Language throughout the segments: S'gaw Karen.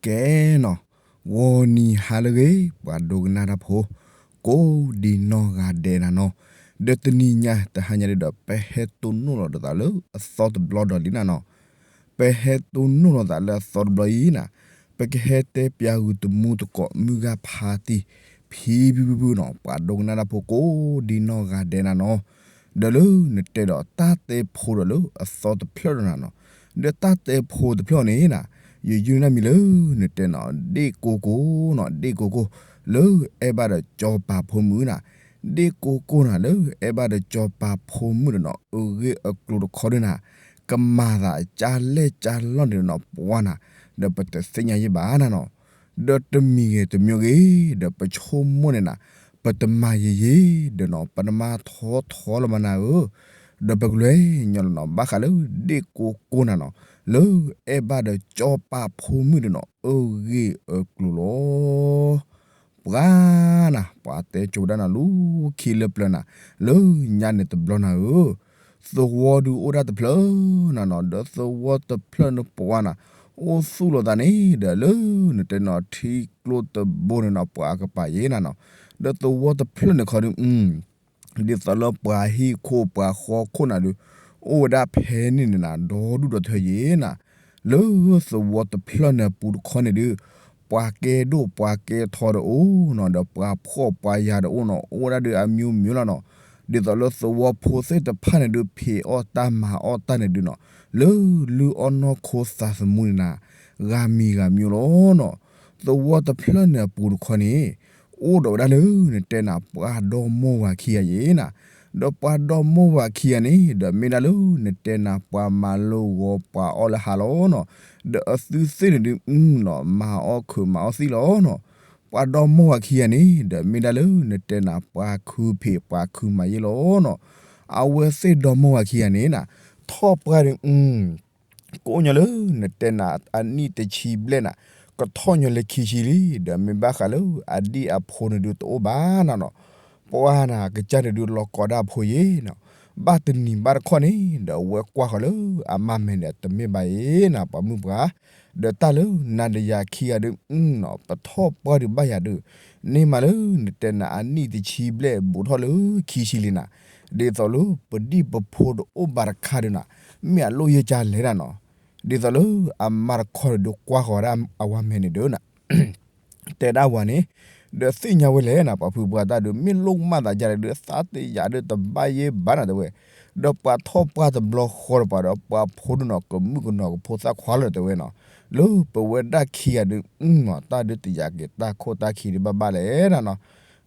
ကဲနီၤ, ဂီၤနံၤဟါလၢအဂ့ၤ ပှၤဒိကနၣ်တၢ်ဖိ ကိးဒံနီၢ်ဂၤဒဲးနၤနီၤ, ဒီးတနံၤညါတဟါညါဒုဒီး ပဟဲတိၢ်နီၣ်လီၤဒီးသးလၢအသီတဘျီဒီးလံနၤနီၤ, ပဟဲတိၢ်နီၣ်လီၤသးလၢအသီတဘျီအံၤနၤ, ပကဟဲတဲပၠးဂုာ်တမူသကိးမုၢ်ဂၢ်ဖါတံၢ် ဖံဖုဖုဖုနီၤ, ပှၤဒိကနၣ်တၢ်ဖိကိးဒံနီၢ်ဂၤဒဲးနၤနီၤ, ဒီးလၢနတဲဒီးတၢ်တဲဖိဒီးလၢအသီတဖျၢၣ်ဒီးနၤနီၤ, ဒီးတၢ်တဲဖိတဖျၢၣ်န့ၣ်နၤ, ယယုၢ်န့ၢ်မံၤလၢနတဲနီၤ ဒ့ၣ်ကိကိနီၤ, ဒ့ၣ်ကိကိ လၢအဲၣ်ဘၣ်ဒီးကၠီပၤဖိမုၣ်နၤ, ဒ့ၣ်ကိကိနၤ လၢအဲၣ်ဘၣ်ဒီးကၠီပၤဖိမုၣ်ဒီးနီၤ အဂ့ၢ်အကျိၤတခီဒုနၤ, ကမၤသးကၢ်လဲၢ်ကၢ်လီၢ်န့ၣ်ဒီးနီၤ ပှၤနၤ, ဒီးပတသ့ၣ်ညါယံၣ်ဘၣ်နၤနီၤ, ဒီးတမံၤဂ့ၤတမံၤဂ့ၤ ဒီးပဆိကမိၣ်န့ၣ်နၤ, ပတမၤယံာ်ယံာ်ဒီးနီၤ ပတမၤထီထီလၢၤဘၣ်နၤဧၢ, ဒီးပကလဲၤညီလီၤနီၤ ဘၣ်ဃးလၢဒ့ၣ်ကိကိနၤနီၤ, လၢအဲၣ်ဘၣ်ဒီးကၠီပၤဖိမုၣ်ဒီးနီၤ အဂ့ၢ်အကျိၤလီၤ. ပှၤနၤ, ပှၤတဲကိးဝဲဒၣ်နၤလူၤခံလၢပျၢၤနၤ, လၢညါန့ၣ်တဘျီနၤဧၢ, သဝီဒုးအိၣ်ဒၣ်တဖျၢၣ်နၤနီၤ, ဒီးသဝီတဖျၢၣ်န့ၣ်ပှၤနၤ, အိၣ်သူၣ်လီၤသးန့ၣ် ဒီးလၢနတဲနီၤထံကျိတဘိန့ၣ်နီၤ ပှၤအကပၤယ့နၤနီၤ, ဒီးသဝီတဖျၢၣ်န့ၣ်ခီဒု ဒ်သိးလၢပှၤဟံၣ်ခိၣ်ပှၤဃီခိၣ်နၤဒုး အိၣ်ဝဲဒၣ်ဖဲန့ၣ်န့ၣ်နၤ ဒီဒူၣ်ဒီထၢယ့နၤ, လၢသဝီတဖျၢၣ်န့ၣ်အပူၤတခီန့ၣ်ဒုး ပှၤကဲဒိၣ်ပှၤကဲထီဒီးအိၣ်နီၤ, ဒီးပှၤဖှီၣ်ပှၤယာ်ဒီးအိၣ်နီၤ, အိၣ်ဝဲဒၣ်ဒုးအမျိုးမျိုးလီၤနီၤ, ဒ်သိးလၢသဝီဖိသ့ၣ်တဖၣ်န့ၣ်ဒုး ဖံးအီၣ်တၢ်မၤအီၣ်တၢ်န့ၣ်ဒုးနီၤ, လၢလုၢ်အီၣ်နီၢ်ခိသးသမူန့ၣ်နၤ ဂၤမံၤဂၤမျိုးလီၤနီၤ, သဝီတဖျၢၣ်န့ၣ်အပူၤတခီန့ၣ် အိၣ်ဒီးဝဲဒၣ်လၢနတဲနၤ ပှၤဒီမါဝၤခံဂၤယ့နၤ, ဒီးပှၤဒီမါဝၤခံဂၤန့ၣ် ဒီးမ့ၢ်ဒၣ်လၢနတဲနၤ ပှၤမၤလိဂီၤပှၤအီၣ်လၢဟါလီၤနီၤ, ဒီးအသုသ့ၣ်န့ၣ်ဒုးနီၤ မၤအီၣ်ခုးမၤအီၣ်သံလီၤနီၤ, ပှၤဒီမါဝၤခံဂၤန့ၣ် ဒီးမ့ၢ်ဒၣ်လၢနတဲနၤ ပှၤခုဖံးပှၤခုမၤယ့လီၤနီၤ, အဝဲသ့ၣ်ဒီမါဝၤခံဂၤန့ၣ်နၤ ထီၣ်ပှၢ်ဒုး ကအိၣ်ညီလၢနတဲနၤ အနံၣ်တဆံဘျဲၣ်နၤ, ကထီၣ်ညီလၢခံဆံလံ, ဒီးမ့ၢ်ဘၣ်ဃးလၢအဒံၣ်အဖိန့ၣ်ဒုးတအိၣ်ဘၣ်နၤနီၤ, ပှၤနၤကစၢ်န့ၣ်ဒုးလီၤကိးဒၣ်အဖိယ့နီၤ, ဘၣ်တနံၤဘၣ်တခီန့ၣ် ဒီးအဝဲကွၢ်ဃီၤလၢအမါမဲာ်န့ၣ် တမ့ၢ်ဘၣ်ယ့နၤ ပှၤမုၣ်ပှၤ, ဒီးတၢ်လၢနၤဒီးယၤခံဂၤဒုးနီၤ ပထီၣ်ပှၢ်ဒုးဘၣ်ယၤဒုး, န့ၢ်မးလၢနတဲနၤ အနံၣ်တဆံဘျဲၣ်ဘူးထီၣ်လၢခံဆံလံနၤ, ဒ်သိးလၢပဒံၣ်ပဖိတအိၣ်ဘၣ်တခါဒုးနၤ, မ့ၢ်အလိၣ်ယဲၢ်ကၢ်လဲၣ်နၤနီၤ, ဒ်သိးလၢအမါတခီန့ၣ်ဒုးကွၢ်ဃီၤဝဲဒၣ်အဝၤမဲာ်န့ၣ်ဒုးနၤ တဲဒၣ်ဝၤန့ၣ်, ဒီးသ့ၣ်ညါဝဲလဲၣ်နၤ ပှၤဖုပှၤတၢ်ဒုး မ့ၢ်လိၣ်မးသးယၤဒုး သးတယၤဒုးတဘၣ်ယဲၢ်ဘၣ်နၤတဲဝဲ, ဒီးပှၤထီၣ်ပှၢ်တဘျီဃီဒီးပှၤဒီး ပှၤဖိဒုးနီၤ ကမုၣ်ကနီၤကဖိသၣ်ခွါလီၤတဲဝဲနီၤ, လၢပဝဲဒၣ်ခံဂၤဒုး နီၤ တၢ်ဒုးတယာ်က့ၤတၢ်ခိၣ်တၢ်ခံဒုးဘၣ်ဘၣ်လဲၣ်နၤနီၤ,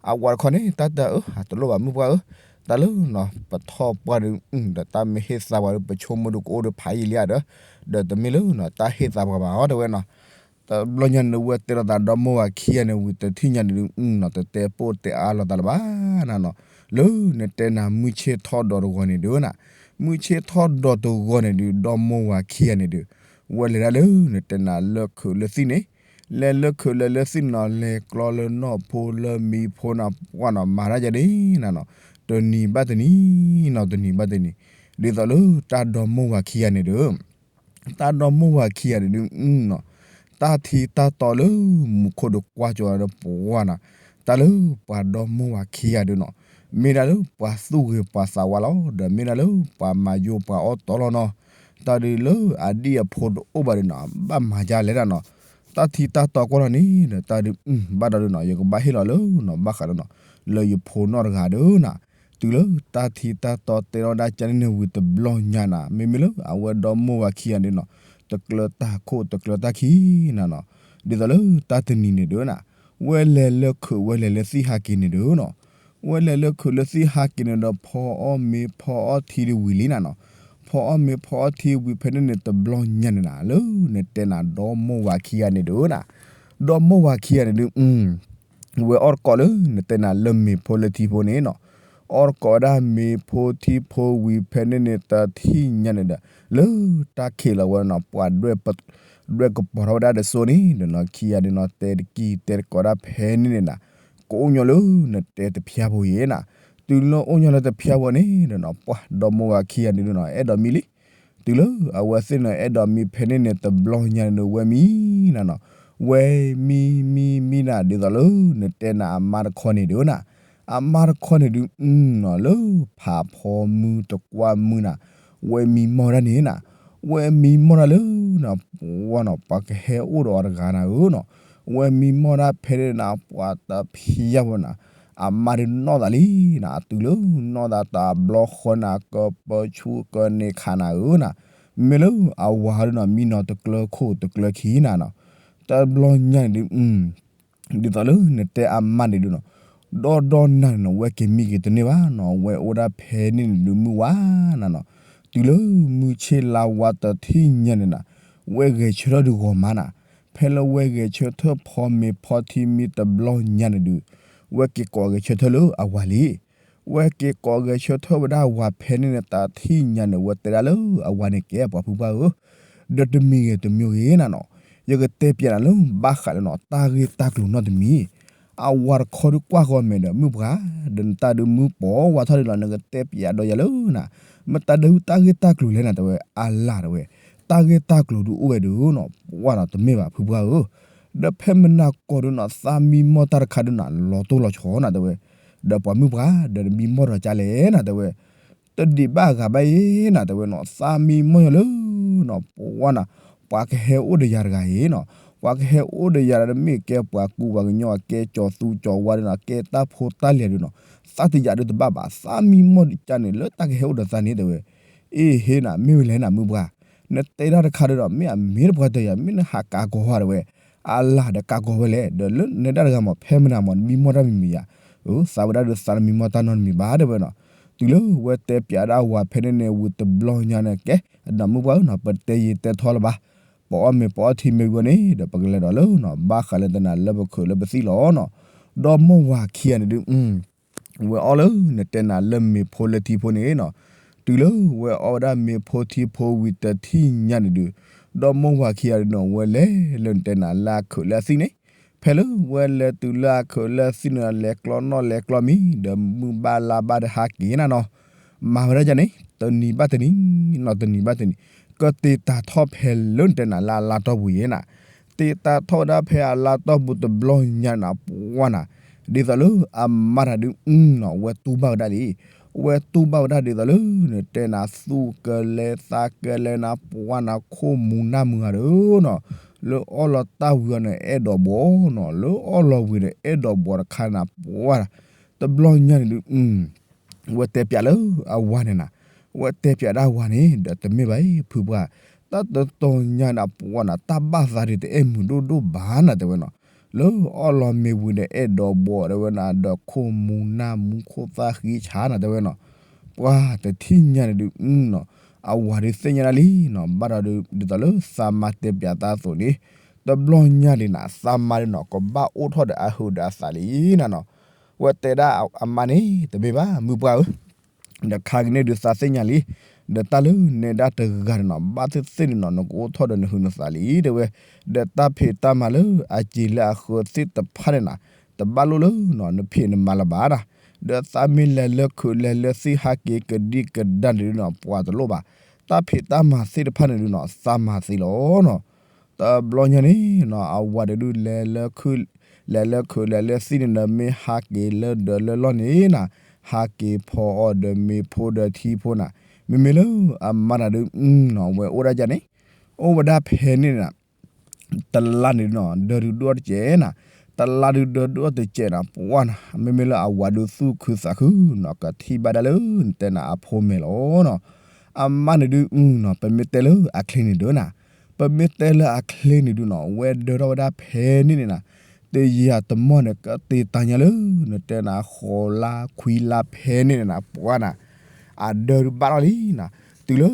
အဝၤတခီန့ၣ် တၢ်တၢ်အၢ တလိၣ်ဘၣ်မုၣ်ပှၢ်ဧၢ, တၢ်လၢနီၤ ပထီၣ်ပှၢ်ဒုး ဒီးတၢ်မ့ၢ်ဟ့ၣ်သါပှၤဒုး ပဆိကမိၣ်ဒုးကအိၣ်ဒုးဖးယံာ်လံဧါဒီး, ဒီးတမ့ၢ်လၢနီၤ တၢ်ဟ့ၣ်သါပှၤဘၣ်အီၤတဲဝဲနီၤ, တဘျီညါန့ၣ် ဝဲတဲလိာ်သးဒီမါဝၤခံဂၤန့ၣ် ဝံၤတထံၣ်ညါန့ၣ်ဒုး နီၤ တတဲပိၢ်တဲအါလိာ်သးလၢၤဘၣ်နၤနီၤ, လၢနတဲနၤမုၢ်ဆ့ၣ်ထီၣ်ဒီးတဂီၤန့ၣ်ဒုးနၤ, မုၢ်ဆ့ၣ်ထီၣ်ဒီးတဂီၤန့ၣ်ဒုး ဒီမါဝၤခံဂၤန့ၣ်ဒုး ဝဲလဲၤဒၣ်လၢနတဲနၤလၢခုးလၢသံၣ်န့ၣ်, လဲၤလၢခုးလဲၤလၢသံၣ်န့ၣ်နီၤ လဲၤကျီလၢနီၢ်ဖိလၢမံၤဖိနၤ ပှၢ်နီၤ မၤတၢ်ယၤန့ၣ်နၤနီၤ, တနံၤဘၣ်တနံၤနီၤ တနံၤဘၣ်တနံၤ, ဒ်သိးလၢတၢ်ဒီမါဝၤခံဂၤန့ၣ်ဒုး တၢ်ဒီမါဝၤခံဂၤန့ၣ်ဒုး နီၤ တၢ်ထံတၢ်တီလၢမူခိၣ်ဒီးကွၢ်ကၠီၤဒီးပှၤနၤ, တၢ်လၢပှၤဒီမါဝၤခံဂၤဒုးနီၤ, မ့ၢ်ဒၣ်လၢပှၤသူၣ်ဂ့ၤပှၤသးဝါလီၤ, ဒီးမ့ၢ်ဒၣ်လၢပှၤမၤယိပှၤအီၣ်တီလီၤနီၤ, တၢ်ဒုးလၢအဒံၣ်အဖိတအိၣ်ဘၣ်ဒုးနီၤ ဘၣ်မၤဒ်လဲၣ်နၤနီၤ, တၢ်ထံတၢ်တီကွၢ်လီၤန့ၣ်ဒီး တၢ်ဒုး ဘၣ်ဒီးဒုးနီၤ ယကဘၣ်ဟ့ၣ်လီၤလၢနီၤ ဘၣ်ဃးဒီးနီၤ လၢယဖိနီၢ်တဂၤဒုးနၤ, တုၤလၢတၢ်ထံတၢ်တီတဲလီၤဒၣ်ကန့ၣ်ဝံၤတဘျီညါနၤ, မ့မ့ၢ်လၢအဝဲဒီမါဝၤခံဂၤန့ၣ်နီၤ, တကျၢၤတၢ်ခိၣ်တကျၢၤတၢ်ခံနၤနီၤ, ဒ်သိးလၢတၢ်တနံၤန့ၣ်ဒုးနၤ, ဝဲလဲၤလၢခုးဝဲလဲၤလၢသံၣ်ဟးက့ၤန့ၣ်ဒုးနီၤ, ဝဲလဲၤလၢခုးလၢသံၣ်ဟးက့ၤန့ၣ်ဒီး ဖီအီၣ်မ့ၤဖီအီၣ်ထံဒုးဝံၤလံနၤနီၤ, ဖီအီၣ်မ့ၤဖီအီၣ်ထံဝံၤဖဲန့ၣ်န့ၣ် တဘျီညါန့ၣ်နၤ လၢနတဲနၤဒီမါဝၤခံဂၤန့ၣ်ဒုးနၤ, ဒီမါဝၤခံဂၤန့ၣ်ဒုး ဝဲအီၣ်တကိးလၢနတဲနၤလၢမ့ၤဖိလၢထံဖိန့ၣ်နီၤ, အီၣ်တကိးဝဲဒၣ်မ့ၤဖိထံဖိဝံၤဖဲန့ၣ်န့ၣ်တထံၣ်ညါန့ၣ်ဒီး လၢတၢ်ခံးလီၤဝဲနီၤ ပှၤဒွဲၣ်ကပီၤထီၣ်ဝဲဒၣ်ဒီးစိန့ၣ်ဒီးနီၤ ခံဂၤဒုးနီၤ တဲတကံၢ်တဲတကိးဒၣ်ဖဲန့ၣ်န့ၣ်နၤ, ကအိၣ်ညီလၢနတဲတဖျါဖိယ့ၤနၤ, တုၤလၢအိၣ်ညီလၢတဖျါဖိန့ၣ်ဒီးနီၤ ပှၤဒီမါဝၤခံဂၤန့ၣ်ဒုးနီၤ အဲၣ်ဒိးမံလံ, တုၤလၢအဝဲသ့ၣ်န့ၣ်အဲၣ်ဒိးမံဖဲန့ၣ်န့ၣ် တဘျီညါန့ၣ်ဒုးဝဲမံနၤနီၤ, ဝဲမံမံမံနၤ ဒ်သိးလၢနတဲနၤအမါတခီန့ၣ်ဒုးနၤ, အမါတခီန့ၣ်ဒုး အနီၤ လၢဖးဖီမုၢ်တကွၢ်မုၢ်နၤ, ဝဲမံမီၢ်ဒၣ်န့ၣ်နၤ, ဝဲမံမီၢ်ဒၣ်လၢနၤ ပှၤနီၤ ပှၤကဟဲအိၣ်ဒီးအီၤတဂၤနၤဧၢနီၤ, ဝဲမံမီၢ်ဒၣ်ဖဲန့ၣ်နၤ ပှၤတဖံးယၢ်ဝဲနၤ, အမါဒုးနီၢ်သးလံနၤ, အတုၤလၢနီၢ်သးတဘျီဃီနၤ ကပၢဆူကန့ၢ်ခးနၤဧၢနၤ, မ့မ့ၢ်လၢအဝၤဟီဒုးနီၤ မံနီၤတကျၢၤခိၣ်တကျၢၤခံနၤနီၤ, တဘျီညါန့ၣ်ဒုး ဒ်သိးလၢနတဲအမါန့ၣ်ဒုးနီၤ, ဒီဒီနၤန့ၣ်နီၤ ဝဲက့ၤမံက့ၤတန့ၢ်ဘၣ်နီၤ, ဝဲအိၣ်ဒၣ်ဖဲန့ၣ်န့ၣ်ဒုးမုၢ်ဝါနၤနီၤ, တုၤလၢမုၢ်ဆ့ၣ်လါဝါတထံၣ်ညါန့ၣ်နၤ, ဝဲဂဲၤဆၢထၢၣ်ဒုးဂီၤမးနၤ, ဖဲလၢဝဲဂဲၤဆၢထၢၣ်ဖီမ့ၤဖီထံမံတဘျီညါန့ၣ်ဒုး, ဝဲက့ၤကိးဂဲၤဆၢထၢၣ်လၢအဝၤလံ ဝဲက့ၤကိးဂဲၤဆၢထၢၣ်ဝဲဒၣ်အဝၤဖဲန့ၣ်န့ၣ် တထံၣ်ညါန့ၣ် ဝဲတဲဒၣ်လၢအဝၤန့ၣ် ကဲပှၤဖုပှၢ်ဧၢ, ဒီးတမံၤဂ့ၤတမံၤဂ့ၤနၤနီၤ, ယကတဲပျးနၤလၢဘၣ်ဃးလၢနီၤ တၢ်ဂ့ၢ်တၢ်ကျိၤနီတမံၤ, အဝၤတခီဒုးကွၢ်ဃီမဲာ်ဒီး မုၢ်ပှၢ်, ဒီးနတၢ်ဒုးမုၢ်ပိာ်ဝါထီၣ်ဒုးလီၤ နကတဲပျးဒီးယၤလၢနၤ, မ့ၢ်တၢ်ဒုးတၢ်ဂ့ၢ်တၢ်ကျိၤလဲၣ်နၤ တဲဝဲ, အလၤတဲဝဲ, တၢ်ဂ့ၢ်တၢ်ကျိၤဒုးအိၣ်ဝဲဒုးနီၤ ပှၢ်နီၤ တမ့ၢ်ဘၣ်ဖုပှၢ်ဧၢ, ဒီးဖဲမနၤကိာ်ဒုးနီၤ သးမံမီၢ်တၢ်တခါဒုးနၤ လီၤတိၢ်လီၤဆီနၤတဲဝဲ, ဒီးပှၤမုၢ်ပှၢ် ဒီးနမံမီၢ်ဒီးကၢ်လဲၣ်နၤတဲဝဲ, တဒံးဘၣ်အဂၤဘၣ်အံၤနၤတဲဝဲနီၤ သးမံမီၢ်ယီၤလၢနီၤ ပှၢ်နၤ, ပှၤကဟဲအိၣ်ဒီးယၤတဂၤအံၤနီၤ, ပှၤကဟဲအိၣ်ဒီးယၤဒီးမ့ၢ်ကဲပှၤကူပှၤကညီ ကဲကၠီၤသူကၠီၤဝါဒုးနီၤ ကဲတၢ်ဖိတၢ်လံၤဒုးနီၤ, သးတယာ်ဒုးတဘၣ်ဘၣ် သးမံမီၢ်ကၢ်န့ၣ် လၢတၢ်ကဟဲအိၣ်ဒီးသးန့ၣ်တဲဝဲ, အ့ဟ့နၤ မ့ၢ်ဝဲလဲၣ်နၤမုၢ်ပှၢ်, နတဲဒၣ်တခါဒုးဒီး မ့ၢ်အမ့ၢ်တပှၤတယာ် မ့ၢ်နဟးကးကီၤဝဲတဲဝဲ, အလၤဒီးကးကီၤဝဲလဲၣ် ဒီးလၢနဒၣ်တဂၤမး ဖဲမနၤမး နမံမီၢ်တၢ်မံၤမံၤယၤ, သးဝဲဒၣ်ဒုးသးတမံမီၢ်တၢ်နီတမံၤဘၣ်တဲဝဲနီၤ, တုၤလၢဝဲတဲပျးဒၣ်ဝၤဖဲန့ၣ်န့ၣ် ဝံၤတဘျီညါန့ၣ် ကဲ, ဒီးမုၢ်ပှၢ်ဧၢနီၤ ပတဲယံၤတဲထီလၢၤဘၣ်, ပအီၣ်မ့ၤပအီၣ်ထံမ့ၢ်ဝံၤန့ၣ် ဒီးပကလဲၤဒီးလၢနီၤ ဘၣ်ဃးလၢတနၤလၢပခုးလၢပသံၣ်လီၤနီၤ, ဒီမါဝၤခံဂၤန့ၣ်ဒုး ဝဲအီၣ်လၢနတဲနၤလၢမ့ၤဖိလၢထံဖိန့ၣ်နီၤ, တုၤလၢဝဲအီၣ်ဝဲဒၣ်မ့ၤဖိထံဖိဝံၤတထံၣ်ညါန့ၣ်ဒုး, ဒီမါဝၤခံဂၤဒုးနီၤ ဝဲလဲၤလၢနတဲနၤလၢအခုးလၢအသံၣ်န့ၣ်, ဖဲလၢဝဲလဲၤတုၤလၢအခုးလၢအသံၣ်န့ၣ် လဲၤကျီနီၣ်လဲၤကျီမံၤ ဒီးမုၢ်ဘၣ်လါဘၣ်ဒီးဟးက့ၤနၤနီၤ, မၤဝဲဒၣ်ဒ်န့ၣ် တနံၤဘၣ်တနံၤနီၤ တနံၤဘၣ်တနံၤ, ကတ့တၢ်ထီၣ်ဖဲလၢနတဲနၤလၢအလါတီၢ်ပူၤယဲနၤ တ့တၢ်ထီၣ်ဝဲဒၣ်ဖဲအလါတီၢ်ပူၤတဘျီညါနၤ ပှၢ်နၤ, ဒ်သိးလၢအမါတၢ်ဒုးနီၤ ဝဲတူၢ်ဘၣ်ဝဲဒၣ်လံ, ဝဲတူၢ်ဘၣ်ဝဲဒၣ်ဒ်သိးလၢ နတဲနၤသူၣ်ကလဲသးကလဲနၤ ပှၢ်နၤ ခိၣ်မူၤနၢ်မုာ်ဂၤဒုးနီၤ, လၢအီၣ်လီၤတၢ်ဝံၤအီၤန့ၣ် အဲၣ်ဒိးဘှီးနီၤ လၢအီၣ်လီၤဝံၤဒီးအဲၣ်ဒိးဘှီးတခါနၤ ပှၢ်နၤ, တဘျီညါန့ၣ်ဒုး ဝဲတဲပျးလၢအဝၤန့ၣ်နၤ, ဝဲတဲပျးဒၣ်ဝၤန့ၣ် ဒီးတမ့ၢ်ဘၣ်အံၤ ဖုပှၢ်, တၢ်တတီၤညါနၤ ပှၢ်နၤ တၢ်ဘၣ်သးဒုးတအဲၣ်မုာ်ဒိၣ်ဒိၣ်ဘၣ်နၤ တဲဝဲနီၤ, လၢအီၣ်လီၤမ့ၤဝံၤဒီးအဲၣ်ဒိးဘှီး တဲဝဲနၤ ဒီးခိၣ်မူၤနၢ်မူၤခိၣ်သၣ်ဃံဆါနၤ တဲဝဲနီၤ, ပှၢ်တထံၣ်ညါန့ၣ်ဒုးနီၤ, အဝၤဒုးသ့ၣ်ညါဒၣ်လံနီၤ, ဘၣ်ဒီးဒ်သိးလၢသးမါတဲပျးသးအသိးန့ၣ်, တဘျီညါဒုးနၤ သးမါဒုးနီၤ ကဘၣ်အိၣ်ထီၣ်ဒီးအဟုးဒီးအသးလံနၤနီၤ, ဝဲတဲဒၣ်အမါန့ၣ် တမ့ၢ်ဘၣ် မုၢ်ပှၢ်ဧၢ, ဒီးခါက့ၤန့ၣ်ဒုးသးသ့ၣ်ညါလံ, ဒီးတၢ်လၢနဲဒၣ်တဂၤန့ၣ်နီၤ ဘၣ်သ့ၣ်သ့ၣ်န့ၣ်နီၤ နကအိၣ်ထီၣ်ဒီးနဟုးနသးလံ တဲဝဲ, ဒီးတၢ်ဖံးတၢ်မၤလၢအစ့ၤလၢအဃၢသ့ၣ်တဖၣ်န့ၣ်နၤ, တဘၣ်လိၣ်လၢနီၤ နဖံးနမၤလၢၤဘၣ်နၤ, ဒီးသးမ့ၢ်လဲၤလၢခုးလဲၤလၢသံၣ်ဟးက့ၤကဒံကဒါန့ၣ်ဒုးနီၤ ပှၤတလိၣ်ဘၣ်, တၢ်ဖံးတၢ်မၤသ့ၣ်တဖၣ်န့ၣ်ဒုးနီၤ သးမၤသ့လီၤနီၤ တဘျီညါန့ၣ်နီၤ အဝၤဒုးဒုး လဲၤလၢခုးလဲၤလၢသံၣ်န့ၣ်ဒီး မ့ၢ်ဟးက့ၤလၢဒၢးလၢလီၢ်န့ၣ်နၤ, ဟးက့ၤဖီအီၤဒီးမ့ၤဖိဒီးထံဖိနၤ, မ့မ့ၢ်လၢအမါတၢ်ဒုးနီၤ ဝဲအိၣ်ဒၣ်ဒ်န့ၣ်, အိၣ်ဝဲဒၣ်ဖဲန့ၣ်နၤ တလါန့ၣ်ဒုးနီၤ ဒၢးဒုးဒိၣ်ထီၣ်တစဲးနၤ, တလါဒုးဒၢးဒိၣ်ထီၣ်တစဲးနၤ ပှၢ်နၤ, မ့မ့ၢ်လၢအဝၤဒုးသူၣ်ခုသးခုနီၤ ကထံၣ်ဘၣ်ဒၣ်လၢနတဲနၤအဖိမဲာ်လီၤနီၤ, အမါန့ၣ်ဒုးနီၤ ပမ့ၢ်တဲလၢအချ့န့ၣ်ဒုးနၤ, ပမ့ၢ်တဲလၢအချ့န့ၣ်ဒုးနီၤ ဝဲဒၢးထီၣ်ဝဲဒၣ်ဖဲန့ၣ်န့ၣ်နၤ, တယၤတမီၢ်န့ၣ် ကတ့တၢ်ညါလၢ နတဲနၤဃိးလါခွံလါဖဲန့ၣ်န့ၣ်နၤ ပှၢ်နၤ, အဒၢးဒုးဘၣ်ထီၣ်လံနၤ, တုၤလၢ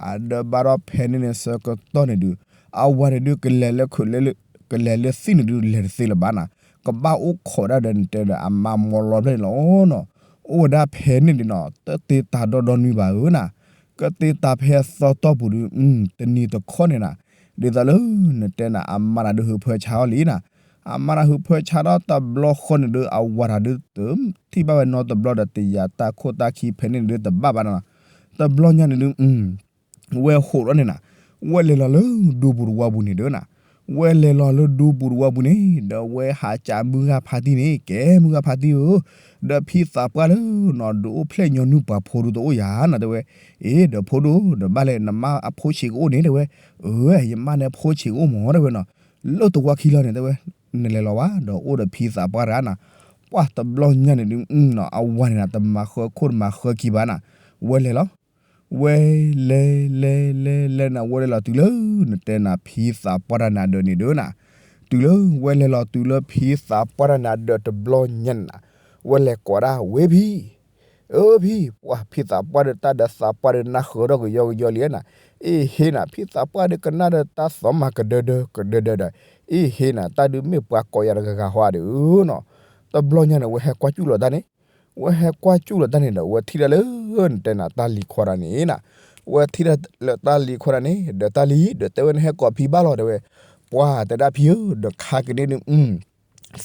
အဒၢးဘၣ်ထီၣ်ဖဲန့ၣ်န့ၣ် ဆၢကတီၢ်န့ၣ်ဒုး အဝၤန့ၣ်ဒုး ကလဲၤလၢခုး ကလဲၤလၢသံၣ်န့ၣ်ဒုး လဲၤတသ့လၢၤဘၣ်နၤ, ကဘၣ်အိၣ်ခိးဒၣ်ဒီးနတဲဒီးအမါမီလီဖျၢၣ်န့ၣ်လီၤနီၤ, အိၣ်ဝဲဒၣ်ဖဲန့ၣ်ဒုးနီၤ တတ့တၢ်ဒီဒီနွံဘၣ်ဧၢနၤ, ကတ့တၢ်ဖဲအသီတီၢ်ပူၤဒုး တနံၤတခီန့ၣ်နၤ, ဒ်သိးလၢနတဲနၤ အမါတၢ်ဒုးဟုးဖၢဆါအီၤလံနၤ, အမါတၢ်ဟုးဖၢဆါဒီးတဘျီဃီန့ၣ်ဒုး အဝၤတၢ်ဒုး တထံၣ်ဘၣ်ဝဲနီတဘျီဒီး တယၤတၢ်ခိၣ်တၢ်ခံဖဲန့ၣ်ဒုးတဘၣ်ဘၣ်နၤ, တဘျီညါန့ၣ်ဒုး ဝဲဟိးထီၣ်န့ၣ်နၤ, ဝဲလဲၤလီၤလၢဒူပူၤတဝါပူၤန့ၣ်ဒုးနၤ, ဝဲလဲၤလီၤလၢဒူပူၤတဝီပူၤန့ၣ် ဒီးဝဲဟးကးမုၢ်ဂၢ်ဖါတံၢ်န့ၣ် ကဲမုၢ်ဂၢ်ဖါတံၢ်ဧၢ, ဒီးဖံသးပှၢ်လၢနီၤ ဒုးအိၣ်ဖျဲၣ်ညီနုၢ်ပှၤဖိဒုးတအိၣ်ယၤနီၤ တဲဝဲ, အ့ ဒီးဖိဒိၣ် ဒီးဘၣ်လဲၣ် နမါအဖိဆံးကအိၣ်န့ၣ် တဲဝဲ, အၢ ယမါန့ၣ်အဖိဆံးကအိၣ်မး တဲဝဲနီၤ, လၢတဝီခံလီၤန့ၣ် တဲဝဲ, နလဲၤလီၤဘၣ် ဒီးအိၣ်ဒီးဖံသးပှၢ်တဂၤနီၤ, ပှၢ်တဘျီညါန့ၣ်ဒုးနီၤ အဝၤန့ၣ်နီၤ တမၤဃၢခိၣ်တမၤဃၢခံဘၣ်နီၤ, ဝဲလဲၤလီၤ ဝဲလဲၤလဲၤလဲၤလဲၤန့ၣ် ဝဲလဲၤလီၤတုၤလၢ နတဲနၤဖံသးပှၢ်တၢ်န့ၣ်အဒၢးန့ၣ်ဒုးနီၤ, တုၤလၢဝဲလဲၤလီၤတုၤလၢဖံသးပှၢ်တၢ်န့ၣ်အဒၢးတဘျီညါန့ၣ်နီၤ, ဝဲလဲၤကိးဒၣ်ဝဲဖံ, အၢဖံ, ပှၢ်ဖံသးပှၢ်ဒီးတၢ်ဒီးသးပှၢ်ဒီးနၢ်ဃၢၤထီၣ်ကယီကယီလံနီၤ, အ့ဟ့နီၤ ဖံသးပှၢ်ဒီးကနၣ်ဒီးတၢ်သီမၤကဒၢဒၢကဒၢဒၢဒီး, အ့ဟ့နီၤ တၢ်ဒုးမ့ၢ်ပှၤကိးယၤတဂၤဂၤဟီဧါဒီးနီၤ, တဘျီညါန့ၣ် ဝဲဟဲကွၢ်ကၠူၣ်လီၤတၢ်န့ၣ် ဝဲဟဲကွၢ်ကၠူၣ်လီၤတၢ်န့ၣ်ဒီး ဝဲထံၣ်ဒၣ်လၢ နတဲနၤတၢ်လံၤခွါတၢ်န့ၣ်နီၤ, ဝဲထံၣ်ဒၣ်လၢတၢ်လံၤခွါတၢ်န့ၣ် ဒီးတၢ်လံၤ ဒီးတဲဝဲနဟဲကိးဖံဘၣ်လီၤ တဲဝဲ, ပှၢ်တဲဒၣ်ဖံဧၢ ဒီးခါက့ၤန့ၣ်ဒုး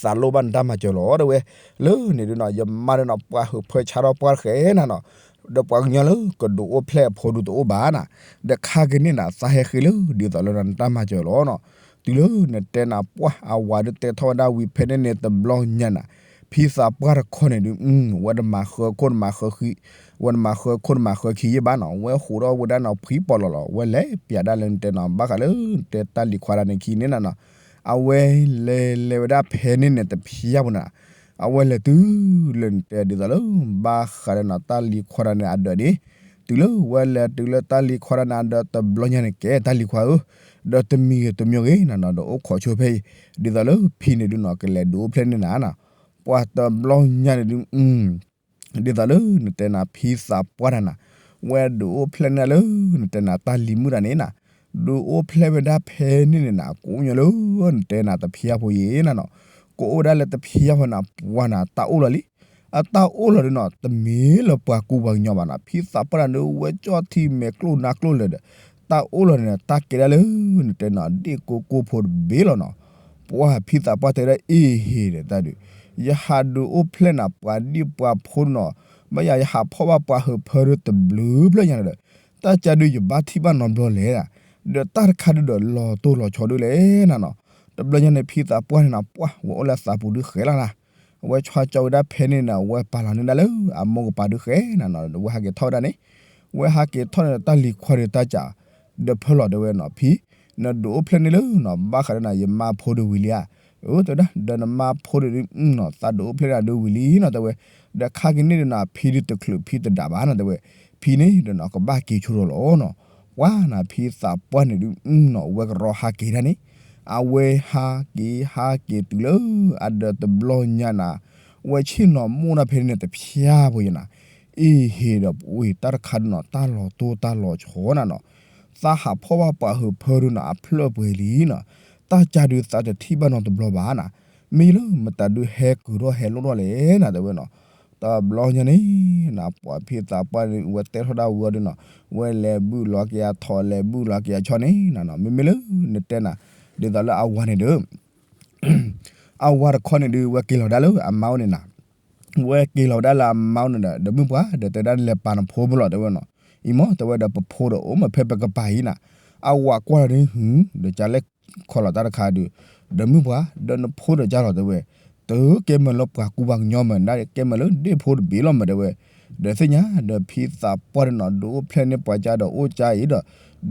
သးလိၣ်ဘၣ်နတၢ်မၤစၢၤလီၤ တဲဝဲ, လၢန့ၣ်ဒုးနီၤ ယမါဒီးနီၤ ပှၤဟုးဖၢဆါထီၣ်ပှၢ်တဃဲနၤနီၤ, ဒီးပှၤကညီလၢကဒုးအိၣ်ဖျဲၣ်အဖိဒုးတအိၣ်ဘၣ်နီၤ, ဒီးခါက့ၤန့ၣ်နီၤ သးဟဲဃ့လၢ ဒ်သိးလၢနတၢ်မၤစၢၤလီၤနီၤ, တုၤလၢနတဲနၤပှၢ်အဝၤဒုးတဲထီၣ်ဝဲဒၣ်ဝံၤဖဲန့ၣ်န့ၣ်တဘျီညါနီၤ, ဖံသးပှၢ်တခီန့ၣ်ဒုး ဝဲတမၤဃၢခိၣ်တမၤဃၢခံ, ဝဲတမၤဃၢခိၣ်တမၤဃၢခံယဲၢ်ဘၣ်နီၤ, ဝဲဟးထီၣ်ဝဲဒၣ်နီၤဖှံပီၣ်လီၤလီၤ ဝဲလဲၤပၠးဒၣ်လၢနတဲနီၤ ဘၣ်ဃးလၢနတဲတၢ်လံၤခွါတၢ်န့ၣ်ခံန့ၣ်နီၤ, အဝဲလဲၤလဲၤဝဲဒၣ်ဖဲန့ၣ်န့ၣ်တဖျါဖိန့ၣ်, အဝဲလဲၤတုၤလၢနတဲဒ်သိးလၢ ဘၣ်ဃးဒီးနီၤ တၢ်လံၤခွါတၢ်န့ၣ်အဒၢးန့ၣ်, တုၤလၢဝဲလဲၤတုၤလၢတၢ်လံၤခွါတၢ်န့ၣ်အဒၢးတဘျီညါန့ၣ် ကဲတၢ်လံၤခွါဧၢ, ဒီးတမံၤဂ့ၤတမံၤဂ့ၤနီၤနီၤ ဒီးအိၣ်ခိးဆိဖဲအံၤ, ဒ်သိးလၢဖံန့ၣ်ဒုးနီၤ ကလဲၤဒုးအိၣ်ဖျဲၣ်န့ၢ်နၤနီၤ, ပှၢ်တဘျီညါန့ၣ်ဒုး ဒ်သိးလၢနတဲနၤဖံသးပှၢ်တၢ်နၤ, ဝဲဒုးအိၣ်ဖျဲၣ်န့ၢ်လၢ နတဲနၤတၢ်လံၤမုၣ်တၢ်န့ၣ်နၤ, ဒုးအိၣ်ဖျဲၣ်ဝဲဒၣ်ဖဲန့ၣ်န့ၣ်နၤ ကိးညီလၢ နတဲနၤတဖျါဖိယဲၢ်နၤနီၤ, ကိးအိၣ်ဝဲဒၣ်လၢတဖျါဖိနၤ ပှၢ်နၤတၢ်အိၣ်လီၤလံ, အတၢ်အိၣ်လီၤဒုးနီၤ တမ့ၢ်လၢပှၤကူပှၤကညီဘၣ်နီၤ, ဖံသးပှၢ်တၢ်န့ၣ် ဝဲကၠီၣ်ထံမဲာ်ကျိၣ်နါကျိၣ်လၢာ်ဒီး တၢ်အိၣ်လီၤန့ၣ် တၢ်ကဲဒၣ်လၢ နတဲနၤဒ့ၣ်ကိကိဖိတဘ့ၣ်လီၤနီၤ, ပှၢ်ဖံသးပှၢ်တဲဒၣ်အ့ၣ်ဟ့ၣ်ဒီးတၢ်ဒုး, ယဟးဒုးအိၣ်ဖျဲၣ်နၤပှၤဒံၣ်ပှၤဖိနီၤ, ဘၣ်ယၤယဟးဖီၣ်ဘၣ်ပှၤဟုးဖၢဒုးတဘျုးဖျၢၣ်ညါဒီး, တၢ်ကၢ်ဒုးယဘၣ်ထံၣ်ဘၣ်နီတဘျီလဲၣ်, ဒီးတၢ်တခါဒုးဒီးလီၤတိၢ်လီၤဆီဒုးလဲၣ်နၤနီၤ, တဘျီညါန့ၣ် ဖံသးပှၢ်န့ၣ်နၤ ပှၢ်ဝဲအိၣ်လၢသးပူၤဒုးဃဲလီၤနၤ, အဝဲဆှၢကၠီဝဲဒၣ်ဖဲန့ၣ်နၤ ဝဲပာ်လီၤန့ၢ်ဒၣ်လၢအမိၢ်ကပၤဒုးဃဲနၤနီၤ, ဝဲဟးက့ၤထီၣ်ဝဲဒၣ်န့ၣ်, ဝဲဟးက့ၤထီၣ်န့ၣ် တၢ်လံၤခွါဒုးတၢ်ကး ဒီးဖၢလီၤတဲဝဲနီၤ ဖံ, နဒုးအိၣ်ဖျဲၣ်န့ၢ်လၢနီၤ ဘၣ်ဃးဒီးနၤ ယမါဖိဒုးဝံၤလံဧါ, အၢ တဲဝဲဒၣ် ဒီးနမါဖိဒုးနီၤ သးဒုးအိၣ်ဖျဲၣ်န့ၢ်ဒုးဝံၤလံနီၤ တဲဝဲ, ဒီးခါက့ၤန့ၣ်ဒီးနၤ ဖံဒုးတချုးဖံတဒးဘၣ်နီၤ တဲဝဲ, ဖံန့ၣ်ဒီးနီၤ ကဘၣ်က့ၤဆိဒီးလီၤနီၤ, ပှၢ်နၤဖံသးပှၢ်န့ၣ်ဒုးနီၤ ဝဲကရီဟးက့ၤဒၣ်န့ၣ်, အဝဲဟးက့ၤဟးက့ၤတုၤလၢ အဒီးတဘျီညါနၤ, ဝဲဆ့ၣ်နီၤမိၢ်ဒၣ်ဖဲန့ၣ်န့ၣ် တဖျါဖိယဲၢ်နၤ, အ့ၣ်ဟ့ၣ်ဒီးပှ့ၤတၢ်တခါဒုးနီၤ တၢ်လီၤတိၢ်တၢ်လီၤဆီနၤနီၤ, သးဟးဖီၣ်ဘၣ်ပှၤဟုးဖၢဒုးနီၤ အဖျၢၣ်ပှဲၤလံနီၤ, တၢ်ကၢ်ဒုးသးတထံၣ်ဘၣ်နီတဘျီဘၣ်နၤ, မ့ၢ်လၢမတၤဒုးဟဲကုာ်ထီၣ်ဟဲလိၣ်ထီၣ်လဲၣ်နၤ တဲဝဲနီၤ, တဘျီညါန့ၣ်နၤ ပှၢ်ဖံသးပှၢ်န့ၣ် ဝဲတဲထီၣ်ဒၣ်ဝံၤအီၤဒုးနီၤ, ဝဲလဲၤဘုၣ်လီၤက့ၤအထိး လဲၤဘုၣ်လီၤက့ၤအဆီန့ၣ်နၤနီၤ, မ့မ့ၢ်လၢနတဲနၤ ဒ်သိးလၢအဝၤန့ၣ်ဒီး အဝၤတခီန့ၣ်ဒုး ဝဲက့ၤလီၤဒၣ်လၢအမါအိၣ်န့ၣ်နၤ, ဝဲက့ၤလီၤဝဲဒၣ်လၢအမါအိၣ်န့ၣ်ဒီး ဒီးမုၢ်ပှၢ် ဒီးတဲဒၣ်လဲၤပာ်နဖိမုၣ်လီၤ တဲဝဲနီၤ, အံၤမ့ၢ် တဲဝဲဒီးပဖိဒီးအိၣ်မးဖဲပကပၤအံၤနၤ, အဝၤကွၢ်လီၤဒုး ဟုၣ် ဒီးကလဲၤခီလီၤတၢ်တခါဒုး, ဒီးမုၢ်ပှၢ် ဒီးနဖိဒီးကၢ်လီၤ တဲဝဲ, တကဲမ့ၢ်လၢပှၤကူပှၤကညီမး နကဲမ့ၢ်လၢဒ့ၣ်ဖိတဘ့ၣ်လီၤမး တဲဝဲ, ဒီးသ့ၣ်ညါ ဒီးဖံသးပှၢ်န့ၣ်နီၤ ဒုးအိၣ်ဖျဲၣ်န့ၢ်ပှၤကၢ်ဒီးအိၣ်ကၢ်အံၤဒီး,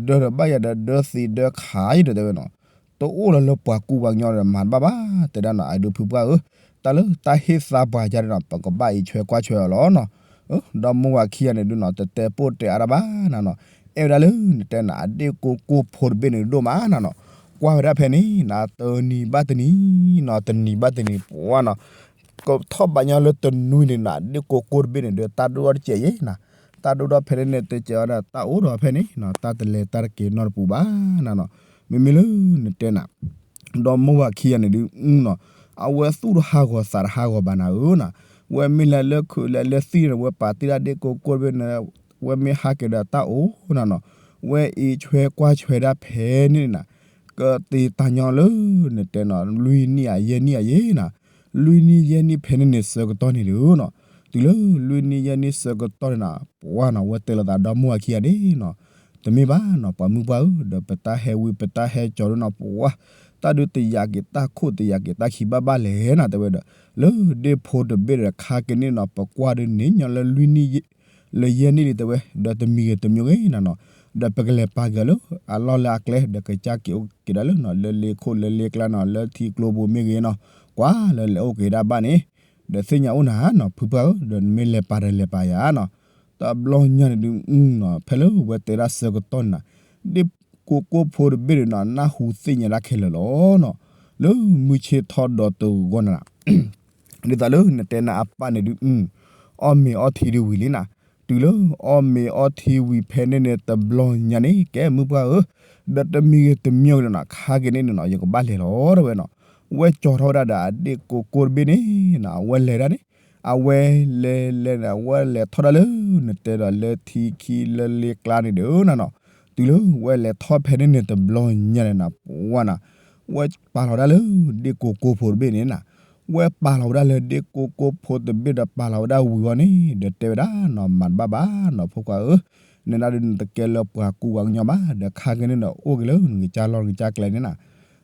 ဒီးဒီးဘၣ်ယၤဒီးဒၢသံဒၢခးအံၤဒီး တဲဝဲနီၤ တအိၣ်လီၤလၢပှၤကူပှၤကညီဒီးမၤတဘၣ်ဘၣ်, တဲဒၣ်နီၤ အဒုးဖုပှၢ်ဧၢ, တၢ်လၢတၢ်ဟ့ၣ်သါပှၤကၢ်န့ၣ်နီၤ ပကဘၣ်အံးဆွဲကွၢ်ဆွဲအီၤလီၤနီၤ, ဒီးမိၢ်ဝၤခံဂၤန့ၣ်ဒုးနီၤ တတဲပိၢ်တဲအါတၢ်ဘၣ်နၤနီၤ, အဲၣ်ဝဲဒၣ်လၢနတဲနၤ အဒ့ၣ်ကိကိဖိတဘ့ၣ်န့ၣ်ဒိၣ်မးနၤနီၤ, ကွၢ်ဝဲဒၣ်ဖဲန့ၣ်နၤ တနံၤဘၣ်တနံၤနီၤ တနံၤဘၣ်တနံၤ ပှၢ်နီၤ ကထီၣ်ဘးညီလၢတနွံန့ၣ်နၤ ဒ့ၣ်ကိကိတဘ့ၣ်န့ၣ်ဒီး တၢ်ဒိၣ်ထီၣ်တစဲးယဲၢ်နၤ, တၢ်ဒိၣ်ထီၣ်ဖဲန့ၣ်န့ၣ် တစဲးဝဲဒၣ် တၢ်အိၣ်ဒီးဖဲန့ၣ်နီၤ တၢ်တလဲၤတၢ်တက့ၤနီတပူၤဘၣ်နၤနီၤ, မ့မ့ၢ်လၢနတဲနၤ ဒီးမိၢ်ဝၤခံဂၤန့ၣ်ဒုးနီၤ အဝဲသူၣ်တဟးဂီၤသးတဟးဂီၤဘၣ်နၤဧၢနီၤ, ဝဲမ့ၢ်လဲၤလၢခုးလဲၤလၢသံၣ်န့ၣ် ဝဲပာ်တ့ၢ်ဒၣ်ဒ့ၣ်ကိကိတဘ့ၣ်န့ၣ်, ဝဲမ့ၢ်ဟးက့ၤဒီးတၢ်အိၣ်နၤနီၤ, ဝဲအံးဆွဲကွၢ်ဆွဲဒၣ်ဖဲန့ၣ်နၤ ကတ့တၢ်ညီလၢ နတဲနီၤ လွံၢ်နံၣ်ဧါယဲၢ်နံၣ်ဧါယဲၢ်နၤ, လွံၢ်နံၣ်ယဲၢ်နံၣ်ဖဲန့ၣ်န့ၣ် ဆၢကတီၢ်န့ၣ်ဒုးနီၤ, တုၤလၢလွံၢ်နံၣ်ယဲၢ်နံၣ်ဆၢကတီၢ်န့ၣ်နၤ ပှၢ်နီၤ ဝဲတဲလိာ်သးဒီမိၢ်ဝၤခံဂၤန့ၣ်နီၤ, တမ့ၢ်ဘၣ်နီၤ ပှၤမုၢ်ပှၢ်ဧၢ, ဒီးပတၢ်ဟဲဝံပတၢ်ဟဲကၠီၤဒုးနီၤ ပှၢ် တၢ်ဒုးတယာ်က့ၤတၢ်ခိၣ်တယာ်က့ၤတၢ်ခံးဘၣ်ဘၣ်လဲၣ်နၤ တဲဝဲဒီး လၢဒ့ၣ်ဖိတဘ့ၣ်ဒီးခါက့ၤန့ၣ်နီၤ ပကွၢ်ဒုးန့ၣ်ညီလၢလွံၢ်နံၣ် လၢယဲၢ်နံၣ်လံ တဲဝဲ ဒီးတမံၤဂ့ၤတမံၤဂ့ၤနၤနီၤ ဒီးပကလဲၤပာ်က့ၤအီၤလၢအလီၢ်လၢအကျဲ ဒီးကစၢ်က့ၤအိၣ်က့ၤဒၣ်လၢနီၤ လၢလ့ခိၣ်လၢလ့ကျါနီၤ လၢထံကျိပူၤမ့ၢ်ဂ့ၤနီၤ ကွၢ်လၢလဲၤအိၣ်က့ၤဒၣ်ဘၣ်န့ၣ် ဒီးသ့ၣ်ညါအိၣ်နၤနီၤ ဖုပှၢ်ဧၢ ဒီးနမ့ၢ်လဲၤပာ်ဒီးလဲၤပာ်ယၤနီၤ တဘျီညါန့ၣ်ဒုး ဖဲလၢဝဲတဲဒၣ်ဆၢကတီၢ်န့ၣ်နၤ ဒ့ၣ်ကိကိၢ်ဖိတဘ့ၣ်န့ၣ်နီၤ နၢ်ဟူသ့ၣ်ညါဒၣ်ခဲလၢာ်လီၤနီၤ လၢမုၢ်ဆ့ၣ်ထီၣ်ဒီးတဂီၤန့ၣ်နၤ ဒ်သိးလၢနတဲနၤအပၢ်န့ၣ်ဒုး အီၣ်မ့ၤအီထံဒုးဝံၤလံနၤ တုၤလၢအီၣ်မ့ၤအီထံဝံၤဖဲန့ၣ်န့ၣ် တဘျီညါန့ၣ် ကဲမုၢ်ပှၢ်ဧၢ ဒီးတမံၤဂ့ၤတမံၤဂ့ၤဒီးနီၤ ခါက့ၤန့ၣ်န့ၣ်နီၤ ယကဘၣ်လဲၤလီၤ တဲဝဲနီၤ ဝဲကၠီၤထီၣ်ဝဲဒၣ်ဒီးအဒ့ၣ်ကိကိၢ်တဘ့ၣ်န့ၣ်နီၤ အဝဲလဲၤဒၣ်န့ၣ် အဝဲလဲၤလဲၤန့ၣ် အဝဲလဲၤထီၣ်ဒၣ်လၢ နတဲဒီးလၢထံခံလၢလ့ကျါန့ၣ်ဒီးနၤနီၤ တုၤလၢဝဲလဲၤထီၣ်ဖဲန့ၣ်န့ၣ် တဘျီညါန့ၣ်နၤ ပှၢ်နၤ ဝဲပာ်လီၤဝဲဒၣ်လၢ ဒ့ၣ်ကိကိၢ်ဖိတဘ့ၣ်န့ၣ်နၤ ဝဲပာ်လီၤဝဲဒၣ်လၢဒ့ၣ်ကိကိၢ်ဖိတဘ့ၣ်ဒီးပာ်လီၤဝဲဒၣ်ဝံၤအီၤန့ၣ် ဒီးတဲဝဲဒၣ်နီၤ မၤတဘၣ်ဘၣ်နီၤ ဖိခွါဧၢ နဒၣ်ဒုးနတကဲလၢပှၤကူပှၤကညီဘၣ် ဒီးခါက့ၤန့ၣ်ဒီးအိၣ်က့ၤလၢနကစၢ်လီၢ်နကစၢ်ကျဲန့ၣ်နၤ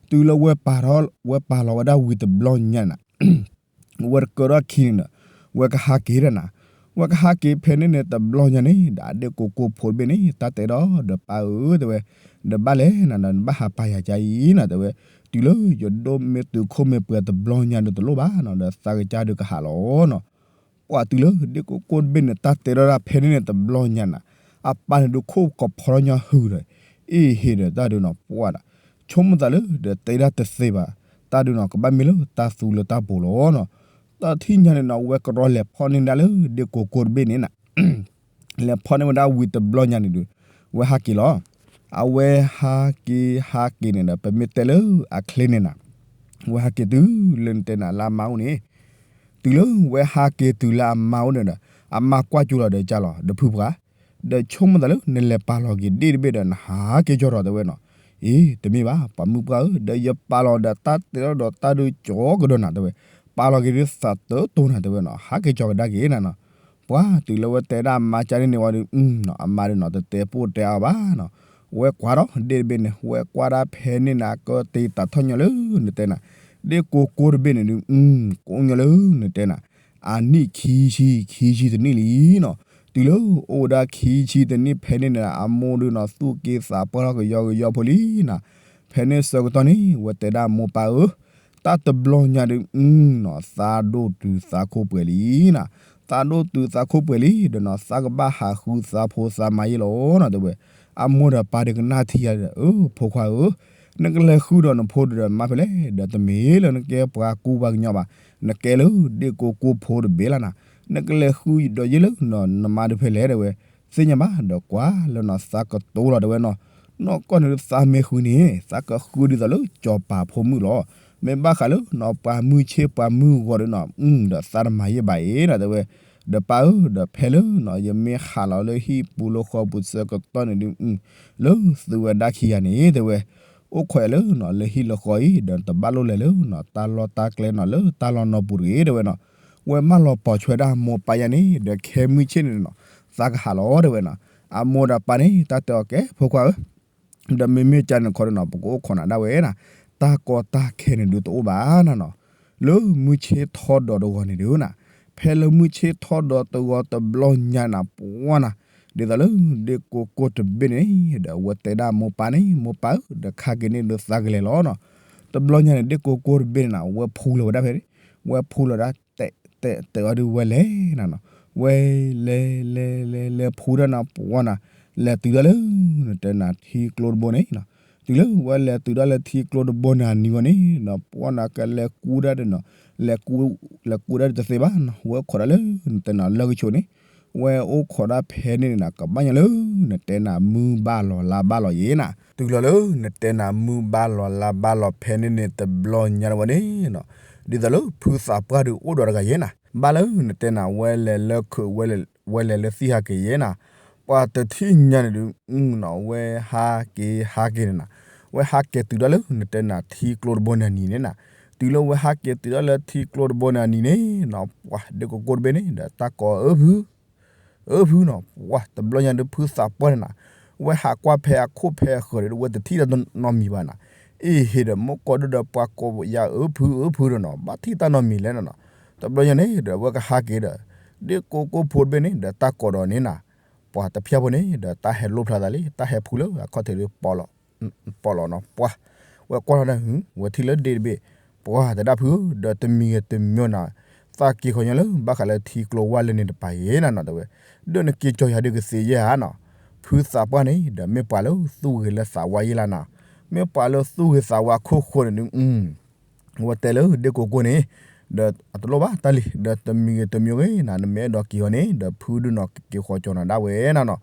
တုၤလၢဝဲပာ်ထီၣ် ဝဲပာ်လီၤဝဲဒၣ်ဝံၤတဘျီညါန့ၣ်နၤ ဝဲတကၢထီၣ်ခံန့ၣ်ဒီး ဝဲကဟးက့ၤဒီးနၤ ဝဲကဟးက့ၤဖဲန့ၣ်န့ၣ် တဘျီညါန့ၣ် ဒီးအဒ့ၣ်ကိကိၢ်ဖိတဘ့ၣ်န့ၣ် တၢ်တဲဒီး ဒီးပၢ်ဧၢ တဲဝဲ ဒီးဘၣ်လဲၣ်နၤဒီး နဘၣ်ဟးပာ်ယၤကါအံၤနၤ တဲဝဲ တုၤလၢယဒိၣ်မ့ၢ်တုၤခိၣ်မ့ၢ်ပှဲၤတဘျီညါဒီးတလိၣ်ဘၣ်နီၤ ဒီးသးကစၢ်ဒုးကဟးလီၤနီၤ ပှၢ်တုၤလၢဒ့ၣ်ကိကိၢ်တဘ့ၣ်န့ၣ် တၢ်တဲထီၣ်ဒၣ်ဖဲန့ၣ်န့ၣ် တဘျီညါနၤ အပၢ်န့ၣ်ဒုးခိၣ်ကဖီထီၣ်ညီဟုၣ်ဒီး အ့ၣ်ဟ့ၣ်ဒီးတၢ်ဒုးနီၤ ပှၢ်ဒီး ဆိကမိၣ်သးလၢဒီးတဲဒၣ်တသ့ဘၣ် တၢ်ဒုးနီၤ ကဘၣ်မ့ၢ်လၢတၢ်သူလၢတၢ်ပူၤလီၤနီၤ တၢ်ထံၣ်ညါန့ၣ်နီၤ ဝဲကရီလဲၤဖီၣ်န့ၢ်ဒၣ်လၢဒ့ၣ်ကိကိၢ်တဘ့ၣ်န့ၣ်နၤ လဲၤဖီၣ်န့ၢ်ဝဲဒၣ်ဝံၤတဘျီညါန့ၣ်ဒီး ဝဲဟးက့ၤလီၤ အဝဲဟးက့ၤဟးက့ၤန့ၣ်ဒီး ပမ့ၢ်တဲလၢအချ့န့ၣ်နၤ ဝဲဟးက့ၤတုၤလၢနတဲနၤလၢအမါအိၣ်န့ၣ် တုၤလၢဝဲဟးက့ၤတုၤလၢအမါအိၣ်န့ၣ်ဒီး အမါကွၢ်ကၠိလီၤဒီးကၢ်လီၤ ဒီးဖုပှၢ် ဒီးဆိကမိၣ်သးလၢနလဲၤပာ်လီၤက့ၤဒ့ၣ်တဘ့ၣ်ဒီးနဟးက့ၤကၠီထီၣ်တဲဝဲနီၤ အ့ တမ့ၢ်ဘၣ် ပှၤမုၣ်ပှၢ်ဧၢ ဒီးယပာ်လီၤဒီးတၢ်တဲထီၣ်ဒီးတၢ်ဒုးကၠီကဒီးနၤတဲဝဲ ပာ်လီၤက့ၤဒ်သးတတိၢ်နၤတဲဝဲနီၤ ဟးက့ၤကၠီကဒါက့ၤနၤနီၤ ပှၢ်တုၤလၢဝဲတဲဒၣ်အမါကၢ်န့ၣ်န့ၣ်ဝံၤဒီး အမါဒုးနီၤ တတဲပိၢ်တဲအါဘၣ်နီၤ ဝဲကွၢ်ဒီးဒ့ၣ်တဘ့ၣ်န့ၣ် ဝဲကွၢ်ဒၣ်ဖဲန့ၣ်နၤ ကတဲာ်သးထီၣ်ညီလၢနတဲနၤ ဒ့ၣ်ကိကိၢ်တဘ့ၣ်န့ၣ်ဒုး ကိးညီလၢနတဲနၤ အနံၣ်ခံဆံ ခံဆံတနံၣ်လံနီၤ တုၤလၢအိၣ်ဝဲဒၣ်ခံဆံတနံၣ်ဖဲန့ၣ်န့ၣ် အမိၢ်ဒုးနီၤ သူၣ်က့သးပှၢ်ထီၣ်ကယီကယီဖိလံနၤ ဖဲန့ၣ်ဆၢကတီၢ်န့ၣ် ဝဲတဲဒၣ်မိၢ်ပၢ်ဧၢ တၢ်တဘျီညါဒုးနီၤ သးဒိၣ်တုၤသးခိၣ်ပှဲၤလံနၤ သးဒိၣ်တုၤသးခိၣ်ပှဲၤလံ ဒီးနီၤ သးကဘၣ်ဟးဃုသးဖိသးမါယဲလီၤနီၤ တဲဝဲ အမိၢ်ဒီးပၢ်ဒုးကနၣ်ထံယၤဒီး အၢ ဖိခွါဧၢ နကလဲၤဃုဒီးနဖိဒုးဒီးမါဖဲလဲၣ် ဒီးတမ့ၢ်လၢနကဲပှၤကူပှၤကညီဘၣ် နကဲလၢဒ့ၣ်ကိကိၢ်ဖိတဘ့ၣ်လီၤနၤ နကလဲၤဃုဒီးယဲလၢနီၤ နမါဒုးဖဲလဲၣ်တဲဝဲ သ့ၣ်ညါဘၣ်ဒီးကွၢ်လၢနီၤ သးကတိၤလီၤတဲဝဲနီၤ နီၢ်ကီၢ်န့ၣ်ဒုးသးမ့ၢ်ဃုန့ၣ် သးကဃုဒ်သိးလၢစီၤပၤဖိမုၣ်လီၤ မ့ၢ်ဘၣ်ဃးလၢနီၤ ပှၤမုၢ်ဆ့ၣ်ပှၤမုၢ်ဂီၤဒုးနီၤ ဒီးသးတမၤယဲၢ်ဘၣ်အံၤနီၤ တဲဝဲ ဒီးပၢ်ဧၢ ဒီးဖဲလၢနီၤ ယမ့ၢ်ဟးလီၤလၢဟံၣ်ပူၤလၢဃီပူၤဆၢကတီၢ်န့ၣ်ဒုး လၢသုဝဲဒၣ်ခံဂၤန့ၣ် တဲဝဲ အိၣ်ခိးယၤလၢနီၤ လၢဟံၣ်လၢဃီအံၤ ဒီးတဘၣ်လိၣ်လဲၤလၢနီၤ တၢ်လီၢ်တၢ်ကျဲနီၤ လၢတၢ်လီၢ်နီၢ်ပူၤတဂ့ၤ တဲဝဲနီၤ ဝဲမၢလီၤပိာ်ဆွဲဒၣ်မိၢ်ပၢ်ယၤန့ၣ် ဒီးခဲမုၢ်ဆ့ၣ်န့ၣ်နီၤ သးကဟးလီၤ တဲဝဲနီၤ အမိၢ်ဒီးပၢ်န့ၣ် တၢ်တဲအီၤကဲ ဖိခွါဧၢ ဒီးမ့မ့ၢ်ကၢ်န့ၣ်ခီဒုးနီၤ ပကအိၣ်ခိးနၤဒၣ်ဝဲနၤ တၢ်ကီတၢ်ခဲန့ၣ်ဒုးတအိၣ်ဘၣ်နၤနီၤ လၢမုၢ်ဆ့ၣ်ထီၣ်ဒီးတဂီၤန့ၣ်ဒုးနၤ ဖဲလၢမုၢ်ဆ့ၣ်ထီၣ်ဒီးတဂီၤတဘျီညါနၤ ပှၢ်နၤ ဒ်သိးလၢဒ့ၣ်ကိကိၢ်တဘ့ၣ်န့ၣ် ဒီးအဝဲတဲဒၣ်မိၢ်ပၢ်န့ၣ် မိၢ်ပၢ်ဧၢ ဒီးခါက့ၤန့ၣ်ဒုးသးကလဲၤလီၤနီၤ တဘျီညါန့ၣ် ဒ့ၣ်ကိကိၢ်တဘ့ၣ်န့ၣ်နၤ ဝဲဖူလီၤဝဲဒၣ်ဖဲန့ၣ် ဝဲဖူလီၤဒၣ် တဲတဲတဲအီၤဒုးဝဲလဲၤနၤနီၤ ဝဲလဲၤလဲၤလဲၤလဲၤဖူဒၣ်နၤ ပှၢ်နၤ လဲၤတုၤဒၣ်လၢ နတဲနၤထံကျိတဘိန့ၣ်နီၤ တုၤလၢဝဲလဲၤတုၤဒၣ်လၢထံကျိတဘိန့ၣ်အနံၤဝဲန့ၣ်နီၤ ပှၢ်နၤကလဲၤကူဒၣ်ဒီးနီၤ လဲၤကူ လဲၤကူဒၣ်တသ့ဘၣ်နီၤ ဝဲအိၣ်ခိးဒၣ်လၢ နတဲနၤလၢကဆိးန့ၣ် ဝဲအိၣ်ခိးဒၣ်ဖဲန့ၣ်န့ၣ်နၤ ကဘၣ်ညီလၢ နတဲနၤမုၢ်ဘၣ်လီၤလါဘၣ်လီၤယဲနၤ တုၤလီၤလၢ နတဲနၤမုၢ်ဘၣ်လီၤလါဘၣ်လီၤဖဲန့ၣ်န့ၣ် တဘျီညါဝဲန့ၣ်နီၤ ဒ်သိးလၢဖုသးပှၢ်ဒုးအိၣ်ဒီးတဂၤယဲနၤ ဘၣ်လၢနတဲနၤဝဲလဲၤလၢခုး ဝဲလဲၤလၢသံၣ်ဟးက့ၤယဲနၤ ပှၢ်တထံၣ်ညါန့ၣ်ဒုး နီၤ ဝဲဟးက့ၤဟးက့ၤန့ၣ်နၤ ဝဲဟးက့ၤတုၤဒၣ်လၢ နတဲနၤထံကျိတဘိန့ၣ်အနံၤန့ၣ်နၤ တုၤလၢဝဲဟးက့ၤတုၤဒၣ်လၢထံကျိတဘိန့ၣ်အနံၤန့ၣ်နီၤ ပှၢ်ဒ့ၣ်ကိကိၢ်တဘ့ၣ်န့ၣ် ဒီးတၢ်ကိးအၢဖု အၢဖုနီၤ ပှၢ်တဘျီညါဒုးဖုသးပှၢ်န့ၣ်နၤ ဝဲဟးကွၢ်ဖဲအခိၣ်ဖဲအဃၢၤဒီး ဝဲတထံၣ်တၢ်နီတမံၤဘၣ်နၤ အ့ၣ်ဟ့ၣ်ဒီး မုၢ်ကီၢ်ဒိၣ်ဒီး ပှၤကိးယၤအၢဖုအၢဖုဒီးနီၤ ဘၣ်ထံၣ်တၢ်နီတမံၤလဲၣ်နီၤနီၤ. တဘျီညါန့ၣ်ဒီး အဝဲကဟးက့ၤဒီး ဒ့ၣ်ကိကိဖိတဘ့ၣ်န့ၣ် ဒီးတၢ်ကိးဒီးန့ၣ်နၤ ပှၤတဖျၢၣ်ဖိန့ၣ် ဒီးတၢ်ဟဲလိၣ်ဖျါသးလံ တၢ်ဟဲဖူလၢအခီၣ်ထံးဒီး ပီးလီၤနီၤ ပှၤ ဝဲကွၢ်ထီၣ်ဒၣ် ဝဲထံၣ်လၢဒ့ၣ်တဘ့ၣ် ပှၤတဒၣ်ဖုဧၢ ဒီးတမံၤဂ့ၤတမံၤနီၤ သးက့ၤဃီၤညီလၢ ဘၣ်ဃးလၢထံကျိဝါလၢန့ၣ်တပၤယဲၢ်နၤနီၤ တဲဝဲ, ဒီးနက့ၤကၠီၤယၤဒုးကသ့ယဲၢ်ဧါနီၤ. ဖုသးပှၢ်န့ၣ် ဒီးမ့ၢ်ပှၤလၢသူၣ်ဂ့ၤလၢသးဝါယဲၢ်လၢနၤ, မ့ၢ်ပှၤလၢသူၣ်ဂ့ၤသးဝါခိၣ်ဃိန့ၣ်ဒုး ဝဲတဲလၢဒ့ၣ်ကိကိန့ၣ်, ဒီးအတလိၣ်ဘၣ်တၢ်လံၤ ဒီးတမံၤဂ့ၤတမံၤဂ့ၤနၤ နမ့ၢ်အဲၣ်ဒိးက့ၤဃီၤန့ၣ် ဒီးဖုဒုးနီၤက့ၤဃီၤကၠီၤနၤဒၣ်ဝဲနၤနီၤ.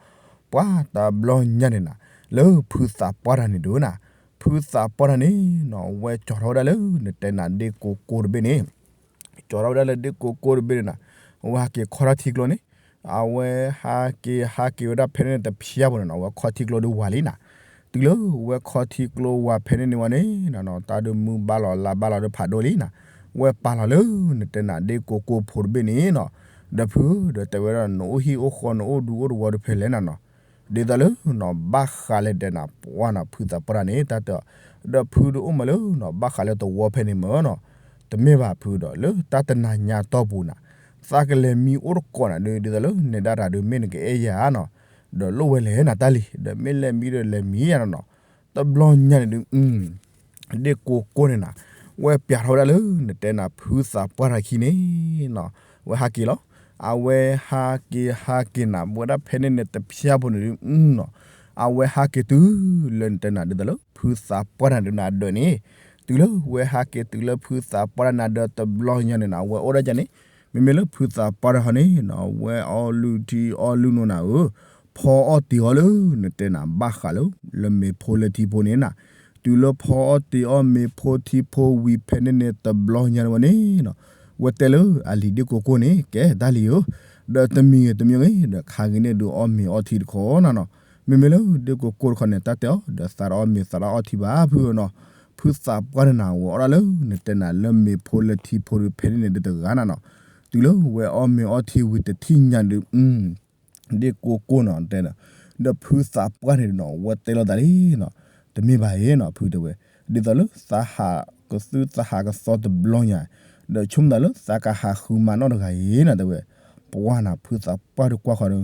ပှၤတဘျီညါန့ၣ်နၤ လၢဖုသးပှၢ်တၢ်န့ၣ်ဒုးနၤ, ဖုသးပှၢ်တၢ်န့ၣ်နီၤ ဝဲကၠီၤထီၣ်ဝဲဒၣ်လၢနတဲနၤဒ့ၣ်ကိကိတဘ့ၣ်န့ၣ် ကၠီၤထီၣ်ဝဲဒၣ်လၢဒ့ၣ်ကိကိတဘ့ၣ်န့ၣ်နၤ, အဝဲဟးက့ၤခီထီၣ်ထံကျိန့ၣ်, အဝဲဟးက့ၤဟးက့ၤဝဲဒၣ်ဖဲန့ၣ်တဖျၢၣ်ဖိန့ၣ်နီၤ အဝဲခီထံကျိဒုးဝၤလံနၤ, တုၤလၢဝဲခီထံကျိဝၤဖဲန့ၣ်န့ၣ်ဝဲန့ၣ်နီၤ တၢ်ဒုးမုၢ်ဘၣ်လီၤလါဘၣ်လီၤဒုးဖးဒိၣ်လံနၤ, ဝဲပာ်လီၤလၢနတဲနၤဒ့ၣ်ကိကိဖိတဘ့ၣ်န့ၣ်နီၤ, ဒီးဖုဧၢ ဒီးတဲဝဲဒၣ် နအိၣ်ဟံၣ်အိၣ်ဃီနအိၣ်ဒူအိၣ်တဝီဒုးဖဲလဲၣ်နၤနီၤ, ဒ်သိးလၢနီၤ ဘၣ်ဃးလၢတဲနၤ ပှၤနီၤ ဖုသးပှၢ်တၢ်န့ၣ် တၢ်တဲအီၤ, ဒီးဖုဒုးအိၣ်မးလၢနီၤ ဘၣ်ဃးလၢတဝီဖဲန့ၣ်မ့ၢ်နီၤ, တမ့ၢ်ဘၣ်ဖုဒီးလၢတၢ်တနၤညါတီၢ်ပူၤနၤ, သးကလဲၤမံအိၣ်တကိးနၤဒုး ဒ်သိးလၢနဲဒၣ်တၢ်ဒုး မ့ၢ်နကအဲၣ်ယၤဧါနီၤ, ဒီးလိၣ်ဝဲလဲၣ်နၤတၢ်လံၤ ဒီးမ့ၢ်လဲၤမံဒီးလဲၤမံယၤနီၤနီၤ, တဘျီညါန့ၣ်ဒုး ဒ့ၣ်ကိကိန့ၣ်နၤ, ဝဲပျးထီၣ်ဝဲဒၣ်လၢနတဲနၤ ဖုသးပှၢ်တၢ်ခံန့ၣ်နီၤ, ဝဲဟးက့ၤလီၤ. အဝဲဟးက့ၤဟးက့ၤနၤ ဝဲဒၣ်ဖဲန့ၣ်န့ၣ်တဖျၢၣ်ဖိန့ၣ်ဒုးနီၤ, အဝဲဟးက့ၤတုၤလၢနတဲနၤဒ်သိးလၢ ဖုသးပှၢ်တၢ်န့ၣ်ဒုးနၤဒၢးန့ၣ်, တုၤလၢဝဲဟးက့ၤတုၤလၢဖုသးပှၢ်တၢ်နၤဒၢးတဘျီညါန့ၣ်နၤ အဝဲအိၣ်ဒၣ်ကန့ၣ်, မ့မ့ၢ်လၢဖုသးပှၢ်တၢ်ဟီန့ၣ်နီၤ ဝဲအီလုၢ်ထံအီလုၢ်နိနၤဧၢ, ဖီအီၣ်တ့ၤအီၣ်လၢနတဲနၤ ဘၣ်ဃးလၢ လၢမ့ၤဖိလၢထံဖိန့ၣ်နၤ, တုၤလၢဖီအီၣ်တ့ၤအီၣ်မ့ၤဖိထံဖိဝံၤဖဲန့ၣ်န့ၣ်တဘျီညါန့ၣ်ဝဲန့ၣ်နီၤ, ဝဲတဲလၢအလံၤဒ့ၣ်ကိကိန့ၣ် ကဲတၢ်လံၤဧၢ, ဒီးတမံၤဂ့ၤတမံၤဂ့ၤ ဒီးခးက့ၤန့ၢ်ဒုးအီၣ်မ့ၤအီထံတခီနၤနီၤ, မ့မ့ၢ်လၢဒ့ၣ်ကိကိတခီန့ၣ် တၢ်တဲအီၤ ဒီးသးတအီၣ်မ့ၤသးတအီၣ်ထံဘၣ်ဖုဧၢနီၤ, ဖုသးပှၢ်န့ၣ်နၤ ဝဲအီၣ်ဒၣ်လၢနတဲနၤလၢမ့ၤဖိလၢထံဖိဒုး ဖဲန့ၣ်န့ၣ်ဒုးတဂၤနၤနီၤ, တုၤလၢဝဲအီၣ်မ့ၤအီထံဝံၤတထံၣ်ညါဒုး ဒ့ၣ်ကိကိနီၤတဲဒီး, ဒီးဖုသးပှၢ်န့ၣ်နီၤ ဝဲတဲလိာ်သးလံနီၤ, တမ့ၢ်ဘၣ်အံၤနီၤ ဖုတဲဝဲ, ဒ်သိးလၢသးဟးကသုသးဟးကသီတဘျီညါ, ဒီးဆိကမိၣ်သးလၢသးကဟးဃုမၤနီၣ်တဂၤအံၤနီၤတဲဝဲ, ပှၤနၤ ဖုသးပှၢ်ဒုးကွၢ်ဃီၤ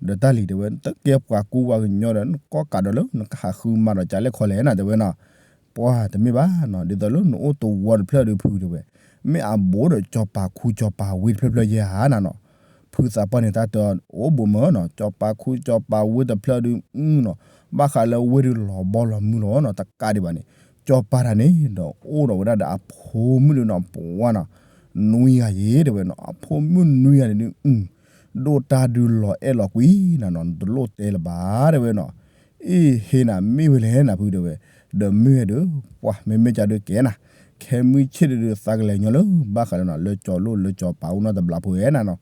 ဒီး ဒီးတၢ်လံၤတဲဝဲ တကဲပှၤကူပှၤကညီဒီး နကီၢ်ကးဒီးလၢနကဟးဃုမၤဒီးကလဲၣ်ခီလဲၣ်နၤတဲဝဲနီၤ, ပှၤတမ့ၢ်ဘၣ်နီၤ ဒ်သိးလၢနအိၣ်တဝီတဖျၢၣ်ဒုးဖုတဲဝဲ, မ့ၢ်အဘူးဒီးကၠီၤပၤခူကၠီၤပၤဝ့တဖျၢၣ်ဖျၢၣ်ယဲၢ်ဧါနၤနီၤ, ဖုသးပှၢ်န့ၣ် တၢ်တဲအီၤအိၣ်ဘူးမၢနီၤ ကၠီၤပၤခူကၠီၤပၤဝ့တဖျၢၣ်ဒုးနီၤ, ဘၣ်ဃးလၢဝ့ၢ်ဒုးလီၤဘီလီၤမုၢ်လီၤနီၤ တကးဒံးဘၣ်န့ၣ်, ကၠီၤပၤတၢ်န့ၣ်ဒီးအိၣ်ဒီးဝဲဒၣ်ဒီးအဖိမုၣ်ဒုးနီၤ ပှၤနီၤ, နွံဂၤယဲၢ်တဲဝဲနီၤ အဖိမုၣ်နွံဂၤန့ၣ်ဒုး ဒိၣ်တၢ်ဒုးလီၤအဲၣ်လီၤကွံနၤနီၤ နတလိၣ်တဲလၢၤဘၣ်တဲဝဲနီၤ, အ့ၣ်ဟ့ၣ်နၤမ့ၢ်ဝဲလဲၣ်နၤဖုတဲဝဲ, ဒီးမ့ၢ်ဝဲဒီး ပှၤမ့မ့ၢ်ကဒီးကဲနၤ, ခဲမုၢ်ဆ့ၣ်ဒုး သးကလဲၤညီလၢ ဘၣ်ဃးလၢနီၤ လၢကၠီၤလိၣ်လၢကၠီၤပၤအိၣ်နီတဘျီဖိဝဲနၤနီၤ,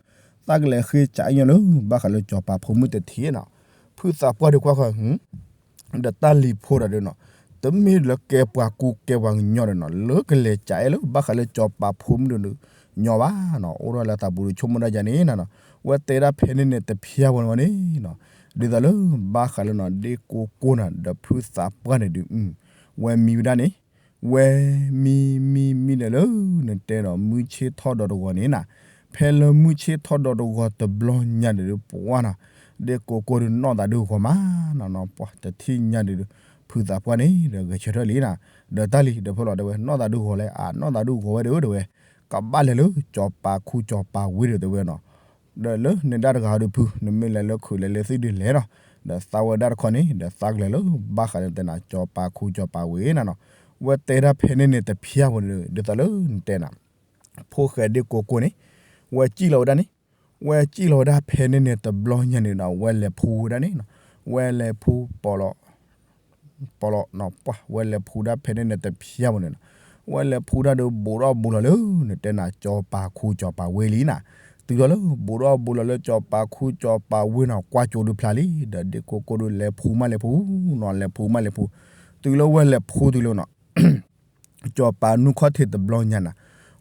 သးကလဲၤဃ့စးအ့ၣ်ညီလၢ ဘၣ်ဃးလၢကၠီၤပၤဖိမုၣ်တထံးနီၤ, ဖုသးပှၢ်ဒုးကွၢ်ဃီၤ ဒီးတၢ်လံၤဖိတၢ်ဒုးနီၤ, တမ့ၢ်လၢကဲပှၤကူကဲပှၤကညီဒီးနီၤ လၢကလဲၤစးအဲၣ်လၢ ဘၣ်ဃးလၢကၠီၤပၤဖိမုၣ်ဒုး ညီဘၣ်နီၤ အိၣ်ထီၣ်လၢသးပူၤဒုးဆိကမိၣ်ဒၣ်ယၤန့ၣ်နၤနီၤ, ဝဲတဲဒၣ်ဖဲန့ၣ်န့ၣ်တဖျၢၣ်ဝဲန့ၣ်နီၤ, ဒ်သိးလၢ ဘၣ်ဃးလၢနီၤ ဒ့ၣ်ကိကိနၤ ဒီးဖုသးပှၢ်န့ၣ်ဒုး ဝဲမံဝဲဒၣ်န့ၣ်, ဝဲမံမံမံဒီးလၢ နတဲဒီး မုၢ်ဆ့ၣ်ထီၣ်ဒီးတဂီၤန့ၣ်နၤ, ဖဲလၢမုၢ်ဆ့ၣ်ထီၣ်ဒီးတဂီၤတဘျီညါဒုး ပှၤနီၤ, ဒ့ၣ်ကိကိဒုးနီၢ်သးဒုးဂီၤမးနီၤနီၤ ပှၤတထံၣ်ညါဒုး ဖုသးပှၢ်န့ၣ်ဒီး ဂဲၤဆၢထၢၣ်လံနၤ, ဒီးတၢ်လံၤဒီးဖဲလီၤတဲဝဲ နီၢ်သးဒုးဂီၤလဲၣ် အနီၢ်သးဒုးဂီၤဝဲဒုးတဲဝဲ, ကဘၣ်လဲၤလၢကၠီၤပၤခူကၠီၤပၤဝ့ဒုးတဲဝဲနီၤ ဒီးလၢနဲဒၣ်တဂၤဒီးဖု နမ့ၢ်လဲၤလၢခုးလဲၤလၢသ့ၣ်ဒုးလဲၤနီၤ, ဒီးသးဝဲဒၣ်တခီန့ၣ် ဒီးသးကလဲၤလၢ ဘၣ်ဃးလၢနတဲနၤ ကၠီၤပၤခူကၠီၤပၤဝ့နၤနီၤ, ဝဲတဲဒၣ်ဖဲန့ၣ်န့ၣ်တဖျၢၣ်ဝဲန့ၣ် ဒ်သိးလၢနတဲနၤ ဖိၣ်ဃဲဒ့ၣ်ကိကိန့ၣ်, ဝဲစံၣ်လီၤဝဲဒၣ်န့ၣ်, ဝဲစံၣ်လီၤဝဲဒၣ်ဖဲန့ၣ်န့ၣ်တဘျီညါန့ၣ်ဒီး ဝဲလဲၤဖူဝဲဒၣ်န့ၣ်နီၤ, ဝဲလဲၤဖူပီးလီၤ ပီးလီၤနီၤ ပှၤ ဝဲလဲၤဖူဒၣ်ဖဲန့ၣ်န့ၣ်တဖျၢၣ်ဝဲန့ၣ်နီၤ, ဝဲလဲၤဖူဒၣ်ဒီးဘူးထီၣ်ဘူးလီၤလၢ နတဲနၤ ကၠီၤပၤခူကၠီၤပၤဝ့လံနၤ, တုၤလီၤလၢ ဘူးထီၣ်ဘူးလီၤလၢကၠီၤပၤခူကၠီၤပၤဝ့နီၤ ကွၢ်ကၠိဒုးဖျါလံ ဒီးဒ့ၣ်ကိကိဒုးလဲၤဖူမးလဲၤဖူနီၤ လဲၤဖူမးလဲၤဖူ, တုၤလၢဝဲလဲၤဖူတုၤလၢနီၤ ကၠီၤပၤနူၢ်ခီၣ်ထံးတဘျီညါနၤ,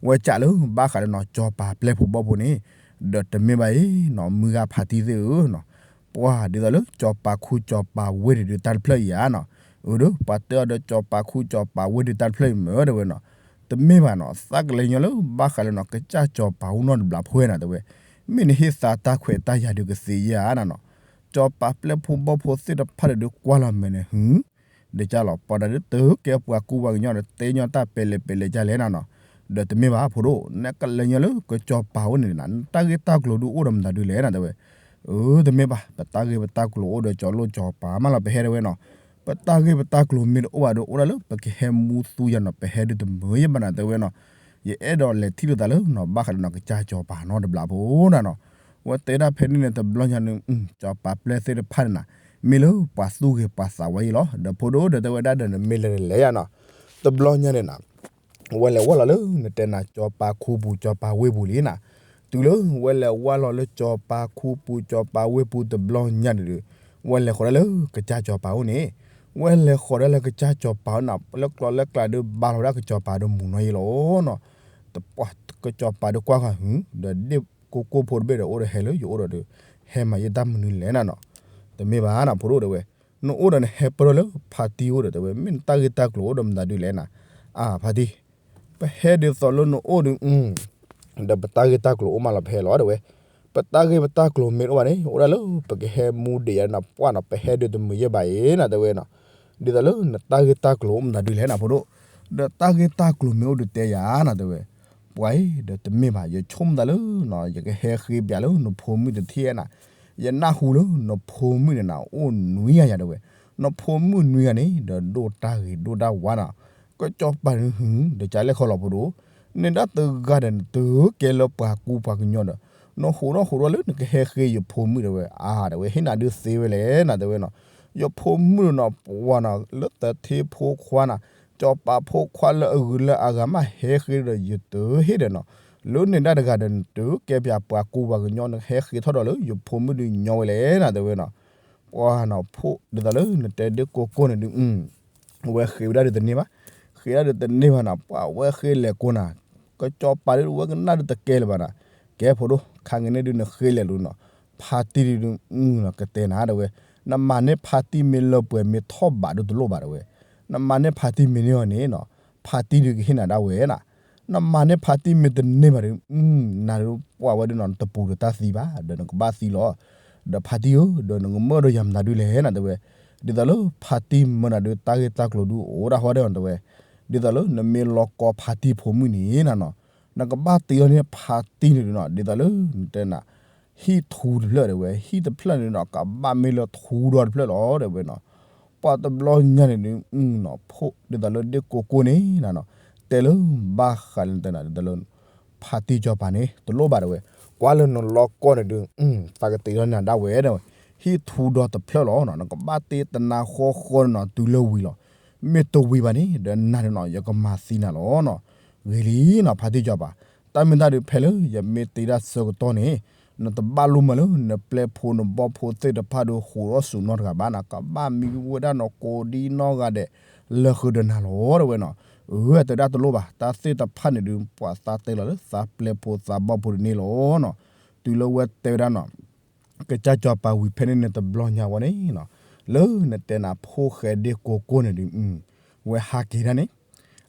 ဝဲစံၣ်လၢ ဘၣ်ဃးလၢနီၤ ကၠီၤပၤပျဲၢ်ဖိဘီၣ်ဖိန့ၣ်, ဒီးတမ့ၢ်ဘၣ်အံၤနီၤ မုၢ်ဂၤဖးတံၢ်သ့ၣ်ဧၢနီၤ, ပှၤဒ်သိးလၢ ကၠီၤပၤခူကၠီၤပၤဝ့န့ၣ်ဒုးတၢ်တဖျၢၣ်အံၤဧါနီၤ, အၢ ဒီးပှၤတဲအီၤဒီး ကၠီၤပၤခူ ကၠီၤပၤဝ့ၢ်ဒုး တၢ်တဖျၢၣ်အံၤမ့ၢ် တဲဝဲနီၤ, တမ့ၢ်ဘၣ်နီၤ, သးကလဲၤညီလၢဘၣ်ဃးလၢနီၤ ကစၢ်ကၠီၤပၤအိၣ်နီတဘျီဖိနီၤ တဲဝဲ, မ့ၢ်နဟ့ၣ်သါတၢ်ခွဲးတၢ်ယာ်ဒုးကသ့ဧါနၤနီၤ, ကၠီၤပၤပျဲၢ်ဖိဘီၣ်ဖိသ့ၣ်တဖၣ်ဒီး ကွၢ်လီၤမဲာ်န့ၣ် ဟု ဒီးကၢ်လီၤ ပှၤတၢ်ဒုးတကဲပှၤကူပှၤကညီဒီး တဲညီတၢ်ပဲာ်လဲၣ်ပဲာ်လဲၣ်ကၢ်လဲၣ်နၤနီၤ, ဒီးတမ့ၢ်ဘၣ်ဖိဒိၣ် နကလဲၤညီလၢကစၢ်ကၠီၤပၤအိၣ်န့ၣ်နၤ နတၢ်ဂ့ၢ်တၢ်ကျိၤဒုးအိၣ်ဒီးမတၤဒုးလဲၣ်နၤ တဲဝဲ, အၢ တမ့ၢ်ဘၣ် ပတၢ်ဂ့ၢ်ပတၢ်ကျိၤအိၣ်ဒီးကၠီၤလိၣ်ကၠီၤပၤမးလီၤ ပဟဲတဲဝဲနီၤ, ပတၢ်ဂ့ၢ်ပတၢ်ကျိၤမ့ၢ်တအိၣ်ဘၣ်ဒီး အိၣ်ဒၣ်လၢပကဟဲမူသူယၤနီၤ ပဟဲဒုးတမုာ်ယဲဘၣ်နၤ တဲဝဲနီၤ, ယအဲၣ်ဒိးလဲၤထံၣ်လိာ်သးလၢနီၤ ဘၣ်ဃးဒီးနီၤ ကစၢ်ကၠီၤပၤနီတဘျီဖိနၤနီၤ, ဝဲတဲဒၣ်ဖဲန့ၣ်န့ၣ် တဘျီညါန့ၣ် ကၠီၤပၤပျဲၢ်သ့ၣ်တဖၣ်န့ၣ်နၤ မ့ၢ်လၢပှၤသူၣ်ဂ့ၤပှၤသးဝါယဲလီၤ, ဒီးဖိဒိၣ်ဒီးတဲဝဲဒၣ်ဒီး နမ့ၢ်လဲၤလဲၤယၤနီၤ, တဘျီညါန့ၣ်နၤ ဝဲလဲၤဝဲလီၤလၢနတဲနၤ ကၠီၤပၤခူပူၤ ကၠီၤပၤဝ့ၢ်ပူၤလံနၤ, တုၤလၢဝဲလဲၤဝဲလီၤလၢကၠီၤပၤခူပူၤ ကၠီၤပၤဝ့ၢ်ပူၤတဘျီညါန့ၣ်ဒီး ဝဲလဲၤဃီၤဒၣ်လၢကစၢ်ကၠီၤပၤအိၣ်န့ၣ်, ဝဲလဲၤဃီၤဒၣ်လၢကစၢ်ကၠီၤပၤအိၣ်နၤ လၢကျီလၢကျါဒီး ဘါလီၤဝဲဒၣ်ကစၢ်ကၠီၤပၤဒီးမူၤနီၢ်ယဲလီၤနီၤ, တပှၢ် ကစၢ်ကၠီၤပၤဒီးကွၢ်ဃီၤ ဟု ဒီးဒ့ၣ်ကိၢ်ကိၢ်ဖိတဘ့ၣ်ဒီး အိၣ်ဒီးဟဲလၢယအိၣ်ဒီးဒီး ဟဲမၤယတၢ်မနုၤလဲၣ်နၤနီၤ, တမ့ၢ်ဘၣ်နၤ ဖိဒိၣ်တဲဝဲ, နအိၣ်ဒီးနဟဲပၢၢ်ထီၣ်လၢဖါတံၢ်အိၣ်ဒီး တဲဝဲ မ့ၢ်နတၢ်ဂ့ၢ်တၢ်ကျိၤအိၣ်ဒီးမတၤဒုးလဲၣ်နၤ, အၢ ဖါတံၢ် ပဟဲဒ်သိးလၢနအိၣ်ဒီး ဒီးပတၢ်ဂ့ၢ်တၢ်ကျိၤအိၣ်မးလီၤ ပဟဲလီၤ တဲဝဲ, ပတၢ်ဂ့ၢ်ပတၢ်ကျိၤမ့ၢ်တအိၣ်ဘၣ်န့ၣ် အိၣ်ဒၣ်လၢပကဟဲမူဒံးယၤနၤ ပှၢ်နီၤ ပဟဲဒုးတမုာ်ယဲဘၣ်အံၤနၤ တဲဝဲနီၤ, ဒ်သိးလၢနတၢ်ဂ့ၢ်တၢ်ကျိၤအိၣ်မတၤဒုးလဲၣ်နၤ ဖိဒိၣ်, ဒီးတၢ်ဂ့ၢ်တၢ်ကျိၤမ့ၢ်အိၣ်ဒီးတဲယၤနၤ တဲဝဲ, ပှၤအံၤ ဒီးတမ့ၢ်ဘၣ် ယဆိကမိၣ်သးလၢ ယကဟဲဃ့ပျးလၢနဖိမုၣ်တထံၣ်နၤ, ယနၢ်ဟူလၢနဖိမုၣ်န့ၣ်နၤ အိၣ်နွံဂၤယၤ တဲဝဲ, နဖိမုၣ်နွံဂၤန့ၣ် ဒီးဒိၣ်တၢ်ဂ့ၤဒိၣ်တၢ်ဝါနၤ, ကစၢ်ကၠီၤပၤန့ၣ် ဟု ဒီးကလဲၣ်ခီလီၤ ဖိဒိၣ်, နဒၣ်တဂၤဒီးနတကဲလၢပှၤကူပှၤကညီဒီး နဟူးထီၣ်ဟူးထီၣ်လၢနကဟဲဃ့ယဖိမုၣ် တဲဝဲ, အၢ တဲဝဲ ဟ့ၣ်နၤဒုးသ့ဝဲလဲၣ်နၤ တဲဝဲနီၤ, ယဖိမုၣ်ဒီးနီၤ ပှၤနီၤ လၢသထ့ဖိခွါနၤ ကၠီၤပၤဖိခွါလၢအဂုၤလၢအဂၤမးဟဲဃ့ဒီး ယတဟ့ၣ်ဒီးနီၤ, လၢနဒၣ်တဂၤဒီးနတကဲပှၤကူပှၤကညီ နကဟဲဃ့ထီၣ်ဒီးလၢယဖိမုၣ်ဒုးညီဝဲလဲၣ်နၤ တဲဝဲနီၤ, ပှၤနီၤ ဖိ ဒ်သိးလၢနတဲဒ့ၣ်ကိၢ်ကိၢ်န့ၣ်ဒုး ဝဲဃ့ဝဲဒၣ်ဒုးတန့ၢ်ဘၣ်, ဃ့ဒၣ်ဒုးတန့ၢ်ဘၣ်နၤ ပှၤဝဲဃ့လဲၤကိးနၤ, ကစၢ်ကၠီၤပၤဒုးဝဲကနၣ်ဒုးတကဲလၢၤဘၣ်နၤ, ကဲဖိဒိၣ် ခါကန့ၣ်ဒုးနဃ့လဲၤလူၤနီၤ, ဖါတံၢ်ဒုး ကတဲနၤ တဲဝဲ, နမၤန့ၢ်ဖါတံၢ်မ့ၢ်လၢပှဲၤမ့ၢ်ထီၣ်ဘးဒုးတလိၣ်ဘၣ် တဲဝဲ, နမၤန့ၢ်ဖါတံၢ်မ့ၢ်န့ၢ်အီၤန့ၣ်နီၤ, ဖါတံၢ်ဒုးကဟ့ၣ်နၤဒၣ်ဝဲနၤ, နမၤန့ၢ်ဖါတံၢ်မ့ၢ်တန့ၢ်ဘၣ်ဒီး နၤဒုးပှၤဝဲဒုးနီၤ နတပူၤဒီးတၢ်သံဘၣ် ဒီးနကဘၣ်သံလီၤ, ဒီးဖါတံၢ်ဧၢ ဒီးနကမၢဒီးယၤမတၤဒုးလဲၣ်နၤ တဲဝဲ, ဒ်သိးလၢဖါတံၢ်မၢနၤဒုး တၢ်ဂ့ၢ်တၢ်ကျိၤဒုးအိၣ်ဒၣ်ဟီဒဲးနီၤ တဲဝဲ, ဒ်သိးလၢနမ့ၢ်လီၤကီဖါတံၢ်ဖိမုၣ်န့ၣ်နၤနီၤ, နကဘၣ်တ့လီၤန့ၢ်ဖါတံၢ်န့ၣ်ဒုးနီၤ ဒ်သိးလၢနတဲနၤ ဟံၣ်ထူတဖျၢၣ် တဲဝဲ, ဟံၣ်တဖျၢၣ်န့ၣ်ဒီး ကဘၣ်မ့ၢ်လၢထူဒီတဖျၢၣ်လီၤ တဲဝဲနီၤ, ပှၤတဘျီညါန့ၣ်ဒုး ဖိ ဒ်သိးလၢဒ့ၣ်ကိၢ်ကိၢ်န့ၣ်နၤနီၤ, တဲလၢဘၣ်ဃးလၢနတဲနၤ ဒ်သိးလၢ ဖါတံၢ်ကၠီၤပၤန့ၣ် တလိၣ်ဘၣ် တဲဝဲ, ကွၢ်လၢနလီၤကီန့ၣ်ဒုး သးကတ့လီၤန့ၢ်နၤဒၣ်ဝဲ တဲဝဲ, ဟံၣ်ထူဒီတဖျၢၣ်လီၤနီၤ, နကဘၣ်တ့တနၤဃီဃီန့ၣ်နီၤ တုၤလၢဝံၤလီၤ, မ့ၢ်တဝံၤဘၣ်န့ၣ် ဒီးနၤန့ၣ်နီၤ ယကမၤသံနၤလီၤနီၤ, ဂ့ၤလံနီၤ ဖါတံၢ်ကၠီၤပၤ, တၢ်မ့ၢ်တၢ်ဒုးဖဲလၢယမ့ၢ်တ့ဒၣ်ဆၢကတီၢ်န့ၣ် နတဘၣ်လိၣ်မၢလၢနပျဲၢ်ဖိနဘီၣ်ဖိသ့ၣ်တဖၣ်ဒီးဟူးထီၣ်ဆူၣ်နီတဂၤဘၣ်နီၤ, ကဘၣ်မံဝဲဒၣ်နီၤကိးဒံနီၢ်ဂၤဒဲး လၢဃုာ်ဒီးနၤလီၤ တဲဝဲနီၤ, အၢ တဲဒၣ်တလိၣ်ဘၣ်, တၢ်သ့ၣ်တဖၣ်န့ၣ်ဒုး ပှၤသးတဲလီၤလၢသးပျဲၢ်ဖိသးဘီၣ်ဖိဒ်န့ၣ်လီၤနီၤ, တုၤလၢဝဲတဲဝဲဒၣ်နီၤ ကစၢ်ကၠီၤပၤဝံၤဖဲန့ၣ်န့ၣ်တဘျီညါဝဲန့ၣ်နီၤ, လၢနတဲနၤဖိၣ်ဃဲဒ့ၣ်ကိၢ်ကိၢ်န့ၣ်ဒုး ဝဲဟးက့ၤဒၣ်န့ၣ်,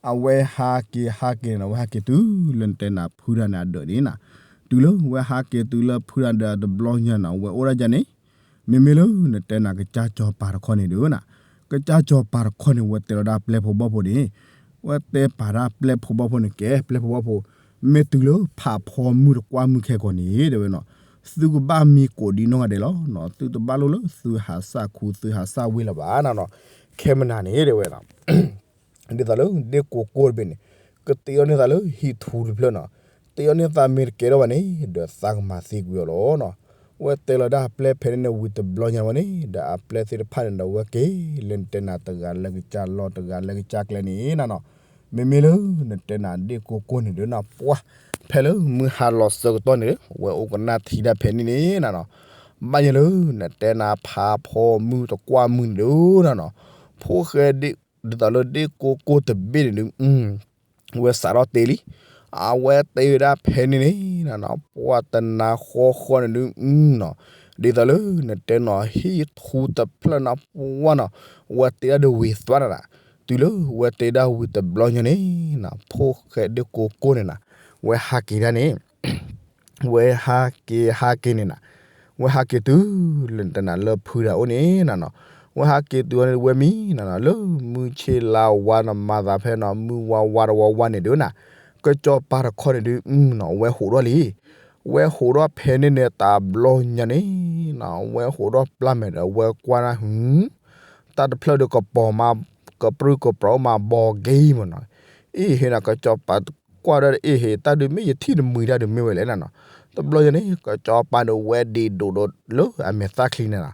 အဝဲဟးက့ၤဟးက့ၤန့ၣ်နီၤ ဝဲဟးက့ၤတုၤလၢနတဲနၤဖုဒၣ်န့ၣ်အဒၢးန့ၣ်နီၤ, တုၤလၢဝဲဟးက့ၤတုၤလၢဖုဒၣ်ဒီးတဘျီညါနီၤ ဝဲအိၣ်ဒၣ်ယၤန့ၣ်, မ့မ့ၢ်လၢနတဲနၤကစၢ်ကၠီၤပၤတခီန့ၣ်ဒုးနီၤ, ကစၢ်ကၠီၤပၤတခီန့ၣ် ဝဲတဲလီၤဒၣ်ပျဲၢ်ဖိဘီၣ်ဖိန့ၣ်, ဝဲတဲပာ်ဒၣ်ပျဲၢ်ဖိဘီၣ်ဖိန့ၣ် ကဲပျဲၢ်ဖိဘီၣ်ဖိ, မ့ၢ်တုၤလၢဖးဖီမုၢ်တကွၢ်မုၢ်ခဲကိာ်န့ၣ် တဲဝဲနီၤ, သုကဘၣ်မံကိးဒံနီၢ်ဂၤဒဲးလီၤနီၤ, သုတဘၣ်လိၣ်လၢသုဟးစၢ်ခူသုဟးစၢ်ဝ့ၢ်လၢၤဘၣ်နီၤ, ခဲမနၤန့ၣ် တဲဝဲနီၤ ဒ်သိးလၢဒ့ၣ်ကိၢ်ကိၢ်တဘ့ၣ်န့ၣ် ကတ့အီၤန့ၢ်သးလၢဟံၣ်ထူတဖျၢၣ်နီၤ, တ့အီၤန့ၢ်သးမ့ၢ်တကဲထီၣ်ဘၣ်န့ၣ် ဒီးသးကမၤသံကွံာ်အီၤလီၤနီၤ, ဝဲတဲလီၤဒၣ်ပျဲၢ်ဖဲန့ၣ်န့ၣ်ဝံၤတဘျီညါဝဲန့ၣ် ဒီးအပျဲၢ်သ့ၣ်တဖၣ်န့ၣ်ဒီးဝဲက့ၤ လၢနတဲနၤတဂၤလၢကစၢ်လီၢ်တဂၤလၢကစၢ်ကျဲန့ၣ်နၤနီၤ, မ့မ့ၢ်လၢနတဲနၤဒ့ၣ်ကိၢ်ကိၢ်န့ၣ်ဒီးနီၤ ပှၢ် ဖဲလၢမုၢ်ဟါလီၤဆၢကတီၢ်န့ၣ် ဝဲအိၣ်ကနၣ်ထံဒၣ်ဖဲန့ၣ်န့ၣ်နၤနီၤ, ဘၣ်ယဲလၢနတဲနၤဖးဖီမုၢ်တကွၢ်မုၢ်န့ၣ်ဒီးနၤနီၤ, ဖိၣ်ဃဲဒ် ဒ်သိးလၢဒ့ၣ်ကိၢ်ကိၢ်တဘ့ၣ်န့ၣ်ဒုး ဝဲစးထီၣ်တ့လံ, အဝဲတဲဝဲဒၣ်ဖဲန့ၣ်န့ၣ်နၤနီၤ ပှၢ်တနၤဃီဃီန့ၣ်ဒုးနီၤ, ဒ်သိးလၢနတဲနီၤ ဟံၣ်ထူတဖျၢၣ်နီၤ ပှၢ်နီၤ, ဝဲတ့ဒၣ်ဒုးဝံၤသွါနၤနၤ, တုၤလၢဝဲတ့ဒၣ်ဝံၤတဘျီညါန့ၣ်နီၤ ဖိၣ်ဃဲဒ့ၣ်ကိကိၢ်န့ၣ်နၤ, ဝဲဟးက့ၤဒၣ်န့ၣ် ဝဲဟးက့ၤဟးက့ၤန့ၣ်နၤ, ဝဲဟးက့ၤတုၤလၢနတဲနၤလၢဖုဒၣ်အိၣ်န့ၣ်နၤနီၤ, ဝဲဟးက့ၤတုၤအီၤန့ၣ် ဝဲမံနၤနီၤ လၢမုၢ်ဆ့လါဝါနီၤ မၤသးဖဲနီၤ မုၢ်ဝါဝါတဝီဝါန့ၣ်ဒုးနၤ, ကစီၤပၤတခီန့ၣ်ဒုးနီၤ ဝဲဟိးထီၣ်လံ, ဝဲဟိးထီၣ်ဖဲန့ၣ်န့ၣ်တဘျီညါန့ၣ်နီၤ ဝဲဟိးထီၣ်ပျၢ်မဲာ်ဒီး ဝဲကွၢ်နၢ်ဟု တၢ်တဖျၢၣ်ဒုးကပီၤမး ကပြုၢ်ကပြီၤအိၣ်မး ဘီက့မ့ၢ်နီၤ, အ့ၣ်ဟ့နၤ ကစီၤပၤကွၢ်ဒီးအ့ၣ်ဟ့ တၢ်ဒုးမ့ၢ်ယထံၣ်တမှံၤတၢ်ဒုးမ့ၢ်ဝဲလဲၣ်နၤနီၤ, တဘျီညါန့ၣ် ကစီၤပၤန့ၣ် ဝဲဒ့ဒိးဒီးလၢအမဲာ်သၣ်ချံန့ၣ်နီၤ,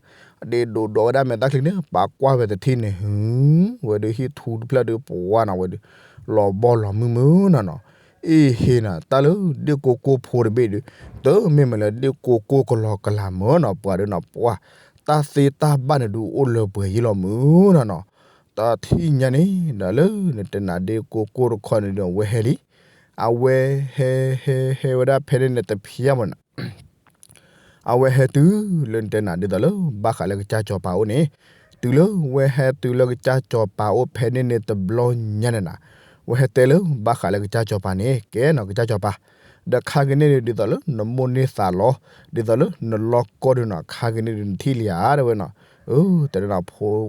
ဒ့ဒိးဒီးဝဲဒၣ်မဲာ်သၣ်ချံန့ၣ် ပာ်ကွၢ်ဝဲတထံၣ်န့ၣ်ဟု ဝဲဒုးဟံၣ်ထူတဖျၢၣ်ဒုးပှၢ်နီၤ ဝဲဒုး လီၤဘီလီၤမုၢ်မုၢ်နၤနီၤ, အ့ၣ်ဟ့နၤ တၢ်လၢဒ့ၣ်ကိကိၢ်ဖိတဘ့ၣ်ဒုး တမ့ၢ်မးလၢဒ့ၣ်ကိကိၢ်ကလီကလၤမုၢ်နီၤ ပှၤဒုးနီၤ ပှၢ် တၢ်သ့တၢ်ဘၣ်န့ၣ်ဒုးအိၣ်လၢပှဲၤယံလီၤမုၢ်နၤနီၤ, တထံၣ်ညါန့ၣ်ဒီးလၢနတဲနၤဒ့ၣ်ကိကိၢ်တခီန့ၣ်ဒီး ဝဲဟဲလံ, အဝဲဟဲဟဲဟဲဝဲဒၣ်ဖဲန့ၣ်န့ၣ်တဖျၢၣ်မ့ၢ်နၤ အဝဲဟဲတုၤလၢနတဲနၤဒ်သိးလၢ ဘၣ်ဃးလၢကစၢ်စီၤပၤအိၣ်န့ၣ်, တုၤလၢဝဲဟဲတုၤလၢကစၢ်စီၤပၤအိၣ်ဖဲန့ၣ်န့ၣ်တဘျီညါန့ၣ်နၤ, ဝဲဟဲတဲလၢဘၣ်ဃးလၢကစၢ်စီၤပၤန့ၣ် ကဲနီၤ ကစၢ်စီၤပၤ, ဒီးခါက့ၤန့ၣ်ဒုး ဒ်သိးလၢနမိၣ်န့ၢ်သးလီၤ, ဒ်သိးလၢနလီၢ်ကီၢ်ဒုးနီၤ ခါက့ၤန့ၣ်ဒုးနထံၣ်လံဧါ တဲဝဲနီၤ, တဲဒၣ်နီၤ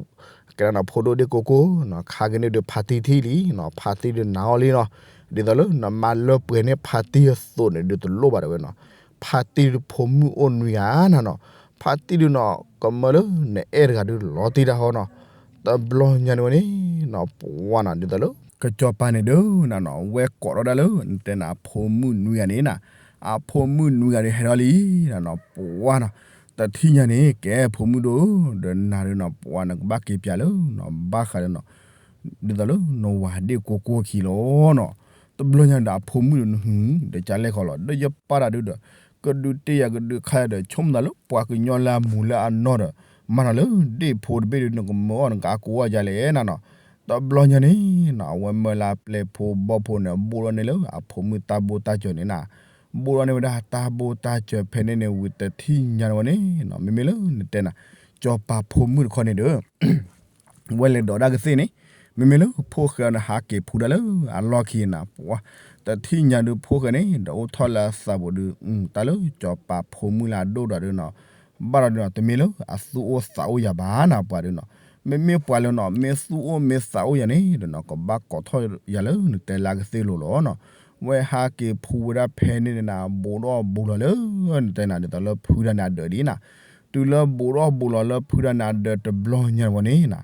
ကဲဒၣ်နီၤ ဖိဒိၣ်ဒ့ၣ်ကိကိၢ်နီၤ ခါက့ၤန့ၣ်ဒုးဖါတံၢ်ထံၣ်လံနီၤ ဖါတံၢ်ဒုးနာ်အီၤလံနီၤ, ဒ်သိးလၢနမၤလၢပှဲၤန့ၢ်ဖါတံၢ်အသိးန့ၣ်ဒုးတလိၣ်ဘၣ်တဲဝဲနီၤ, ဖါတံၢ်ဒုးဖိမုၣ်အိၣ်နွံဂၤနၤနီၤ, ဖါတံၢ်ဒုးနီၤ ကမၢလၢနအဲၣ်တဂၤဒုးလီၤတံၢ်တၢ်ဟီနီၤ, တဘျီညါန့ၣ်ဝဲန့ၣ်နီၤ ပှၢ်နီၤ ဒ်သိးလၢ ကစီၤပၤန့ၣ်ဒုးနၤနီၤ ဝဲကိးထီၣ်ဒၣ်လၢနတဲနၤအဖိမုၣ်နွံဂၤန့ၣ်နၤ, အဖိမုၣ်နွံဂၤဒုးဟဲထီၣ်လံနၤနီၤ ပှၢ်နီၤ, တထံၣ်ညါန့ၣ် ကဲဖိမုၣ်ဒိၣ်ဧၢ ဒီးနၤဒုးနီၤ ပှၢ်နကဘၣ်က့ၤပၠးလၢနီၤ ဘၣ်ဃးဒီးနီၤ ဒ်သိးလၢနဝၤဒ့ၣ်ကိကိၢ်အခံလီၤနီၤ, တဘျီညါဒီးအဖိမုၣ်ဒုးနဟု ဒီးကလဲၣ်ခီလီၤ ဒီးယပၢ်တၢ်ဒုးဒီး ကဒုးတ့ၢ်ယၤကဒုးခါယၤဒီး ဆိကမိၣ်သးလၢပှၤကညီလၢအမူၤလၢအနီၢ်ဒီး မၤတၢ်လၢဒ့ၣ်ဖိတဘ့ၣ်ဒုး နကမၢအီၣ် နကအါကိးအါယၤလဲၣ်နၤနီၤ, တဘျီညါန့ၣ်နီၤ အဝဲမၢလၢပျဲၢ်ဖိဘီၣ်ဖိန့ၣ် ဘိၣ်ထီၣ်န့ၢ်လၢအဖိမုၣ်တၢ်ဘိၣ်တၢ်စၢၤန့ၣ်နၤ, ဘိၣ်ထီၣ်န့ၢ်ဝဲဒၣ်တၢ်ဘိၣ်တၢ်စၢၤဖဲန့ၣ်န့ၣ် ဝံၤတထံၣ်ညါန့ၣ်ဝဲန့ၣ်နီၤ မ့မ့ၢ်လၢနတဲနၤ စီၤပၤဖိမုၣ်တခီန့ၣ်ဒီး ဝဲလဲၤဒိးဒၣ်ကသ့ၣ်န့ၣ်, မ့မ့ၢ်လၢဖိၣ်ဃဲအံၤန့ၣ် ဟးက့ၤဖူဒၣ်လၢအလီၢ်ခံနၤ ပှၤ, တထံၣ်ညါဒုးဖိၣ်ဃဲန့ၣ် ဒီးအိၣ်ထီၣ်လၢအသးပူၤဒုး တၢ်လၢစီၤပၤဖိမုၣ်လၢအဒိၣ်ဒီးဒုးနီၤ, ဘၣ်ဒီးဒုးနီၤ တမ့ၢ်လၢအသူၣ်အိၣ်သးအိၣ်ယၤဘၣ်နၤ ပှၤဒုးနီၤ, မ့မ့ၢ်ပှၤလၢနီၤ မ့ၢ်သူၣ်အိၣ်မ့ၢ်သးအိၣ်ယၤန့ၣ်ဒီးနီၤ ကဘၣ်ကိးထီၣ်ယၤလၢနတဲလၢကသ့ၣ်လိၤလီၤနီၤ, ဝဲဟးက့ၤဖူဝဲဒၣ်ဖဲန့ၣ်နၤ ဘူးဒီးဘူးလီၤလၢ နတဲနၤဒ်သိးလၢဖုဒၣ်န့ၣ်အဒၢးဒ်နၤ တုၤလၢဘူးဒီးဘူးလီၤလၢဖုဒၣ်န့ၣ်အဒၢးတဘျီညါဝဲန့ၣ်နၤ,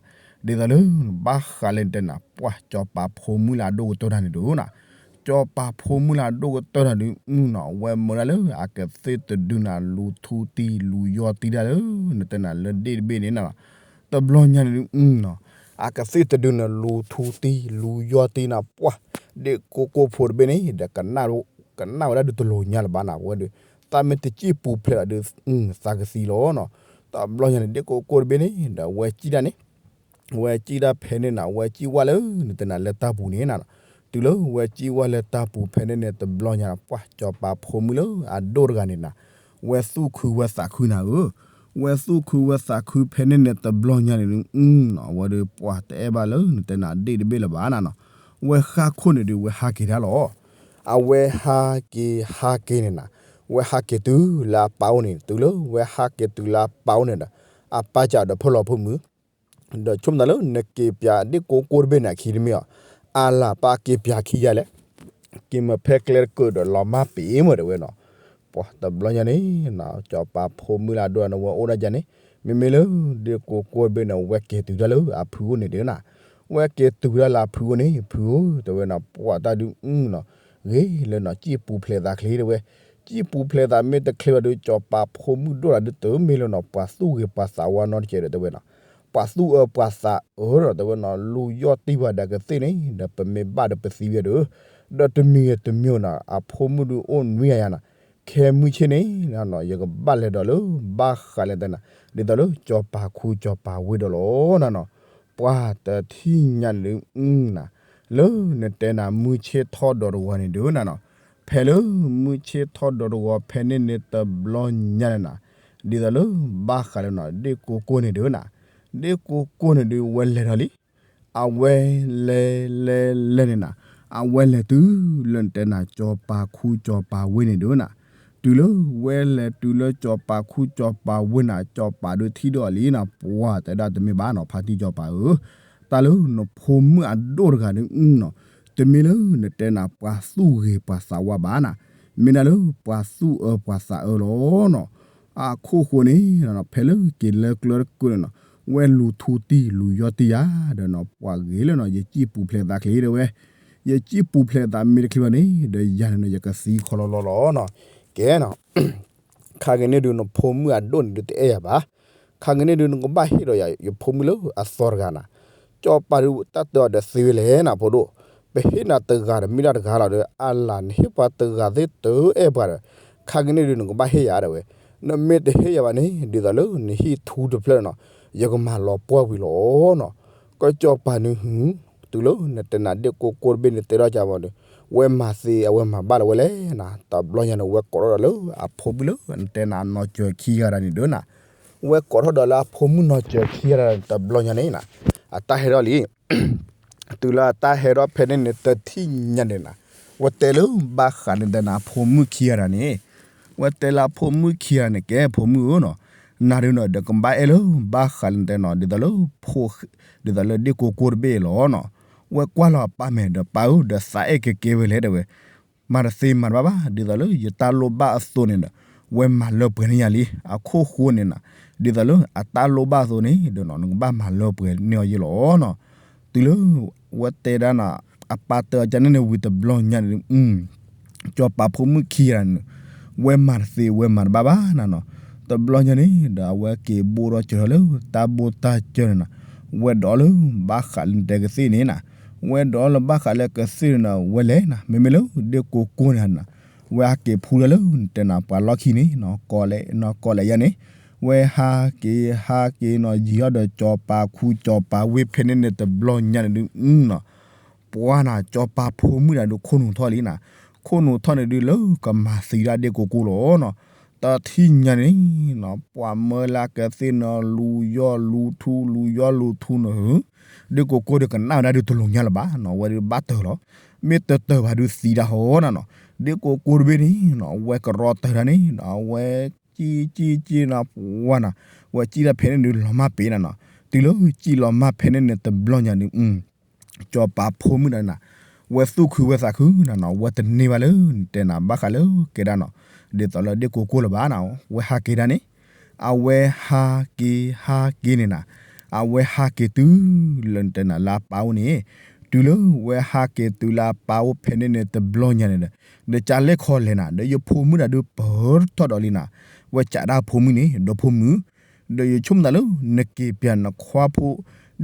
ဒ်သိးလၢ ဘၣ်ဃးလၢနတဲနၤ ပှၢ်စီၤပၤဖိမုၣ်လၢအဒိၣ်ကတၢၢ်တၢ်န့ၣ်ဒုးနၤ, စီၤပၤဖိမုၣ်လၢအဒိၣ်ကတၢၢ်တၢ်ဒုးနီၤ ဝဲမၢဒၣ်လၢအကသ့ၣ်တဒုနၤ လူၤထူတံၢ်လူၤယီၢ်တံၢ်ဒၣ်လၢ နတဲနၤလၢဒ့ၣ်တဘ့ၣ်န့ၣ်နၤ, တဘျီညါန့ၣ်ဒုးနီၤ အကသ့ၣ်တဒုနၤ လူၤထူတံၢ်လူၤယီၢ်တံၢ်နၤ ပှၢ် ဒ့ၣ်ကိကိၢ်ဖိတဘ့ၣ်န့ၣ်ဒီး ကနၣ်ဝဲဒၣ်ဒုးတလိၤညါလၢၤဘၣ်နၤ ပဝဲဒုး သးမ့ၢ်တစံၣ်ပူၤဖျဲးဒီးဒုး သးကသံလီၤနီၤ, တဘျီညါန့ၣ် ဒ့ၣ်ကိကိၢ်တဘ့ၣ်န့ၣ်ဒီး ဝဲစံၣ်ဒၣ်န့ၣ် ဝဲစံၣ်ဒၣ်ဖဲန့ၣ်နၤ ဝဲစံၣ်ဝဲလၢ နတဲနၤလၢတၢ်ပူၤန့ၣ်နၤ, တုၤလၢဝဲစံၣ်ဝဲလၢတၢ်ပူၤဖဲန့ၣ်န့ၣ် တဘျီညါ ပှၢ်စီၤပၤဖိမုၣ်လၢအဒိၣ်တဂၤန့ၣ်နၤ, ဝဲသူၣ်ခုဝဲသးခုနၤဧၢ, ဝဲသူၣ်ခုဝဲသးခုဖဲန့ၣ်န့ၣ် တဘျီညါန့ၣ်ဒုး အဝဲဒုးပှၢ်တအဲၣ်ဘၣ်လၢ နတဲနၤဒ့ၣ်တဘ့ၣ်လၢၤဘၣ်နၤနီၤ, ဝဲဃါခိၣ်န့ၣ်ဒုး ဝဲဟးက့ၤတၢ်လီၤ အဝဲဟးက့ၤဟးက့ၤန့ၣ်နၤ, ဝဲဟးက့ၤတုၤလၢအပၢ်အိၣ်န့ၣ် တုၤလၢဝဲဟးက့ၤတုၤလၢအပၢ်အိၣ်န့ၣ်ဒီး အပၢ်စံးဒီး ဖိလီၤဖိမုၣ်, ဒီးဆိကမိၣ်သးလၢနက့ၤပၠးဒ့ၣ်ကိကိၢ်တဘ့ၣ်န့ၣ်အခံတမ့ၢ်အီၤ, အါလၢ်ပၢ်က့ၤပၠးခံယါလဲၣ်, က့ၤမၤဖဲကျဲတကၢၢ်ဒီးလီၤမၢ်ပ့ၤမ့ၢ်တဲဝဲနီၤ, ပှၢ်တဘျီညါန့ၣ် စီၤပၤဖိမုၣ်လၢအဒိၣ်န့ၣ် ဝဲအိၣ်ဒၣ်ယါန့ၣ်, မ့မ့ၢ်လၢဒ့ၣ်ကိကိၢ်တဘ့ၣ်န့ၣ် ဝဲက့ၤတုၤဒၣ်လၢအဖုအိၣ်န့ၣ်ဒီးနၤ, ဝဲက့ၤတုၤဒၣ်လၢအဖုအိၣ်န့ၣ် ဖုဧၢ တဲဝဲနီၤ, ပှၢ်တၢ်ဒုးနီၤ, ဂ့ၤလၢနီၤ စံၣ်ပူၤဖျဲးသးချ့တဲဝဲ, စံၣ်ပူၤဖျဲးသးမ့ၢ်တချ့ဘၣ်ဒီး စီၤပၤဖိမုၣ်ဒိၣ်တၢ်ဒုး တမ့ၢ်လၢနီၤ ပှၤသူၣ်ဂ့ၤပှၤသးဝါနီတကဲဒီးတဲဝဲနီၤ, ပှၤသူၣ်အၢပှၤသးအၢဒီးတဲဝဲနီၤ လူၤယီၢ်တံၢ်ပှၤဒၣ်ကသ့ၣ်န့ၣ် ဒီးပမ့ၢ်ဘၣ်ဒီးပသံဝဲဒီး, ဒီးတမံၤဂ့ၤတမံၤနီၤ အဖိမုၣ်ဒုးအိၣ်နွံဂၤယါနီၤ, ခဲမုၢ်ဆ့ၣ်န့ၣ် ယကဘၣ်လဲၤဒီးလၢ ဘၣ်ဃးလဲၣ်တဲနၤ, ဒ်သိးလၢစီၤပၤခူစီၤပၤဝ့ၢ်ဒီးလီၤနၤနီၤ, ပှၢ်တထံၣ်ညါန့ၣ်ဒုးနၤ, လၢနတဲနၤမုၢ်ဆ့ၣ်ထီၣ်ဒီးတဂီၤန့ၣ်ဒုးနၤနီၤ, ဖဲလၢမုၢ်ဆ့ၣ်ထီၣ်ဒီးတဂီၤဖဲန့ၣ်န့ၣ်တဘျီညါန့ၣ်နၤ, ဒ်သိးလၢဘၣ်ဃးလၢနီၤ ဒ့ၣ်ကိကိၢ်န့ၣ်ဒုးနၤ, ဒ့ၣ်ကိကိၢ်န့ၣ်ဒုး ဝဲလဲၤထီၣ်လံ. အဝဲလဲၤလဲၤလဲၤန့ၣ်နၤ, အဝဲလဲၤတုၤလၢနတဲနၤ စီၤပၤခူစီၤပၤဝ့ၢ်န့ၣ်ဒုးနၤ, တုၤလၢဝဲလဲၤတုၤလၢစီၤပၤခူစီၤပၤဝ့ၢ်နၤ, စီၤပၤဒုးထံၣ်ဒီးအီၤလံနၤ, ပှၤတဲဒၣ်တမ့ၢ်ဘၣ်နီၤ ဖါတံၢ်စီၤပၤဧၢ, တၢ်လၢနဖိမုၣ်အဒိၣ်တဂၤဒုးနီၤ, တမ့ၢ်လၢနတဲနၤ ပှၤသူၣ်ဂ့ၤပှၤသးဝါဘၣ်နၤ, မ့ၢ်ဒၣ်လၢပှၤသူၣ်အၢပှၤသးအၢလီၤနီၤ. အခိၣ်ဃိန့ၣ် ဖဲလၢက့ၤလၢကျၢၤတကုာ်န့ၣ်နီၤ, ဝဲလူၤထူတံၢ်လူၤယီၢ်တံၢ်ယၤ, ဒီးနီၤ ပှၤဂ့ၤလၢနီၤ ယစံၣ်ပူၤဖျဲးသးချ့တဲဝဲ, ယစံၣ်ပူၤဖျဲးသးမ့ၢ်တချ့ဘၣ်န့ၣ် ဒီးယၤန့ၣ်နီၤ ယကသံခီလီၤလီၤလီၤနီၤ. ကဲနီၤ ခါက့ၤန့ၣ်ဒုး နဖိမုၣ်အဒိၣ်န့ၣ်ဒုးတအဲၣ်ယၤဘၣ်. ခါက့ၤန့ၣ်ဒုး နကဘၣ်ဟ့ၣ်ဒီးယၤ ယဖိမုၣ်လၢအသီတဂၤနၤ, စီၤပၤဒုးတၢ်တဲအီၤဒီးသ့ဝဲလဲၣ်နၤ ဖိဒိၣ်, ပဟ့ၣ်နၤတဂၤဒီးမ့ၢ်ဒၣ်တဂၤလီၤဒီး အလၤနဟ့ၣ်ပှၤတဂၤသ့ၣ်တအဲၣ်ပှၤဒီး, ခါက့ၤန့ၣ်ဒုး နကဘၣ်ဟ့ၣ်ယၤဒၣ်ဝဲ, နမ့ၢ်တဟ့ၣ်ယၤဘၣ်န့ၣ် ဒ်သိးလၢနဟံၣ်ထူတဖျၢၣ်နီၤ, ယကမၤလီၤပှီၢ်ဝံၤလီၤနီၤ. ကစီၤပၤန့ၣ်ဟု တုၤလၢနတဲနၤ ဒ့ၣ်ကိကိၢ်တဘ့ၣ်န့ၣ် တဲထီၣ်ကဘီဒီး, ဝဲမၤသ့ အဝဲမၤဘၣ်လၢၤဝဲလဲၣ်နၤ, တဘျီညါန့ၣ် ဝဲကိးထီၣ်ဒီးလၢအဖိမုၣ်လၢနတဲနၤ နီၢ်စၢၤခံဂၤတဂၤန့ၣ်ဒုးနၤ, ဝဲကိးထီၣ်ဒီးလၢအဖိမုၣ်နီၢ်စၢၤခံဂၤတဂၤန့ၣ် တဘျီညါန့ၣ်နၤ, အတၢ်ဟဲထီၣ်လံ တုၤလၢအတၢ်ဟဲထီၣ်ဖဲန့ၣ်န့ၣ် တထံၣ်ညါန့ၣ်နၤ, ဝဲတဲလၢဘၣ်ဃးန့ၣ်တဲနၤ အဖိမုၣ်ခံဂၤတဂၤန့ၣ်, ဝဲတဲလၢအဖိမုၣ်ခံဂၤန့ၣ် ကဲဖိမုၣ်ဧၢနီၤ, နၤဒုးနီၤ ဒီးကဘၣ်အဲၣ်လၢဘၣ်ဃးန့ၣ်တဲနီၤ ဒ်သိးလၢ ဒ်သိးလၢဒ့ၣ်ကိကိၢ်တဘ့ၣ်လီၤနီၤ. ဝဲကွၢ်လီၤအပၢ်မဲာ်ဒီး ပၢ်ဧၢ ဒီးသးအဲၣ်ကကဲဝဲလဲၣ်တဲဝဲ, မၤတသ့မၤတဘၣ်ဘၣ် ဒ်သိးလၢယတၢ်လိၣ်ဘၣ်အသိးန့ၣ်ဒီး ဝဲမၤလၢပှဲၤန့ၢ်ယၤလံ. အခိၣ်ဃိန့ၣ်နၤ, ဒ်သိးလၢအတၢ်လိၣ်ဘၣ်အသိးန့ၣ်ဒီးနီၤ နကဘၣ်မၤလၢပှဲၤန့ၢ်အီၤယ့ၢ်လီၤနီၤ. တုၤလၢ ဝဲတဲဒၣ်နၤ အပၢ်တဲအီၤကန့ၣ်န့ၣ်ဝံၤတဘျီညါန့ၣ် စီၤပၤဖိမုၣ်ခံဂၤန့ၣ် ဝဲမၤတသ့ဝဲမၤတဘၣ်ဘၣ်နၤနီၤ. တဘျီညါန့ၣ်ဒီး အဝဲက့ၤဘိၣ်ထီၣ်စၢၤထီၣ်လၢတၢ်ဘိၣ်တၢ်စၢၤန့ၣ်နၤ, ဝဲဒိးလၢဘၣ်ဃးလၢနတဲကသ့ၣ်န့ၣ်နၤ, ဝဲဒိးလၢဘၣ်ဃးလၢကသ့ၣ်န့ၣ်နၤ ဝဲလဲၤနၤ မ့မ့ၢ်လၢဒ့ၣ်ကိကိၢ်န့ၣ်နၤ, ဝဲဟးက့ၤဖူလၢလၢနတဲနၤ ပှၤလီၢ်ခံန့ၣ်နီၤ ကိးလဲၣ်နီၤ ကိးလဲၣ်ယါန့ၣ်, ဝဲဟးက့ၤဟးက့ၤနီၤ ယံာ်ထီၣ်ဒီးစီၤပၤခူစီၤပၤဝ့ၢ်ဖဲန့ၣ်န့ၣ် တဘျီညါန့ၣ်ဒုးနီၤ ပှၤနၤ စီၤပၤဖိမုၣ်ဒၣ်ဒုးခိၣ်နူာ်ထီၣ်လံနၤ, ခိၣ်နူာ်ထီၣ်န့ၣ်ဒုးလၢကမၤသံဒၣ်ဒ့ၣ်ကိကိၢ်လီၤနီၤ. တထံၣ်ညါန့ၣ်နီၤ ပှၤမၢလၢကသ့ၣ်နီၤ လူၤယီၢ်လူၤထူ လူၤယီၢ်လူၤထူနီၤ, ဒ့ၣ်ကိကိၢ်ဒုးကနၣ်ဝဲဒၣ်ဒုးတလိၤညါလၢၤဘၣ်နီၤ ဝဲဒုးဘၣ်တၢၢ်လီၤ. မ့ၢ်တၢၢ်တၢၢ်ဘၣ်ဒုးသံဒၣ်ဟီနၤနီၤ, ဒ့ၣ်ကိကိၢ်တဘ့ၣ်န့ၣ်နီၤ ဝဲကရီတၢၢ်ဒၣ်န့ၣ်နီၤ ဝဲကံကံကံနီၤ ပှၤနၤ ဝဲကံဒၣ်ဖဲန့ၣ်ဒုးလီၤမၢ်ပ့ၤနၤနီၤ, တုၤလၢကံလီၤမၢ်ဖဲန့ၣ်န့ၣ် တဘျီညါန့ၣ် စီၤပၤဖိမုၣ်ဒၣ်နၤ, ဝဲသူၣ်ခုဝဲသးခုနၤနီၤ ဝဲတန့ၢ်ဘၣ်လၢနတဲနၤ ဘၣ်ဃးလၢကဲဒၣ်နီၤ ဒ်သိးလၢဒ့ၣ်ကိကိၢ်လၢၤဘၣ်နၤ, ဝဲဟးက့ၤဒၣ်န့ၣ်, အဝဲဟးက့ၤဟးက့ၤန့ၣ်နၤ, အဝဲဟးက့ၤတုၤလၢနတဲနၤလၢအပၢ်အိၣ်န့ၣ်, တုၤလၢဝဲဟးက့ၤတုၤလၢအပၢ်အိၣ်ဖဲန့ၣ်န့ၣ် တဘျီညါန့ၣ်ဒီး, ဒီးကလဲၣ်ခီလဲၣ်နၤ ဒီးယဖိမုၣ်ဒၣ်ဒုးပၢၤထီၣ်ဒီးလံနၤ, ဝဲကးဒၣ်ဖိမုၣ်န့ၣ် ဒီဖိမုၣ် ဒီးယဆိကမိၣ်သးလၢ နက့ၤပၠးနခွါဖိ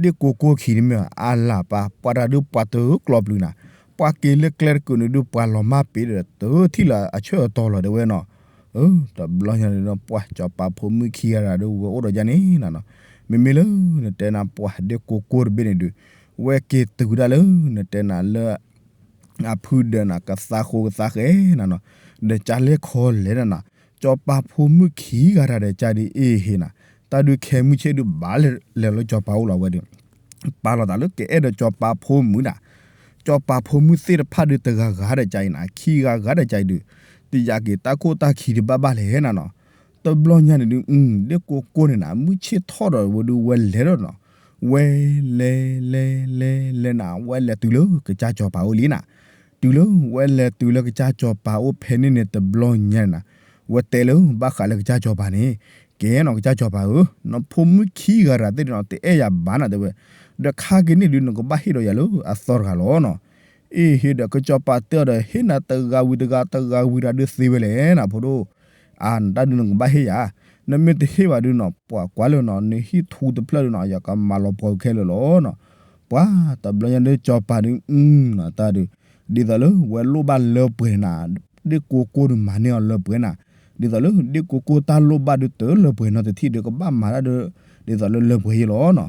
ဒ့ၣ်ကိကိၢ်ခံန့ၣ်မ့ၢ်အါလၢ်ပၢ် ပှၤတၢ်ဒုးပှၤတကျီပျုၤနၤ, ပှၤက့ၤလၢကျဲတကုာ်န့ၣ်ဒုး ပှၤလီၤမၢ်ပ့ၤဒီး တထံၣ်လၢအဆၢအတီၤလီၤတဲဝဲနီၤ. တဘျီညါန့ၣ်ဒီး ပှၤစီၤပၤဖိမုၣ်ခံဂၤဒုး ဝဲအိၣ်ဒီးယၤန့ၣ်နၤနီၤ, မ့မ့ၢ်လၢနတဲနၤ ပှၤဒ့ၣ်ကိကိၢ်တဘ့ၣ်န့ၣ်ဒုး ဝဲက့ၤတုၤဒၣ်လၢ နတဲနၤလၢ အဖုဒၢးနၤ ကသးဃိကသးဃဲနၤနီၤ, ဒီးကလဲၣ်ခီလဲၣ်နၤနီၤ, စီၤပၤဖိမုၣ်ခံဂၤတၢ်ဒီးကါဒုးအ့ၣ်ဟ့နၤ, တၢ်ဒုးခဲမုၢ်ဆ့ၣ်ဒုးဘၣ်လဲၤလၢစီၤပၤအိၣ်လီၤဝဲဒီး ပာ်လီၤသးလၢကအဲၣ်ဒိးစီၤပၤဖိမုၣ်ဒၣ်, စီၤပၤဖိမုၣ်သ့ၣ်တဖၣ်ဒုးတဂၤဂၤဒီးကါအံၤနၤ ခံဂၤဂၤဒီးကါအံၤဒုး တယာ်က့ၤတၢ်ခိၣ်တၢ်ခံဒုးဘၣ်ဘၣ်လဲၣ်နၤနီၤ. တဘျီညါန့ၣ်ဒုး ဒ့ၣ်ကိကိၢ်န့ၣ်နၤ မုၢ်ဆ့ၣ်ထီၣ်ဒီးဝဲဒုးဝဲလဲၤဒီးနီၤ, ဝဲလဲၤလဲၤလဲၤလဲၤနၤ ဝဲလဲၤတုၤလၢကစၢ်စီၤပၤအိၣ်လံနၤ, တုၤလၢဝဲလဲၤတုၤလၢကစၢ်စီၤပၤအိၣ်ဖဲန့ၣ်န့ၣ် တဘျီညါန့ၣ်နၤ, ဝဲတဲလၢဘၣ်ဃးလၢကစၢ်စီၤပၤန့ၣ်, ကဲနီၤ ကစၢ်စီၤပၤဧၢ, နဖိမုၣ်ခံဂၤတၢ်သ့ၣ်နီၤ တအဲၣ်ယၤဘၣ်နၤတဲဝဲ, ဒီးခါက့ၤန့ၣ်ဒုး နကဘၣ်ဟ့ၣ်ဒီးယၤလၢအသီတဂၤလီၤနီၤ. အ့ၣ်ဟ့ဒီး ကစီၤပၤတဲအီၤဒီး ဟ့ၣ်နၤတဂၤဝံၤတဂၤ တဂၤဝံၤတဂၤဒုးသ့ဝဲလဲၣ်နၤ ဖိဒိၣ်, အါ နတၢ်ဒုးနကဘၣ်ဟ့ၣ်ယၤ, နမ့ၢ်တဟ့ၣ်ဘၣ်ဒုးနီၤ ပှၤကွၢ်လၢနီၤ နဟံၣ်ထူတဖျၢၣ်ဒုးနီၤ ယကမၤလီၤပှီၢ်ခဲလၢာ်လီၤနီၤ. ပှၤတဘျီညါဒုး စီၤပၤဒုး အုနီၤ တၢ်ဒုး ဒ်သိးလၢဝဲလိၣ်ဘၣ်လၢပှဲၤနၤ, ဒ့ၣ်ကိကိၢ်ဒုးမၤန့ၢ်အီၤလၢပှဲၤနၤ, ဒ်သိးလၢဒ့ၣ်ကိကိၢ်တၢ်လိၣ်ဘၣ်ဒုးတလၢပှဲၤနီတထံၣ်ဒုး ကဘၣ်မၤတၢ်ဒုး ဒ်သိးလၢလၢပှဲၤယ့ၢ်လီၤနီၤ.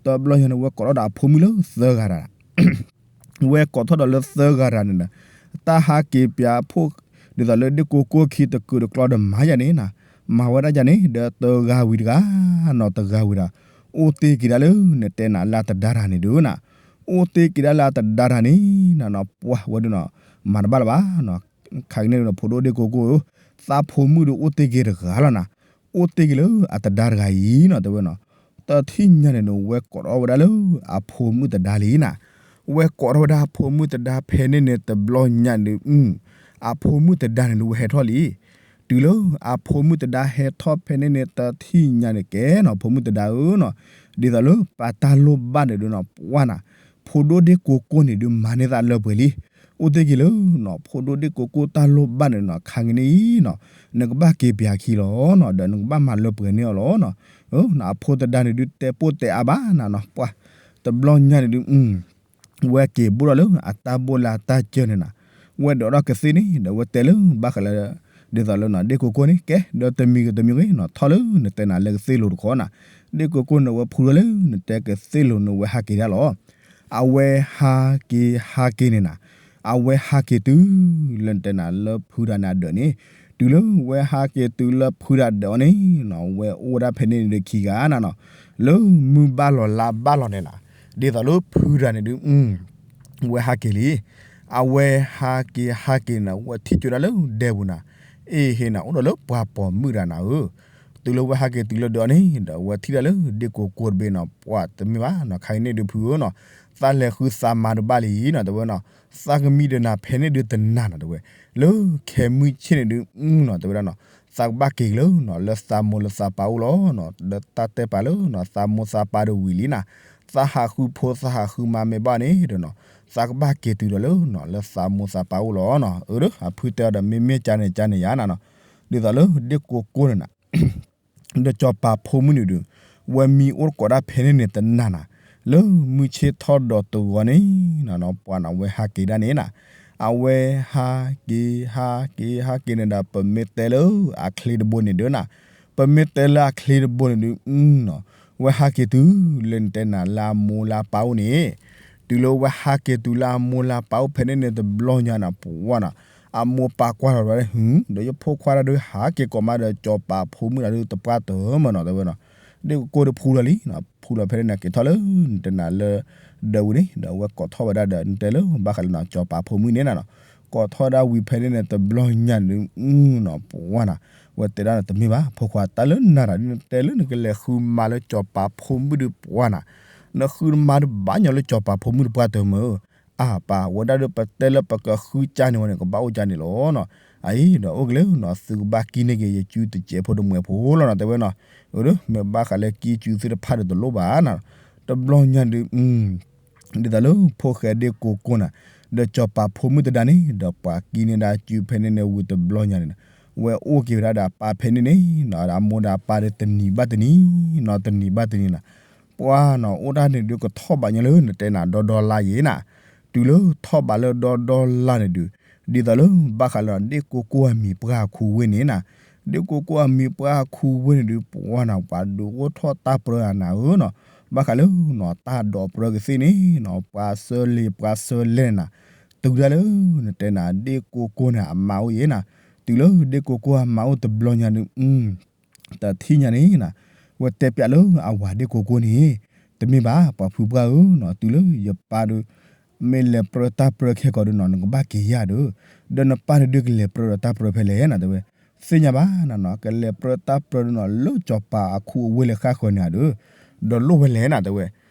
တဘျီညါန့ၣ် ဝဲကိးထီၣ်ဒီးအဖိမုၣ်လၢသၢဂၤတၢ် ဝဲကိးထီၣ်ဒီးလၢသၢဂၤတၢ်န့ၣ်ဒီး တၢ်ဟးက့ၤပၠးဖိ ဒ်သိးလၢဒ့ၣ်ကိကိၢ်ခံတကုာ်တကျီဒီးမၤယၤန့ၣ်နၤ, မၤဝဲဒၣ်ဒ်န့ၣ် ဒီးတဂၤဝံၤတဂၤနီၤ တဂၤဝံၤတဂၤ အိၣ်တ့ၢ်က့ၤဒၣ်လၢနတဲနၤလၢအတဒါတၢ်န့ၣ်ဒုးနၤ, အိၣ်တ့ၢ်က့ၤဒၣ်လၢအတဒါတၢ်န့ၣ်နၤနီၤ ပှၢ်ဝဲဒုးနီၤ မၤတဘၣ်လၢၤဘၣ်နီၤ, ခါက့ၤန့ၣ်ဒုးနီၤ ဖိဒိၣ်ဒ့ၣ်ကိကိဧၢ, သးဖိမုၣ်ဒုးအိၣ်တ့ၢ်က့ၤတဂၤလီၤနၤ, အိၣ်တ့ၢ်က့ၤလၢအတဒါတဂၤအံၤနီၤ တဲဝဲနီၤ, တထံၣ်ညါန့ၣ်ဒုး ဝဲကိးထီၣ်ဝဲဒၣ်လၢအဖိမုၣ်တဒါလံနၤ, ဝဲကိးထီၣ်ဝဲဒၣ်အဖိမုၣ်တဒါဖဲန့ၣ်န့ၣ် တဘျီညါန့ၣ်ဒုး အဖိမုၣ်တဒါန့ၣ်ဒုး ဝဲဟဲထီၣ်လံ တုၤလၢအဖိမုၣ်တဒါဟဲထီၣ်ဖဲန့ၣ်န့ၣ် တထံၣ်ညါန့ၣ်ကဲနီၤ ဖိမုၣ်တဒါဧၢနီၤ, ဒ်သိးလၢပာ်တၢ်လိၣ်ဘၣ်န့ၣ်ဒုးနီၤ ပှၢ်နၤ, ဖိဒိၣ်ဒ့ၣ်ကိကိန့ၣ်ဒုး မၤန့ၢ်သးလၢပှဲၤလံ, အိၣ်တ့ၢ်က့ၤလၢနီၤ ဖိဒိၣ်ဒ့ၣ်ကိကိတၢ်လိၣ်ဘၣ်န့ၣ်နီၤ ခါက့ၤန့ၣ်အံၤနီၤ, နကဘၣ်က့ၤပၠးခံလီၤနီၤ ဒီးနကဘၣ်မၤလၢပှဲၤန့ၢ်အီၤလီၤနီၤ, အဖိတဒါန့ၣ်ဒုးတဲပိၢ်တဲအါဘၣ်နၤနီၤ ပှၢ်, တဘျီညါန့ၣ်ဒုး ဝဲက့ၤဘိၣ်ထီၣ်လၢအတၢ်ဘိၣ်လၢအတၢ်စၢၤန့ၣ်နၤ, ဝဲဒိးထီၣ်ကသ့ၣ်န့ၣ် ဒီးဝဲတဲလၢဘၣ်ဃးလၢ ဒ်သိးလၢနီၤ ဒ့ၣ်ကိကိန့ၣ် ကဲ ဒီးတမံၤဂ့ၤတမံၤဂ့ၤနီၤ ထီၣ်လၢနတဲနၤလၢကသ့ၣ်လိၤတခီနၤ, ဒ့ၣ်ကိကိန့ၣ် ဝဲဖုထီၣ်လၢနတဲကသ့ၣ်လိၤန့ၣ် ဝဲဟးက့ၤဒၣ်လီၤ, အဝဲဟးက့ၤဟးက့ၤန့ၣ်နၤ, အဝဲဟးက့ၤတုၤ လၢနတဲနၤလၢဖုတဂၤန့ၣ်အဒၢးန့ၣ်, တုၤလၢဝဲဟးက့ၤတုၤလၢဖုတဂၤဒၢးအီၤန့ၣ်နီၤ ဝဲအိၣ်ဝဲဒၣ်ဖဲန့ၣ်န့ၣ်ဒီးခံဂၤနၤနီၤ, လၢမုၢ်ဘၣ်လီၤလါဘၣ်လီၤန့ၣ်နၤ, ဒ်သိးလၢဖုတဂၤန့ၣ်ဒုး ဝဲဟးက့ၤလံ, အဝဲဟးက့ၤဟးက့ၤန့ၣ် ဝဲထံၣ်ကၠိဒၣ်လၢဒဲပူၤနၤ, အ့ဟ့ၣ်နၤ အိၣ်ဒီးလၢပှၤပိာ်မုၣ်တဂၤနၤဧၢ, တုၤလၢဝဲဟးက့ၤတုၤလၢဒၢးအီၤန့ၣ် ဒီးဝဲထံၣ်ဒၣ်လၢဒ့ၣ်ကိကိတဘ့ၣ်နီၤ ပှၢ်တမ့ၢ်ဘၣ်နီၤ ခါအံၤန့ၣ်ဒုးဖုဧၢနီၤ, သးလဲၤဃုသးမါတဘၣ်လံနီၤ တဲဝဲနီၤ, သးကမံဒၢးနၤဖဲန့ၣ်ဒုးတနၤနီၤ တဲဝဲ, လၢခဲမုၢ်ဆ့ၣ်န့ၣ်ဒုးနီၤ တဲဝဲဒၣ်နီၤ, သးကဘၣ်က့ၤကလၢနီၤ လၢသးမိၢ်လၢသးပၢ်အိၣ်လီၤနီၤ လၢတၢ်တဲပာ်လၢနီၤ သးမိၢ်သးပၢ်ဒီးဝံၤလံနၤ, သးဟးဃုဖိသးဟးဃုမါမ့ၢ်ဘၣ်န့ၣ်ဒီးနီၤ, သးကဘၣ်က့ၤတုၤဒီးလၢနီၤ လၢသးမိၢ်သးပၢ်အိၣ်လီၤနီၤ, အၢ အဖုတဲအီၤဒီး မ့မ့ၢ်ကန့ၣ်ကန့ၣ်ယါနၤနီၤ, ဒ်သိးလၢဒ့ၣ်ကိကိန့ၣ်နၤ ဒီးစီၤပၤဖိမုၣ်န့ၣ်ဒုး ဝဲမံအိၣ်တကိးဒၣ်ဖဲန့ၣ်န့ၣ်တနၤနၤ, လၢမုၢ်ဆ့ၣ်ထီၣ်ဒီးတဂီၤန့ၣ်နၤနီၤ ပှၢ်နၤ ဝဲဟးက့ၤဒၣ်န့ၣ်နၤ, အဝဲဟးက့ၤဟးက့ၤဟးက့ၤန့ၣ်ဒီး ပမ့ၢ်တဲလၢအချ့တဘိန့ၣ်ဒုးနၤ, ပမ့ၢ်တဲလၢအချ့တဘိန့ၣ်ဒုး နီၤ, ဝဲဟးက့ၤတုၤလၢနတဲနၤလၢအမိၢ်လၢအပၢ်အိၣ်န့ၣ်, တုၤလၢဝဲဟးက့ၤတုၤလၢအမိၢ်လၢအပၢ်အိၣ်ဖဲန့ၣ်န့ၣ်တဘျီညါနၤ ပှၢ်နၤ, အမိၢ်ပၢ်ကွၢ်ထီၣ်ဝဲဒၣ် ဟု, ဒီးယဖိခွါဒၣ်ဒုးဟးက့ၤကိးမးဒီးစီၤပၤဖိမုၣ်ဒၣ်ဒုးတပှၢ်တၢၢ်မးနီၤ တဲဝဲနီၤ, ဒ့ၣ်ကိကိဒုးဖုလီၤလံ, ဖုလီၤဖဲန့ၣ်န့ၣ် က့ၤထီၣ်လၢနတဲနၤလၢ ဒၢးဝံၤန့ၣ် ဒီးဝဲကိးထီၣ်ဝဲဒၣ်ဒီး နတဲလၢဘၣ်ဃးလၢနီၤ စီၤပၤဖိမုၣ်န့ၣ်နၤနီၤ, ကိးထီၣ်ဝဲဒၣ်ဝံၤဖဲန့ၣ်န့ၣ်တဘျီညါန့ၣ်ဒုး နီၤ ပှၢ်နၤ, ဝဲတဲဒၣ်န့ၣ် တမ့ၢ်ဘၣ် ဖိခွါ တၢ်လၢနၤတၢ်ဒုး နတဲလၢနကလဲၤဃုမၤလၢစီၤပၤဖိမုၣ်ဒုး ပှၢ်နၤ, နဃုနမါဒုးဘၣ်ညီလၢစီၤပၤဖိမုၣ်တပှၢ်တၢၢ်မး, အၢ ပၢ် ဝဲဒၣ်ဒုးပတဲလၢပကဃုကၢန့ၣ်ဝဲန့ၣ် ကဘၣ်အိၣ်ကၢန့ၣ်လီၤနီၤ, အအံၤဒီးအိၣ်က့ၤလၢနီၤ သုကဘၣ်ကံၣ်န့ၢ်က့ၤယစုတစဲးဖိတမှဲးဖိလီၤနီၤ တဲဝဲနီၤ, အၢ မ့ၢ်ဘၣ်ဃးလၢကံၣ်စုသ့ၣ်တဖၣ်ဒီးတလိၣ်ဘၣ်နီၤ, တဘျီညါဒုး ဒ်သိးလၢဖိၣ်ဃဲဒ့ၣ်ကိကိနၤ, ဒီးစီၤပၤဖိမုၣ်တဒါန့ၣ် ဒီးပှၤကံၣ်န့ၢ်ဒၣ်စုဖဲန့ၣ်န့ၣ်ဝံၤတဘျီညါန့ၣ်, ဝဲအိၣ်က့ၤဝဲဒၣ်ဒီးအပၢ်ဖဲန့ၣ်န့ၣ်နီၤ ဒီးအမိၢ်ဒီးအပၢ်ဒီးတနံၤဘၣ်တနံၤနီၤ တနံၤဘၣ်တနံၤနီၤ, ပှၢ်နီၤ အိၣ်တၢ်န့ၣ်ဒုးကထီၣ်ဘးညီလၢနတဲနၤဒီဒီလါယံၤနၤ, တုၤလၢထီၣ်ဘးလၢဒီဒီလါန့ၣ်ဒုး, ဒ်သိးလၢဘၣ်ဃးလၢဒ့ၣ်ကိကိအမံၤပှၢ်အခူဝ့ၢ်န့ၣ်နၤ, ဒ့ၣ်ကိကိအမံၤပှၢ်အခူဝ့ၢ်န့ၣ်ဒုး ပှၢ်နၤ ပှၤဒုးအိၣ်ထီၣ်တၢ်ပြၢအနၤဧၢနီၤ, ဘၣ်ဃးလၢနီၤ တၢ်ဒိးပြၢကသ့ၣ်န့ၣ်နီၤ ပှၤဆၢလ့ၤပှၤဆၢလဲၣ်နၤ, တုၤဒၣ်လၢ နတဲနၤဒ့ၣ်ကိကိန့ၣ် အမါအိၣ်ယံၤနၤ, တုၤလၢဒ့ၣ်ကိကိအမါအိၣ်တဘျီညါဒုး တထံၣ်ညါန့ၣ်နၤ, ဝဲတဲပျးလၢအဝၤဒ့ၣ်ကိကိန့ၣ်, တမ့ၢ်ဘၣ် ပှၤဖုပှၢ်ဧၢနီၤ တုၤလၢယပၢ်ဒုး မ့ၢ်လဲၤပြၢတၢ်ပြၢခဲကိာ်ဒုးနီၤ နကဘၣ်က့ၤယၤဒီး, ဒီးနပၢ်န့ၣ်ဒုးကလဲၤပြၢဒီးတၢ်ပြၢဖဲလဲၣ်နၤ တဲဝဲ, သ့ၣ်ညါဘၣ်နၤနီၤ ကလဲၤပြၢတၢ်ပြၢဒုးနီၤ လၢစီၤပၤအခူအဝ့ၢ်လၢဃၣ်ဃၢၤန့ၣ်ဧါဒီး, ဒီးလိၣ်ဝဲလဲၣ်နၤ တဲဝဲ,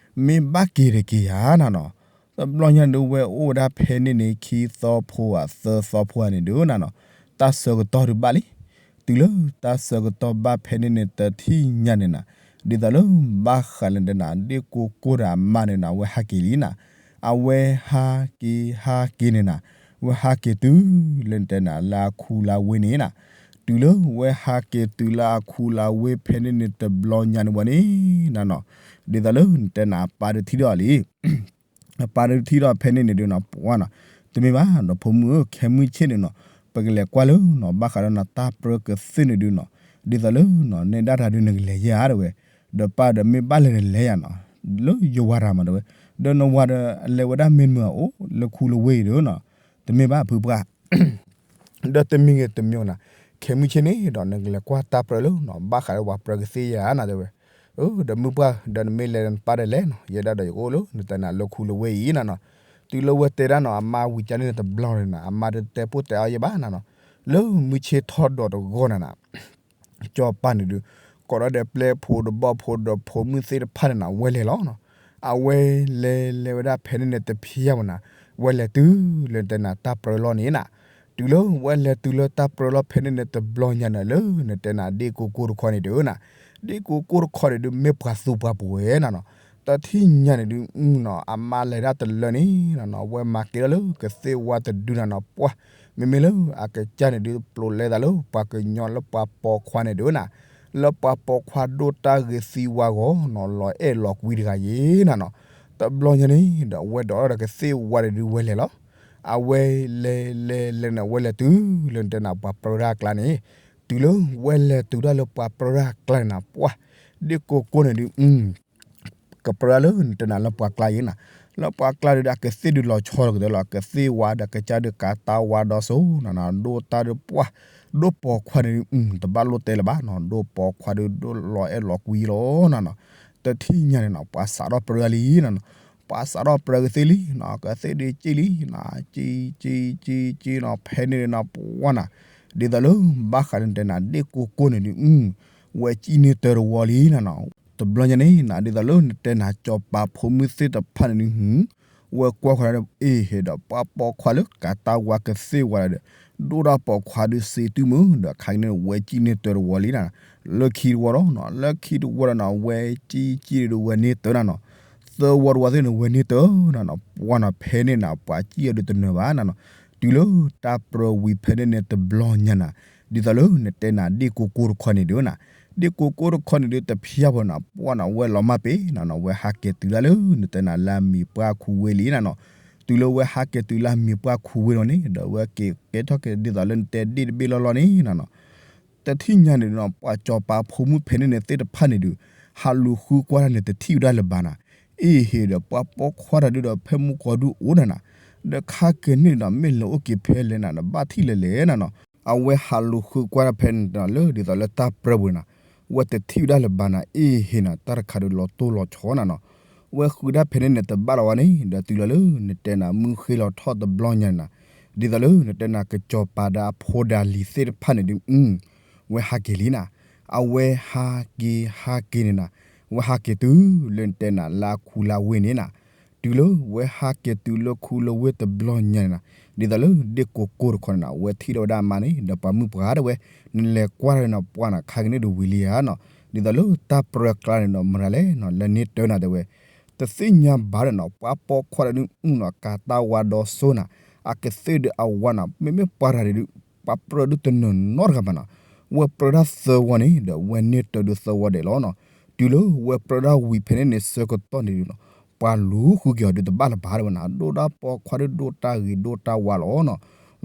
မ့ၢ်ဘၣ်က့ၤဒီးက့ၤယၤနၤနီၤ, တဘျီညါဒုးဝဲအိၣ်ဝဲဒၣ်ဖဲန့ၣ်န့ၣ် ခံသီဖိဧါသၢသီဖိဧါန့ၣ်ဒုးနၤနီၤ, တၢ်ဆၢကတီၢ်ဒုးဘၣ်လံ တုၤလၢတၢ်ဆၢကတီၢ်ဘၣ်ဖဲန့ၣ်န့ၣ် တထံၣ်ညါန့ၣ်နၤ, ဒ်သိးလၢဘၣ်ဃးလၢနတဲနၤ ဒ့ၣ်ကိကိဒီးအမါန့ၣ်နၤ အဝဲဟးက့ၤလံနၤ, အဝဲဟးက့ၤဟးက့ၤန့ၣ်နၤ, ဝဲဟးက့ၤတုၤလၢနတဲနၤလၢအခူလၢဝ့ၢ်န့ၣ်နၤ, တုၤလၢဝဲဟးက့ၤတုၤလၢအခူလၢဝ့ၢ်ဖဲန့ၣ်န့ၣ် တဘျီညါန့ၣ်ဝဲန့ၣ်နၤနီၤ, ဒ်သိးလၢနတဲနၤအပၢ်ဒုးထံၣ်ဒီးလံ အပၢ်ဒုးထံၣ်ဒီးဖဲန့ၣ်န့ၣ်ဒုးနီၤ ပှၢ်နီၤ, တမ့ၢ်ဘၣ်ဒီးဖိမုၣ်ဧၢ ခဲမုၢ်ဆ့ၣ်န့ၣ်နီၤ, ပကလဲၤကွၢ်လၢနီၤ ဘၣ်ဃးလၢနီၤ တၢ်ပြၢကသ့ၣ်န့ၣ်ဒုးနီၤ, ဒ်သိးလၢနီၤ နဲဒၣ်တၢ်ဒုးနကလဲၤယၤတဲဝဲ, ဒီးပၢ်ဒီးမ့ၢ်ဘၣ်လဲၤဒီးလဲၤယၤနီၤ, လၢယဝၤတၢ်မၤတဲဝဲ, ဒီးနဝၤဒီးအလဲၤဝဲဒၣ်မ့ၢ်မုာ်အအိၣ်လၢခူလၢဝ့ၢ်အံၤဒီးနီၤ, တမ့ၢ်ဘၣ်ဖုပှၢ် ဒီးတမံၤဂ့ၤတမံၤနၤ, က ခဲမုၢ်ဆ့ၣ်န့ၣ်ဒီး နကလဲၤကွၢ်တၢ်ပြၢလၢနီၤ ဘၣ်ဃးလၢပှၤပြၢကသ့ၣ်ယၤနၤတဲဝဲ, ဒီးမုၢ်ပှၢ်ဒီးနမ့ၢ်လဲၤနပၢ်ဒီးလဲၤနီၤ ယဲဒၣ်ဒီးယကအိၣ်လၢနတဲနၤလၢခူလၢဝ့ၢ်အံၤနၤနီၤ, တုၤလၢဝဲတဲဒၣ်နီၤ အမါဝံၤကန့ၣ်န့ၣ်တဘျီန့ၣ်နၤ အမါတတဲပိၢ်တဲအီၤယဲဘၣ်နၤနီၤ, လၢမုၢ်ဆ့ၣ်ထီၣ်ဒီးတဂီၢ်နၤနၤ ကၠီၤပၤန့ၣ်ဒုး ကိးဒီးပျဲၢ်ဖိဒီးဘီၣ်ဖိဒီးဖိမုၣ်သ့ၣ်တဖၣ်န့ၣ်နၤ ဝဲလဲၤလီၤနီၤ, အဝဲလဲၤလဲၤဝဲဒၣ်ဖဲန့ၣ်န့ၣ်တဖျၢၣ်ဝဲနၤ, ဝဲလဲၤတုၤလၢနတဲနၤတၢ်ပြၢလီၤန့ၣ်နၤ, တုၤလၢဝဲလဲၤတုၤလၢတၢ်ပြၢလီၤဖဲန့ၣ်န့ၣ်တဘျီညါန့ၣ်လၢနတဲနၤဒ့ၣ်ကိကိၢ်တခီန့ၣ်ဒုးနၤ, ဒ့ၣ်ကိကိၢ်တခီန့ၣ်ဒုး မ့ၢ်ပှၤသူပှၤပှဲၤနၤနီၤ, တထံၣ်ညါန့ၣ်ဒုး နီၤ အမါလဲၤဒၣ်တလၢန့ၣ်နၤနီၤ အဝဲမၤက့ၤထီၣ်လၢကသ့ၣ်ဝါတဒုနၤနီၤ ပှၢ် မ့မ့ၢ်လၢအကစၢ်န့ၣ်ဒုး ပျိးလဲသးလၢပှၤကညီလၢပှၤပိာ်ခွါန့ၣ်ဒုးနၤ, လၢပှၤပိာ်ခွါဒိၣ်တၢ်ဂ့ၤသံဝါဂီၢ်နီၤ လီၤအဲၣ်လီၤကွံတဂၤယဲနၤနီၤ, တဘျီညါန့ၣ်ဒီး အဝဲဒိးထီၣ်ဒီးကသ့ၣ်ဝါတဒုဝဲလဲၤလီၤ, အဝဲလဲၤလဲၤလဲၤန့ၣ် အဝဲလဲၤတုၤလၢနတဲနၤပှၤပြၢဒၣ်အကျါန့ၣ်, တုၤလၢဝဲလဲၤတုၤဒၣ်လၢပှၤပြၢဒၣ်အကျါန့ၣ်နၤ ပှၢ် ဒ့ၣ်ကိကိၢ်န့ၣ်ဒုး ကပြၢဒၣ်လၢနတဲနၤလၢပှၤကျါအံၤနၤ, လၢပှၤကျါဒုး အကသ့ၣ်ဒုးလီၤဆီတကတၢၢ်လီၤ အကသ့ၣ်ဝါဒီးကစၢ်ဒုးကးတၢ်ဝါဒီးစိၤနၤနီၤ ဒိၣ်တၢ်ဒုးပှၢ်, ဒိၣ်ပိာ်ခွါန့ၣ်ဒုး တဘၣ်လိၣ်တဲလၢၤဘၣ်နီၤ ဒိၣ်ပိာ်ခွါဒုးဒိၣ်လီၤအဲၣ်လီၤကွံလီၤနၤနီၤ, တထံၣ်ညါန့ၣ်နီၤ ပှၤစးထီၣ်ပြၢလံနၤနီၤ, ပှၤစးထီၣ်ပြၢကသ့ၣ်လံနီၤ ကသ့ၣ်ဒုးက့ၣ်လံနီၤ က့ၤက့ၤက့ၤက့ၤနီၤ ဖဲန့ၣ်န့ၣ်နီၤ ပှၢ်နၤ, ဒ်သိးလၢ ဘၣ်ဃးလၢနတဲနၤဒ့ၣ်ကိကိၢ်န့ၣ်ဒုး ဝဲကံၣ်န့ၢ်တၢတဝီလံနၤနီၤ, တဘျီညါန့ၣ်နၤ ဒ်သိးလၢနတဲနၤကၠီၤပၤဖိမုၣ်သ့ၣ်တဖၣ်န့ၣ်ဒုး ဝဲကွၢ်ဃီၤဒီး အ့ၣ်ဟ့ၣ်ဒီး ပှၤပိာ်ခွါလၢကးတၢ်ဝါကသ့ၣ်ဝါဒီး ဒိၣ်တၢ်ပိာ်ခွါဒုးစ့တုၤမုၢ်ဒီး ခါကန့ၣ်ဝဲကံၣ်န့ၢ်တၢတဝီလံနၤ, လၢခံတဝီဒီးနီၤ လၢခံတဝီဒီးနီၤ ဝဲကံၣ်ကံၣ်ဒုးဝဲန့ၢ်တၢနၤနီၤ, သၢဝီတဝီသ့ၣ်န့ၣ် ဝဲန့ၢ်တၢနၤနီၤ ပှၢ်နီၤ ဖဲန့ၣ်နၤ ပှၤကံၣ်အီၤဒုးတနၢၤဘၣ်နၤနီၤ, တုၤလၢတၢ်ပြၢဝံၤဖဲန့ၣ်န့ၣ်တဘျီညါနၤ, ဒ်သိးလၢနတဲနၤဒ့ၣ်ကိကိၢ်တခီန့ၣ်ဒုးနၤ, ဒ့ၣ်ကိကိၢ်တခီန့ၣ်ဒုး တဖျၢၣ်ဖိနၤ ပှၢ်နီၤ ဝဲလီၤမၢ်ပ့ၤနၤနီၤ ဝဲဟးက့ၤတုၤဒၣ်လၢနတဲနၤလၢအမံၤပှၢ်ခူဝ့ၢ်လံနၤနီၤ, တုၤလၢဝဲဟးက့ၤတုၤလၢအမံၤပှၢ်ခူဝ့ၢ်လီၤန့ၣ် ဒီးဝဲက့ၤကဲထီၣ်က့ၤဒ်သိးလၢနတဲဒ့ၣ်တဘ့ၣ်လီၢ်လီၢ်န့ၣ်နၤနီၤ တထံၣ်ညါန့ၣ်နီၤ ပှၤကၠီၤပၤဖိမုၣ်ဖဲန့ၣ်န့ၣ်သ့ၣ်တဖၣ်န့ၣ်ဒုး ဟးလူၤဃုကွၢ်တၢ်န့ၣ် တထံၣ်ဝဲဒၣ်လၢၤဘၣ်နၤ, အ့ၣ်ဟ့ၣ်ဒီးပှၤပိာ်ခွါတၢ်ဒုးဒီးဖဲမူကီၢ်ဒုးအိၣ်နၤနၤ, ဒီးခါက့ၤန့ၣ်ဒီး မ့ၢ်လဲၤအိၣ်က့ၤဖဲလဲၣ်နၤ နဘၣ်ထံၣ်လဲၣ်လဲၣ်နၤနီၤ, အဝဲဟးလူၤဃုကွၢ်တၢ်ဖဲန့ၣ်နၤ လၢဒ်သိးလၢတၢ်ပြၢပူၤနၤ, ဝဲတထံၣ်ဝဲဒၣ်လၢၤဘၣ်နၤ အ့ၣ်ဟ့ၣ်နၤ တၢ်တခါဒုးလီၤတိၢ်လီၤဆီနၤနီၤ ဝဲဃုဒၣ်ဖဲန့ၣ်န့ၣ် တဘၣ်လီၤဝဲန့ၣ် ဒီးတုၤလီၤလၢနတဲနၤမုၢ်ဃ့လီၤထီၣ်တဘျီညါန့ၣ်နၤ, ဒ်သိးလၢနတဲနၤကၠီၤပၤဒီးအဖိဒၣ်လံၤသ့ၣ်တဖၣ်န့ၣ်ဒုး ဝဲဟးက့ၤလံနၤ, အဝဲဟးက့ၤဟးက့ၤန့ၣ်နၤ, ဝဲဟးက့ၤတုၤလၢနတဲနၤလၢအခူလၢအဝ့ၢ်န့ၣ်နၤ, တုၤလၢဝဲဟးက့ၤတုၤလၢခူလၢဝ့ၢ်တဘျီညါန့ၣ်နၤ, ဒ်သိးလၢဒ့ၣ်ကိကိၢ်တခီန့ၣ်နၤ ဝဲထံၣ်ထီၣ်ဝဲဒၣ်အမါန့ၣ် ဒီးပှၤမုၣ်ပှၢ်တဲဝဲ, နလဲၤကွၢ်တၢ်န့ၣ်နၤ ပှၢ်နၤ ခါကန့ၣ်ဒုးဝံၤလံဧါနီၤ, ဒ်သိးလၢတၢ်ပြၢကျါန့ၣ်ဒီး မတၤလဲၣ်နီၤ လဲၤန့ၢ်တၢနၤတဲဝဲ, တသ့ၣ်ညါဘၣ်ဒီးနီၤ ပှၤပိာ်ခွါတဒုးနီၤ ကးတၢ်ဝါဒီးစိနၤ, အကသ့ၣ်ဒုးအဝါနၤ မ့မ့ၢ်ပှၤတၢ်ဒုး ပှၤပြၢဒုးတနၢၤနီတဂၤဘၣ်နီၤ, ဝဲပြၢဒၣ်သၢဝီန့ၣ် ဒီးဝဲန့ၢ်တၢဒုးသၢဝီဒဲးလီၤနီၤ, တုၤလၢဝဲပြၢဒၣ်ဝံၤဖဲန့ၣ်န့ၣ် ဆၢကတီၢ်န့ၣ်ဒုးနီၤ, ပှၤလူၤဃုက့ၤအီၤဒုးတဘၣ်လၢၤဘၣ်တဲဝဲနၤ, ဒိၣ်တၢ်ပိာ်ခွါဒုးဒိၣ်တၢ်ဂ့ၤဒိၣ်တၢ်ဝါလီၤနီၤ,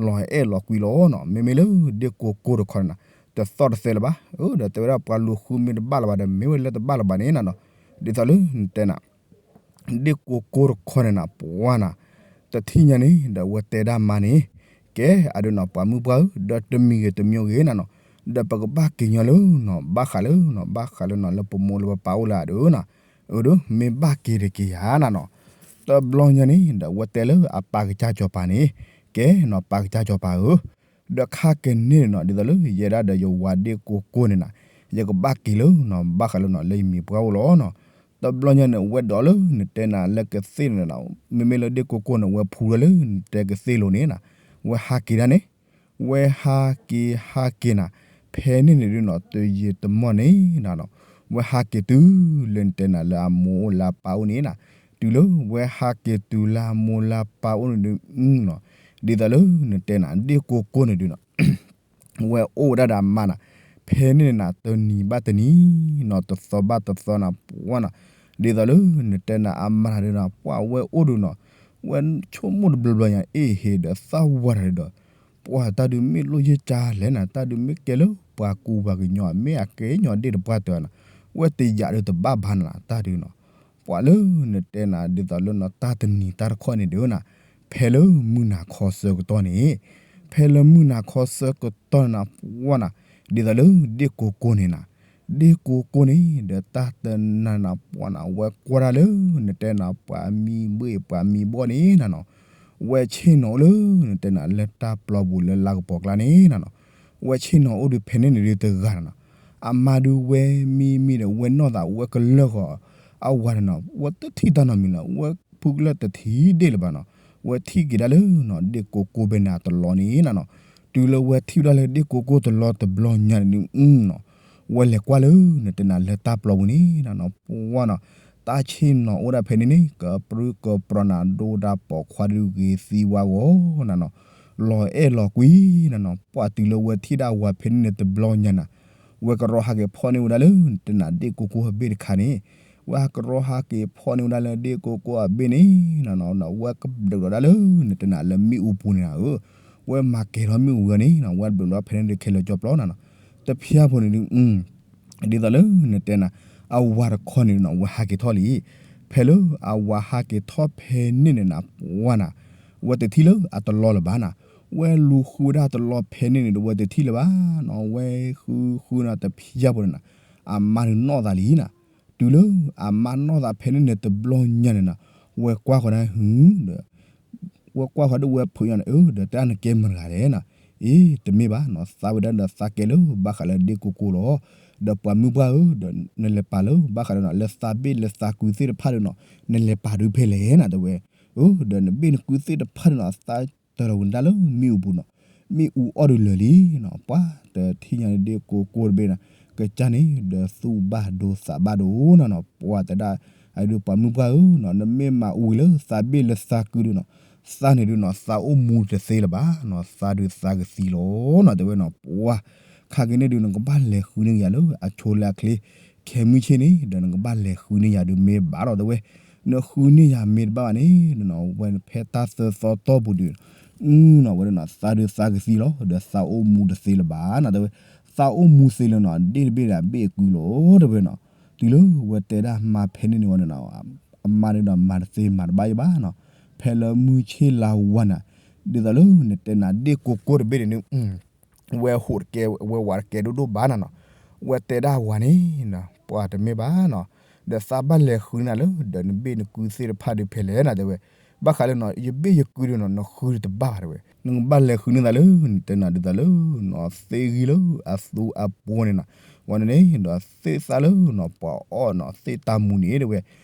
လီၤအဲၣ်လီၤကွံလီၤနီၤ, မ့မ့ၢ်လၢဒ့ၣ်ကိကိၢ်တခီန့ၣ်နၤ, တသီၣ်တသဲလၢၤဘၣ်, ဒီးတဲဝဲဒၣ်ပှၤလူၤဃုမ့ၢ်တဘၣ်လၢၤဘၣ်ဒီး မ့ၢ်ဝဲလၢတဘၣ်လၢၤဘၣ်န့ၣ်နၤနီၤ, ဒ်သိးလၢနတဲနၤ ဒ့ၣ်ကိကိၢ်တခီန့ၣ်နၤ ပှၢ်နၤ, တထံၣ်ညါန့ၣ် ဒီးဝဲတဲဒၣ်မါန့ၣ်, ကဲအဒုးနီၤ ပှၤမုၣ်ပှၢ်ဧၢ, ဒီးတမံၤဂ့ၤတမံၤဂ့ၤနၤနီၤ, ဒီးပကဘၣ်က့ၤညီလၢနီၤ ဘၣ်ဃးလၢနီၤ ဘၣ်ဃးလၢနီၤ လၢပမိၢ်လၢပပၢ်အိၣ်လၢအဒုးနီၤ, အဒုး မ့ၢ်ဘၣ်က့ၤတက့ၤယၤနၤနီၤ, တဘျီညါန့ၣ် ဒီးဝဲတဲလၢအပၢ်ကစၢ်ကၠီၤပၤန့ၣ်, ကဲနီၤ ပၢ်ကစၢ်ကၠီၤပၤဧၢ ဒီးခါကန့ၣ်နီၤ ဒ်သိးလၢယဲဒၣ်ဒီးယဝၤဒ့ၣ်ကိကိၢ်န့ၣ်နၤ, ယကဘၣ်က့ၤလၢနီၤ ဘၣ်ဃးလၢနီၤ လၢယမံၤပှၢ်အိၣ်လီၤနီၤ, တဘျီညါန့ၣ် ဝဲဒိးလၢနတဲနၤလၢကသ့ၣ်န့ၣ်နၤ, မ့မ့ၢ်လၢဒ့ၣ်ကိကိၢ်န့ၣ် ဝဲဖူလၢလၢနတဲကသ့ၣ်လိၤန့ၣ်နၤ, ဝဲဟးက့ၤဒၣ်န့ၣ်, ဝဲဟးက့ၤဟးက့ၤနၤ, ဖဲန့ၣ်န့ၣ်ဒုးနီၤ တယံာ်တမီၢ်န့ၣ်နၤနီၤ, ဝဲဟးက့ၤတုၤလၢနတဲနၤလၢအမိၢ်အိၣ်လၢအပၢ်အိၣ်န့ၣ်နၤ, တုၤလၢဝဲဟးက့ၤတုၤလၢအမိၢ်လၢအပၢ်အိၣ်န့ၣ်ဒုးနီၤ, ဒ်သိးလၢနတဲနၤ ဒ့ၣ်ကိကိၢ်န့ၣ်ဒုးနီၤ ဝဲအိၣ်ဝဲဒၣ်ဒီးအမါနၤ, ဖဲန့ၣ်နၤ တနံၤဘၣ်တနံၤနီၤ တသီဘၣ်တသီနၤ ပှၢ်နၤ, ဒ်သိးလၢနတဲနၤအမါနၤဒုးနီၤ ပှၢ်ဝဲအိၣ်ဒုးနီၤ, ဝဲဆိကမိၣ်တဘျီဘျီညါ အ့ၣ်ဟ့ၣ်ဒီးသၣ်ဝါတၢ်ဒုးဒီး, ပှၢ်တၢ်ဒုးမ့ၢ်လိၣ်ယဲၢ်ကၢလဲၣ်နၤ တၢ်ဒုးမ့ၢ်ကဲလၢပှၤကူပှၤကညီ မ့ၢ်အကဲညီဒ့ၣ်တပှၢ်တၢၢ်နၤ, ဝဲတယာ်ဒုးတဘၣ်ဘၣ်နၤ တၢ်ဒုးနီၤ, ပှၢ်လၢနတဲနၤ ဒ်သိးလၢနီၤ တၢ်တနံၤတၢ်တခီန့ၣ်ဒုးနၤ, ဖဲလၢမုၢ်နၤခီဆၢကတီၢ်န့ၣ်, ဖဲလၢမုၢ်နၤခီဆၢကတီၢ်န့ၣ်နၤ ပှၢ်နၤ, ဒ်သိးလၢဒ့ၣ်ကိကိန့ၣ်နၤ, ဒ့ၣ်ကိကိန့ၣ် ဒီးတၢ်တနၤနၤ ပှၢ်နၤ ဝဲကွၢ်ဒၣ်လၢနတဲနၤ ပှၤမံဘ့ၣ်ပှၤမံဘီၣ်န့ၣ်နၤနီၤ, ဝဲဆ့ၣ်နီၤအိၣ်လၢနတဲနၤ လၢတၢ်ပျီပူၤလၢလါကပီၤကျါန့ၣ်နၤနီၤ, ဝဲဆ့ၣ်နီၤအိၣ်ဒုးဖဲန့ၣ်န့ၣ်ဒုးတဂၤနၤနီၤ, အမါဒုးဝဲမံမံဒီး ဝဲနီၢ်သးဝဲကလၢာ်ဃီၤ အဝၤန့ၣ်နီၤ ဝဲတထံၣ်တၢ်နီတမံၤလၢၤ ဝဲဖုကလၢာ်တထံၣ်ဒ့ၣ်လၢၤဘၣ်နီၤ, ဝဲထံၣ်က့ၤဒၣ်လၢနီၤ ဒ့ၣ်ကိကိဘဲန့ၣ်အတလီန့ၣ်နၤနီၤ, တုၤလၢဝဲထံၣ်ဝဲဒၣ်လၢဒ့ၣ်ကိကိတလီတဘျီညါန့ၣ်ဒုးနီၤ, ဝဲလဲၤကွၢ်လၢနတဲနၤလၢတၢ်ပျီပူၤန့ၣ်နၤနီၤ ပှၢ်နီၤ, တၢ်ဆ့ၣ်နီၤအိၣ်ဒၣ်ဖဲန့ၣ်န့ၣ် ကပြုၢ်ကပြီၤနၤ ဒိၣ်တၢ်ပိာ်ခွါဒုးဂ့ၤသံဝါဂီၤနၤနီၤ, လီၤအဲၣ်လီၤကွံနၤနီၤ, ပှၢ်တုၤလၢဝဲထံၣ်ဒၣ်ဝၤဖဲန့ၣ်န့ၣ်တဘျီညါနၤ, ဝဲကရီဟးက့ၤဖီၣ်န့ၢ်ဝဲဒၣ်လၢနတဲနၤဒ့ၣ်ကိကိအဘ့ၣ်တခါန့ၣ်, ဝဲဟးကရီဟးက့ၤဖီၣ်န့ၢ်ဝဲဒၣ်လၢဒ့ၣ်ကိကိအဘ့ၣ်န့ၣ်နၤနီၤ ဝဲကဘျုးလီၤဒၣ်လၢနတဲနၤလၢမ့ၣ်အူပူၤန့ၣ်ဧၢ, ဝဲမၤကဲၤထီၣ်မ့ၣ်အူဝဲန့ၣ်နီၤ ဝဲဘျုးလီၤဖဲန့ၣ်ဒုးခဲလၢာ်ကၠီပျီနၤနီၤ, တဖျၢၣ်ဖိန့ၣ်ဒုး ဒ်သိးလၢနတဲနၤ အဝၤတခီန့ၣ်နီၤ ဝဲဟးက့ၤထီၣ်လံ, ဖဲလၢအဝၤဟးက့ၤထီၣ်ဖဲန့ၣ်န့ၣ်နၤ ပှၢ်နၤ, ဝဲတထံၣ်လၢအတလီလၢၤဘၣ်နၤ, ဝဲလူၤဃုဝဲဒၣ်တလီဖဲန့ၣ်န့ၣ်ဒီး ဝဲတထံၣ်လၢၤဘၣ်နီၤ, ဝဲဃုဃုနၤတဖျၢၣ်ဖိန့ၣ်နၤ, အမါန့ၣ်နီၢ်သးလံနၤ, တုၤလၢအမါနီၢ်သးဖဲန့ၣ်န့ၣ်တဘျီညါန့ၣ်နၤ, ဝဲကွၢ်ဃီၤဒၣ်ဟုဒီး ဝဲကွၢ်ဃီၤဒၣ်ဝဲဖုညါန့ၣ် အၢ ဒီးတဲဒၣ်နကဲမတၤတဂၤလဲၣ်နီၤ, အ့ တမ့ၢ်ဘၣ်နီၤ သးဝဲဒၣ်ဒီးသးကဲလၢဘၣ်ဃးလၢဒ့ၣ်ကိကိလီၤ, ဒီးပှၤမုၢ်ပှၢ်ဧၢ ဒီးနလဲၤပာ်လၢဘၣ်ဃးလၢနီၤ လၢသးဘ့ၣ်လၢသးကုသ့ၣ်တဖၣ်ဒီးနီၤ နလဲၤပာ်ဒုးဖဲလဲၣ်နၤ တဲဝဲ, အၢ ဒီးနဘ့ၣ်နကုသ့ၣ်တဖၣ်ဒီးနီၤ သးတၢၤလီၤဝဲဒၣ်လၢမ့ၣ်အူပူၤနီၤ, မ့ၣ်အူအီၣ်ဒုးလၢာ်လံနီၤ, ပှၢ်တထံၣ်ညါန့ၣ်ဒ့ၣ်ကိကိတဘ့ၣ်နီၤ, ကစၢ်န့ၣ် ဒီးသူၣ်ဘၣ်ဒိသးဘၣ်ဒိနၤနီၤ, ပှၢ်တဲဒၣ် အဒုးပှၤမုၢ်ပှၢ်ဧၢနီၤ နမ့ၢ်မၤအူဝံၤလၢသးဘ့ၣ်လၢသးကုဒုးနီၤ, သးန့ၣ်ဒုးနီၤ သးအိၣ်မူတသ့လၢၤဘၣ်နီၤ, သးဒုးသးကသံလီၤနီၤ တဲဝဲနီၤ, ပှၢ် ခါက့ၤန့ၣ်ဒုး နကဘၣ်လဲၤဃုန့ၢ်ယၤလၢအဆိလၢအချ့, ခဲမုၢ်ဆ့ၣ်န့ၣ် ဒီးနကဘၣ်လဲၤဃုန့ၢ်ယၤဒုးမ့ၢ်ဘၣ်လီၤ တဲဝဲ, နဃုန့ၢ်ယၤမ့ၢ်တဘၣ်ဘၣ်န့ၣ် ဝဲဖဲတၢ်သၢသီတီၢ်ပူၤဒုး နီၤ ဝဲဒၣ်နီၤ သးဒုးသးကသံလီၤ ဒီးသးအိၣ်မူတသ့လၢၤဘၣ်နီၤ တဲဝဲ, သးအိၣ်မူသ့လၢၤနီၤ ဒ့ၣ်တဘ့ၣ်ဒီးဘ့ၣ်အကုလီၤ တဲဝဲနီၤ, တုၤလၢဝဲတဲဒၣ်မါဖဲန့ၣ်န့ၣ်ဝဲန့ၣ်နီၤ အမါန့ၣ်ဒီးမၤတသ့မၤတဘၣ်ယဘၣ်နီၤ, ဖဲလၢမုၢ်ဆ့ၣ်လါဝါနၤ ဒ်သိးလၢနတဲနၤ ဒ့ၣ်ကိကိတဘ့ၣ်န့ၣ်န့ၣ် ဝဲဟူးတကဲ ဝဲဝးတကဲဒိၣ်ဒိၣ်ဘၣ်နၤနီၤ, ဝဲတဲဒၣ်ဝၤန့ၣ် ပှၤတမ့ၢ်ဘၣ်နီၤ, ဒီးသးဘၣ်လဲၤဃုန့ၢ်နၤလၢ ဒီးနဘ့ၣ်နကုသ့ၣ်တဖၣ်ဒုးဖဲလဲၣ်နၤ တဲဝဲ, ဘၣ်ဃးလၢနီၤ ယဘ့ၣ်ယကုဒုးနီၤ နဃုတဘၣ်ဘၣ် တဲဝဲ, နကဘၣ်လဲၤဃုန့ၢ်သးလၢ နတဲနၤဒ်သိးလၢနီၤ သ့ၣ်ဂံၢ်လၢအသူအပူၤန့ၣ်နီၤ, ဝဲန့ၣ်န့ၣ် ဒီးသ့ၣ်သၣ်လၢနီၤ ပှၤအီၣ်နီၤ သ့ၣ်တၢ်မူန့ၣ် တဲဝဲ,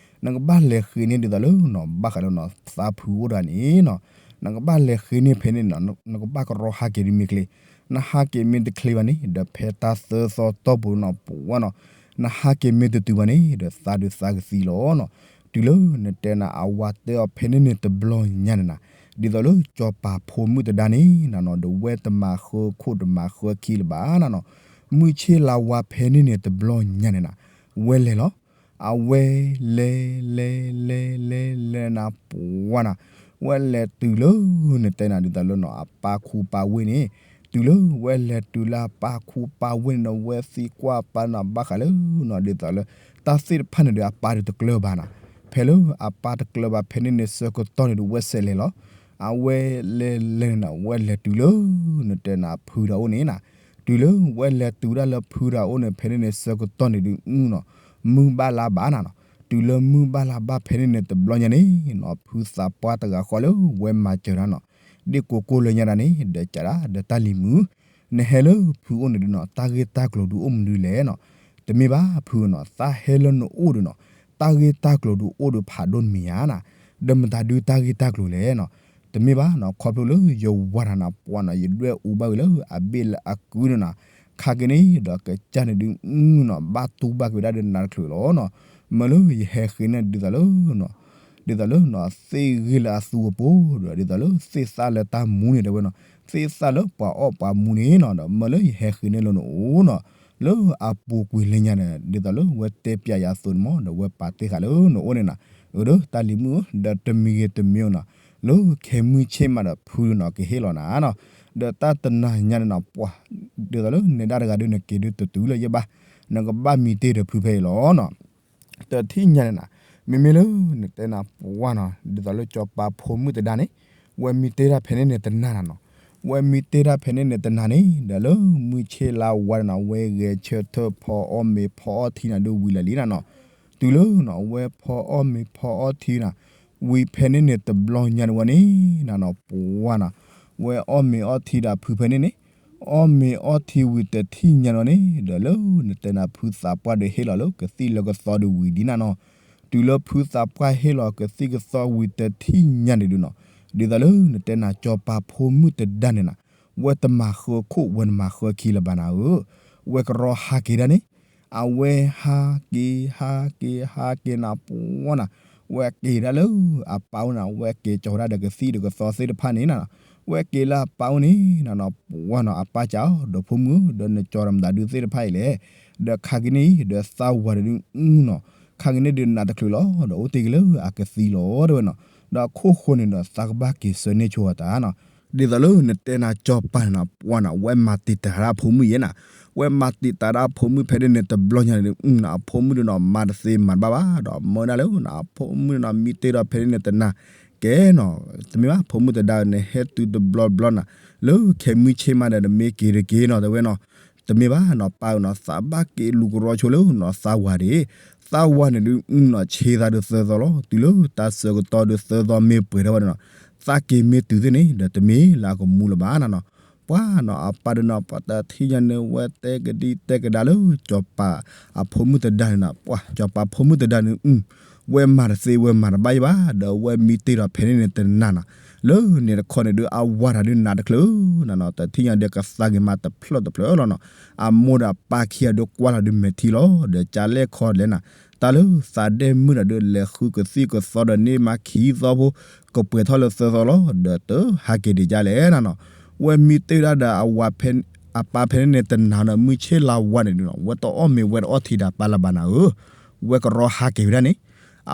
နကဘၣ်လဲၤဃ့န့ၢ်ဒ်သိးလၢနီၤ ဘၣ်ဃးလၢနီၤ သးဖုအိၣ်တဂၤန့ၣ်နီၤ, နကဘၣ်လဲၤဃ့န့ၢ်ဖဲန့ၣ်နီၤ နကဘၣ်ကရီဟးက့ၤဒုးမ့ၢ်ချ့, နဟးက့ၤမ့ၢ်တချ့ဘၣ်န့ၣ် ဒီးဖဲတၢ်သၢသီတီၢ်ပူၤနီၤ ပဝဲနီၤ, နဟးက့ၤမ့ၢ်တတုၤဘၣ်န့ၣ် ဒီးသးဒုးသးကသံလီၤနီၤ, တုၤလၢနတဲနၤ အဝၤတဲအီၤဖဲန့ၣ်န့ၣ်တဘျီညါန့ၣ်နၤ, ဒ်သိးလၢစီၤပၤဖိမုၣ်တဒါန့ၣ်နၤနီၤ ဒီးဝဲတမၤဃၢခိၣ်တမၤဃၢခံလၢၤဘၣ်နၤနီၤ, မုၢ်ဆ့ၣ်လါဝါဖဲန့ၣ်န့ၣ်တဘျီညါန့ၣ်နၤ, ဝဲလဲၤလီၤ အဝဲလဲၤလဲၤလဲၤလဲၤလဲၤနၤ ပဝဲနၤ, ဝဲလဲၤတုၤလၢ နတဲနၤဒ်သိးလၢနီၤ အပၢ်ခူပၢ်ဝ့ၢ်န့ၣ်, တုၤလၢဝဲလဲၤတုၤလၢအပၢ်ခူပၢ်ဝ့ၢ်န့ၣ်ဒီး ဝဲသံကွၢ်ပၢ်နီၤ ဘၣ်ဃးလၢနီၤ ဒ်သိးလၢ တၢ်သ့ၣ်တဖၣ်န့ၣ်ဒီး အပၢ်ဒုးတကျၢၤဘၣ်နၤ, ဖဲလၢအပၢ်တကျၢၤဘၣ်ဖဲန့ၣ်န့ၣ် ဆၢကတီၢ်န့ၣ်ဒီး ဝဲဆဲးလဲၤလီၤ, အဝဲလဲၤလဲၤန့ၣ်နၤ ဝဲလဲၤတုၤလၢ နတဲနၤဖုတၢ်အိၣ်န့ၣ်နၤ, တုၤလၢဝဲလဲၤတုၤဒၣ်လၢဖုတၢ်အိၣ်န့ၣ် ဖဲန့ၣ်န့ၣ် ဆၢကတီၢ်န့ၣ်ဒုးနီၤ မုၢ်ဘၣ်လါဘၣ်နၤနီၤ, တုၤလၢမုၢ်ဘၣ်လါဘၣ်ဖဲန့ၣ်န့ၣ် တဘျီညါန့ၣ်နီၤ ဖုသးပှၢ်တဂၤဃီလၢဝဲမၤစၢၤတၢ်နီၤ, ဒ့ၣ်ကိကိလၢညါတၢ်န့ၣ် ဒီးကးဒၣ်ဒီးတၢ်လံၤမုာ်, နဟဲလၢဖုအိၣ်န့ၣ်ဒုးနီၤ တၢ်ဂ့ၢ်တၢ်ကျိၤဒုးအိၣ်မနုၤလဲၣ်နီၤ, တမ့ၢ်ဘၣ်ဖုနီၤ သးဟဲလၢနအိၣ်ဒီးနီၤ တၢ်ဂ့ၢ်တၢ်ကျိၤဒုးအိၣ်ဒီးဖးဒိၣ်မံၤဧါနၤ, ဒီးမတၤဒုးတၢ်ဂ့ၢ်တၢ်ကျိၤလဲၣ်နီၤ, တမ့ၢ်ဘၣ်နီၤ ခီဖျိလၢယဝၤတၢ်နၤ ပှၢ်နီၤ ယဒွဲၣ်အူဘၣ်ဝံၤလၢအဘ့ၣ်လၢအကုန့ၣ်နၤ, ခါက့ၤန့ၣ်ဒီးကစၢ်န့ၣ်ဒုး နီၤ ဘၣ်တူၢ်ဘၣ်က့ၤဝဲဒၣ်ဒီးနၤတချုးလီၤနီၤ, မ့ၢ်လၢယဟဲဃ့န့ၢ်ဒ်သိးလၢ ဒ်သိးလၢနီၤ သ့ၣ်ဂ့ၢ်လၢအသူအပူၤဒီး ဒ်သိးလၢသ့ၣ်သၣ်လၢတၢ်မူန့ၣ် တဲဝဲနီၤ သ့ၣ်သၣ်လၢပှၤအီၣ်ပှၤမူန့ၣ်နီၤ ဒီးမ့ၢ်လၢယဟဲဃ့န့ၢ်လၢနအိၣ်နီၤ လၢအပူၤကွံာ်လၢညါန့ၣ် ဒ်သိးလၢဝဲတဲပျးယၤအသိးန့ၣ်မး ဒီးဝဲပာ်တ့ၢ်ဃာ်လၢနအိၣ်န့ၣ်နၤ, အၢဒီးတၢ်လံၤမုာ် ဒီးတမံၤဂ့ၤတမံၤနီၤ လၢခဲမုၢ်ဆ့ၣ်မးဒီးဖုနီၤ ကဟ့ၣ်လီၤနၤနီၤ, ဒီးတၢ်တနၤညါန့ၣ်နီၤ ပှၤ ဒ်သိးလၢနဲဒၣ်တဂၤဒုး နက့ၤဒုးတတုၤလၢၤယဘၣ်, နကဘၣ်မံတ့ၢ်ဒီးဖုဖဲအံၤလီၤနီၤ. တထံၣ်ညါန့ၣ်နၤ, မ့မ့ၢ်လၢနတဲနၤပှၢ်နီၤ ဒ်သိးလၢစီၤပၤဖိမုၣ်တဒါန့ၣ် ဝဲမံတ့ၢ်တၢ်ဖဲန့ၣ်န့ၣ်တနၤနၤနီၤ, ဝဲမ့ၢ်တ့ၢ်တၢ်ဖဲန့ၣ်န့ၣ်တနၤန့ၣ် ဒီးလၢမုၢ်ဆ့ၣ်လါဝါန့ၣ်နီၤ ဝဲဂဲၤဆၢထၢၣ်ဖီအီၣ်မ့ၤဖီအီၣ်ထံနၤဒုးဝံၤလၢာ်လံနၤနီၤ. တုၤလၢနီၤ ဝဲဖီအီၣ်မ့ၤဖီအီၣ်ထံနၤ ဝံၤဖဲန့ၣ်န့ၣ်တဘျီညါန့ၣ်ဝဲန့ၣ်နၤနီၤ ပှၤနီၤ ဝဲအီၣ်မ့ၤအီၣ်ထံဒီးဖုဖဲန့ၣ်န့ၣ် အီၣ်မ့ၤအီၣ်ထံဝံၤတထံၣ်ညါနီၤန့ၣ် ဒီးလၢနတဲနၤဖုသးပှၢ်ဒီးဟ့ၣ်လီၤလၢကသံၣ်လၢကသီဒီးဝံၤဒ်နၤနီၤ. တုၤလၢဖုသးပှၢ်ဟ့ၣ်လီၤကသံၣ်ကသီဝံၤတထံၣ်ညါန့ၣ်ဒုးနီၤ ဒ်သိးလၢနတဲနၤ စီၤပၤဖိမုၣ်တဒါန့ၣ်နၤ ဝဲတမၤဃၢခိၣ် ဝဲတမၤဃၢခံလၢၤဘၣ်နၤဧၢ, ဝဲကရီဟးက့ၤဒၣ်န့ၣ် အဝဲဟးက့ၤ ဟးက့ၤ ဟးက့ၤနၤ ပှၤနီၤ, ဝဲက့ၤဒၣ်လၢအပၢ်အိၣ်နၤ, ဝဲက့ၤကၠီၤဝဲဒၣ်ဒီးကသံၣ်ဒီးကသီသ့ၣ်တဖၣ်န့ၣ်နၤ, ဝဲက့ၤလၢအပၢ်အိၣ်န့ၣ်နၤနီၤ, ပှၤနီၤ အပၢ်စံးအီၤ ဒီးဖိမုၣ်ဧၢ, ဒီးနကၠီၤဒီးမတၤဒုးသ့ၣ်တဖၣ်အံၤလဲၣ်, ဒီးခါက့ၤန့ၣ် ဒီးသးဝၤဒီးဒုးအုၣ်နီၤ, ခါက့ၤန့ၣ်ဒုးနးတချုးလီၤ, ဒီးအိၣ်တ့ၢ်က့ၤလၢအကသံလီၤ တဲဝဲနီၤ, ဒီးအခိၣ်ဃိန့ၣ်ဒီးသးကဘၣ်က့ၤဆၢန့ၢ်ဆိအီၤတၢ်နီၤ, ဒ်သိးလၢနတဲနၤစီၤပၤန့ၣ်နီၤ, ပှၤနီၤ ဝဲမၤတံာ်တာ်ဒၣ်အဖိမုၣ်ယဲနၤ, ဝဲမၤတံာ်တာ်ဒၣ်အဖိမုၣ်ဖဲန့ၣ်န့ၣ် တဘျီညါန့ၣ်ဒုး အုၣ်နီၤ အဖိမုၣ်ဒုးနီၤ မၤတသ့မၤတဘၣ်ဘၣ်, ဒီးမၢဒၣ်လၢနီၤ အဖိမုၣ်န့ၣ်နီၤ မ့ၢ်တ့ၢ်ဒီးဖဲန့ၣ်န့ၣ်တနၤ ကဲနီၤ, တမ့ၢ်ဘၣ် ဖိမုၣ်တဒါန့ၣ် ဟဲတုၤတဘျီဘျီနၤ, လၢခဲမုၢ်ဆ့ၣ်မးဒီး တမ့ၢ်က့ၤတက့ၤနီၤ တဲဝဲနီၤ, တမ့ၢ်ဘၣ်နီၤ ပၢ်ဧၢနီၤ သးဘၣ်က့ၤလူၤကရီဆိလၢနီၤ သးဝၤဒၣ်, သးဝၤန့ၣ်ဒုး အုၣ်နီၤ ဆ့သးဒုးသၢသီလီၤ, တုၤလၢတၢ်ဆၢကတီၢ်ဒုးသၢသီမ့ၢ်ပှဲၤထီၣ်ဝဲဒီးနီၤ, သးက့ၤမ့ၢ်တုၤသ့ၣ်န့ၣ် ဒီးတမ့ၢ်လၢအကမူလၢၤဘၣ်နၤနီၤ, ပှၤနီၤ အပၢ်ဒုးနီၤ ပှၤတထံၣ်ညါန့ၣ် ဝဲတဲကဒံတဲကဒါလၢ စီၤပၤအဖိမုၣ်တဒါန့ၣ်နီၤ, ပှၤ စီၤပၤဖိမုၣ်တဒါန့ၣ် အုၣ် ဝဲမၤတသ့ ဝဲမၤတဘၣ်ယဲဘၣ်, ဒီးဝဲမ့ၢ်တ့ၢ်ဒီးဖဲန့ၣ်န့ၣ်တနၤနီၤ, လၢန့ၣ်တခီန့ၣ်ဒုး အဝၤတၢ်ဒုးနးတချုးနၤနီၤ, တထံၣ်ညါဒီးကသးက့ၤမးတဖျၢၣ်တဖျၢၣ်လီၤနီၤ, အမိၢ်ဒီးအပၢ်ခံဂၤဒုးကွၢ်လီၤဒုးမဲာ်ထံလီၤ, ဒီးကလဲၣ်ခီလဲၣ်နၤ, တၢ်လၢသးဒဲမုၣ်တၢ်ဒုး လဲၤဃုကသံၣ်ကသီဒီးန့ၢ်မးခံသီဖိ ကပှဲၤထီၣ်လၢသၢသီလီၤ, ဒီးတဟးက့ၤဒံးကလဲၣ်နၤနီၤ, ဝဲမ့ၢ်တ့ၢ်ဒၣ်ဒီးအဝၤ အပၢ်ဖဲန့ၣ်န့ၣ်တနၤနီၤ, မုၢ်ဆ့ၣ်လါဝါန့ၣ်ဒုးနီၤ ဝဲတအီၣ်မ့ၤဝဲတအီၣ်ထံဒီးပၢ်လၢၤဘၣ်နၤဧၢ, ဝဲကရီဟးက့ၤဝဲဒၣ်န့ၣ်,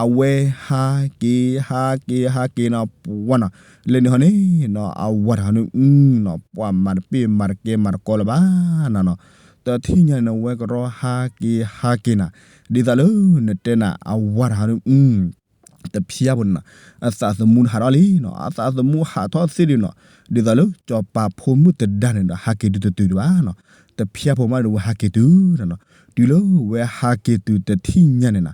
အဝဲဟးက့ၤ ဟးက့ၤ ဟးက့ၤနီၤ ပှၤနီၤ, လၢန့ၣ်ဟီန့ၣ်နီၤ အဝၤတၢ်ဟီန့ၣ် အုၣ်နီၤ ပှၤမၤတပ့ၢ်မၤတကဲမၤတကီလၢၤဘၣ်နၤနီၤ, တထံၣ်ညါန့ၣ် ဝဲကရီဟးက့ၤ ဟးက့ၤနၤ, ဒ်သိးလၢနတဲနၤ အဝၤတၢ်ဟီန့ၣ် အုၣ် တဖျါဖိန့ၣ်နီၤ, အသးသမူတဟးထီၣ်လံနီၤ, အသးသမူဟးထီၣ်သ့ၣ်ဒုးနီၤ, ဒ်သိးလၢစီၤပၤဖိမုၣ်တဒါန့ၣ်ဒီး ဟးက့ၤတုၤတတုၤဒံးဘၣ်နီၤ, တဖျါဖိမးဒီးဝဲဟးက့ၤတုၤနၤနီၤ, တုၤလၢဝဲဟးက့ၤတုၤတထံၣ်ညါန့ၣ်နၤ,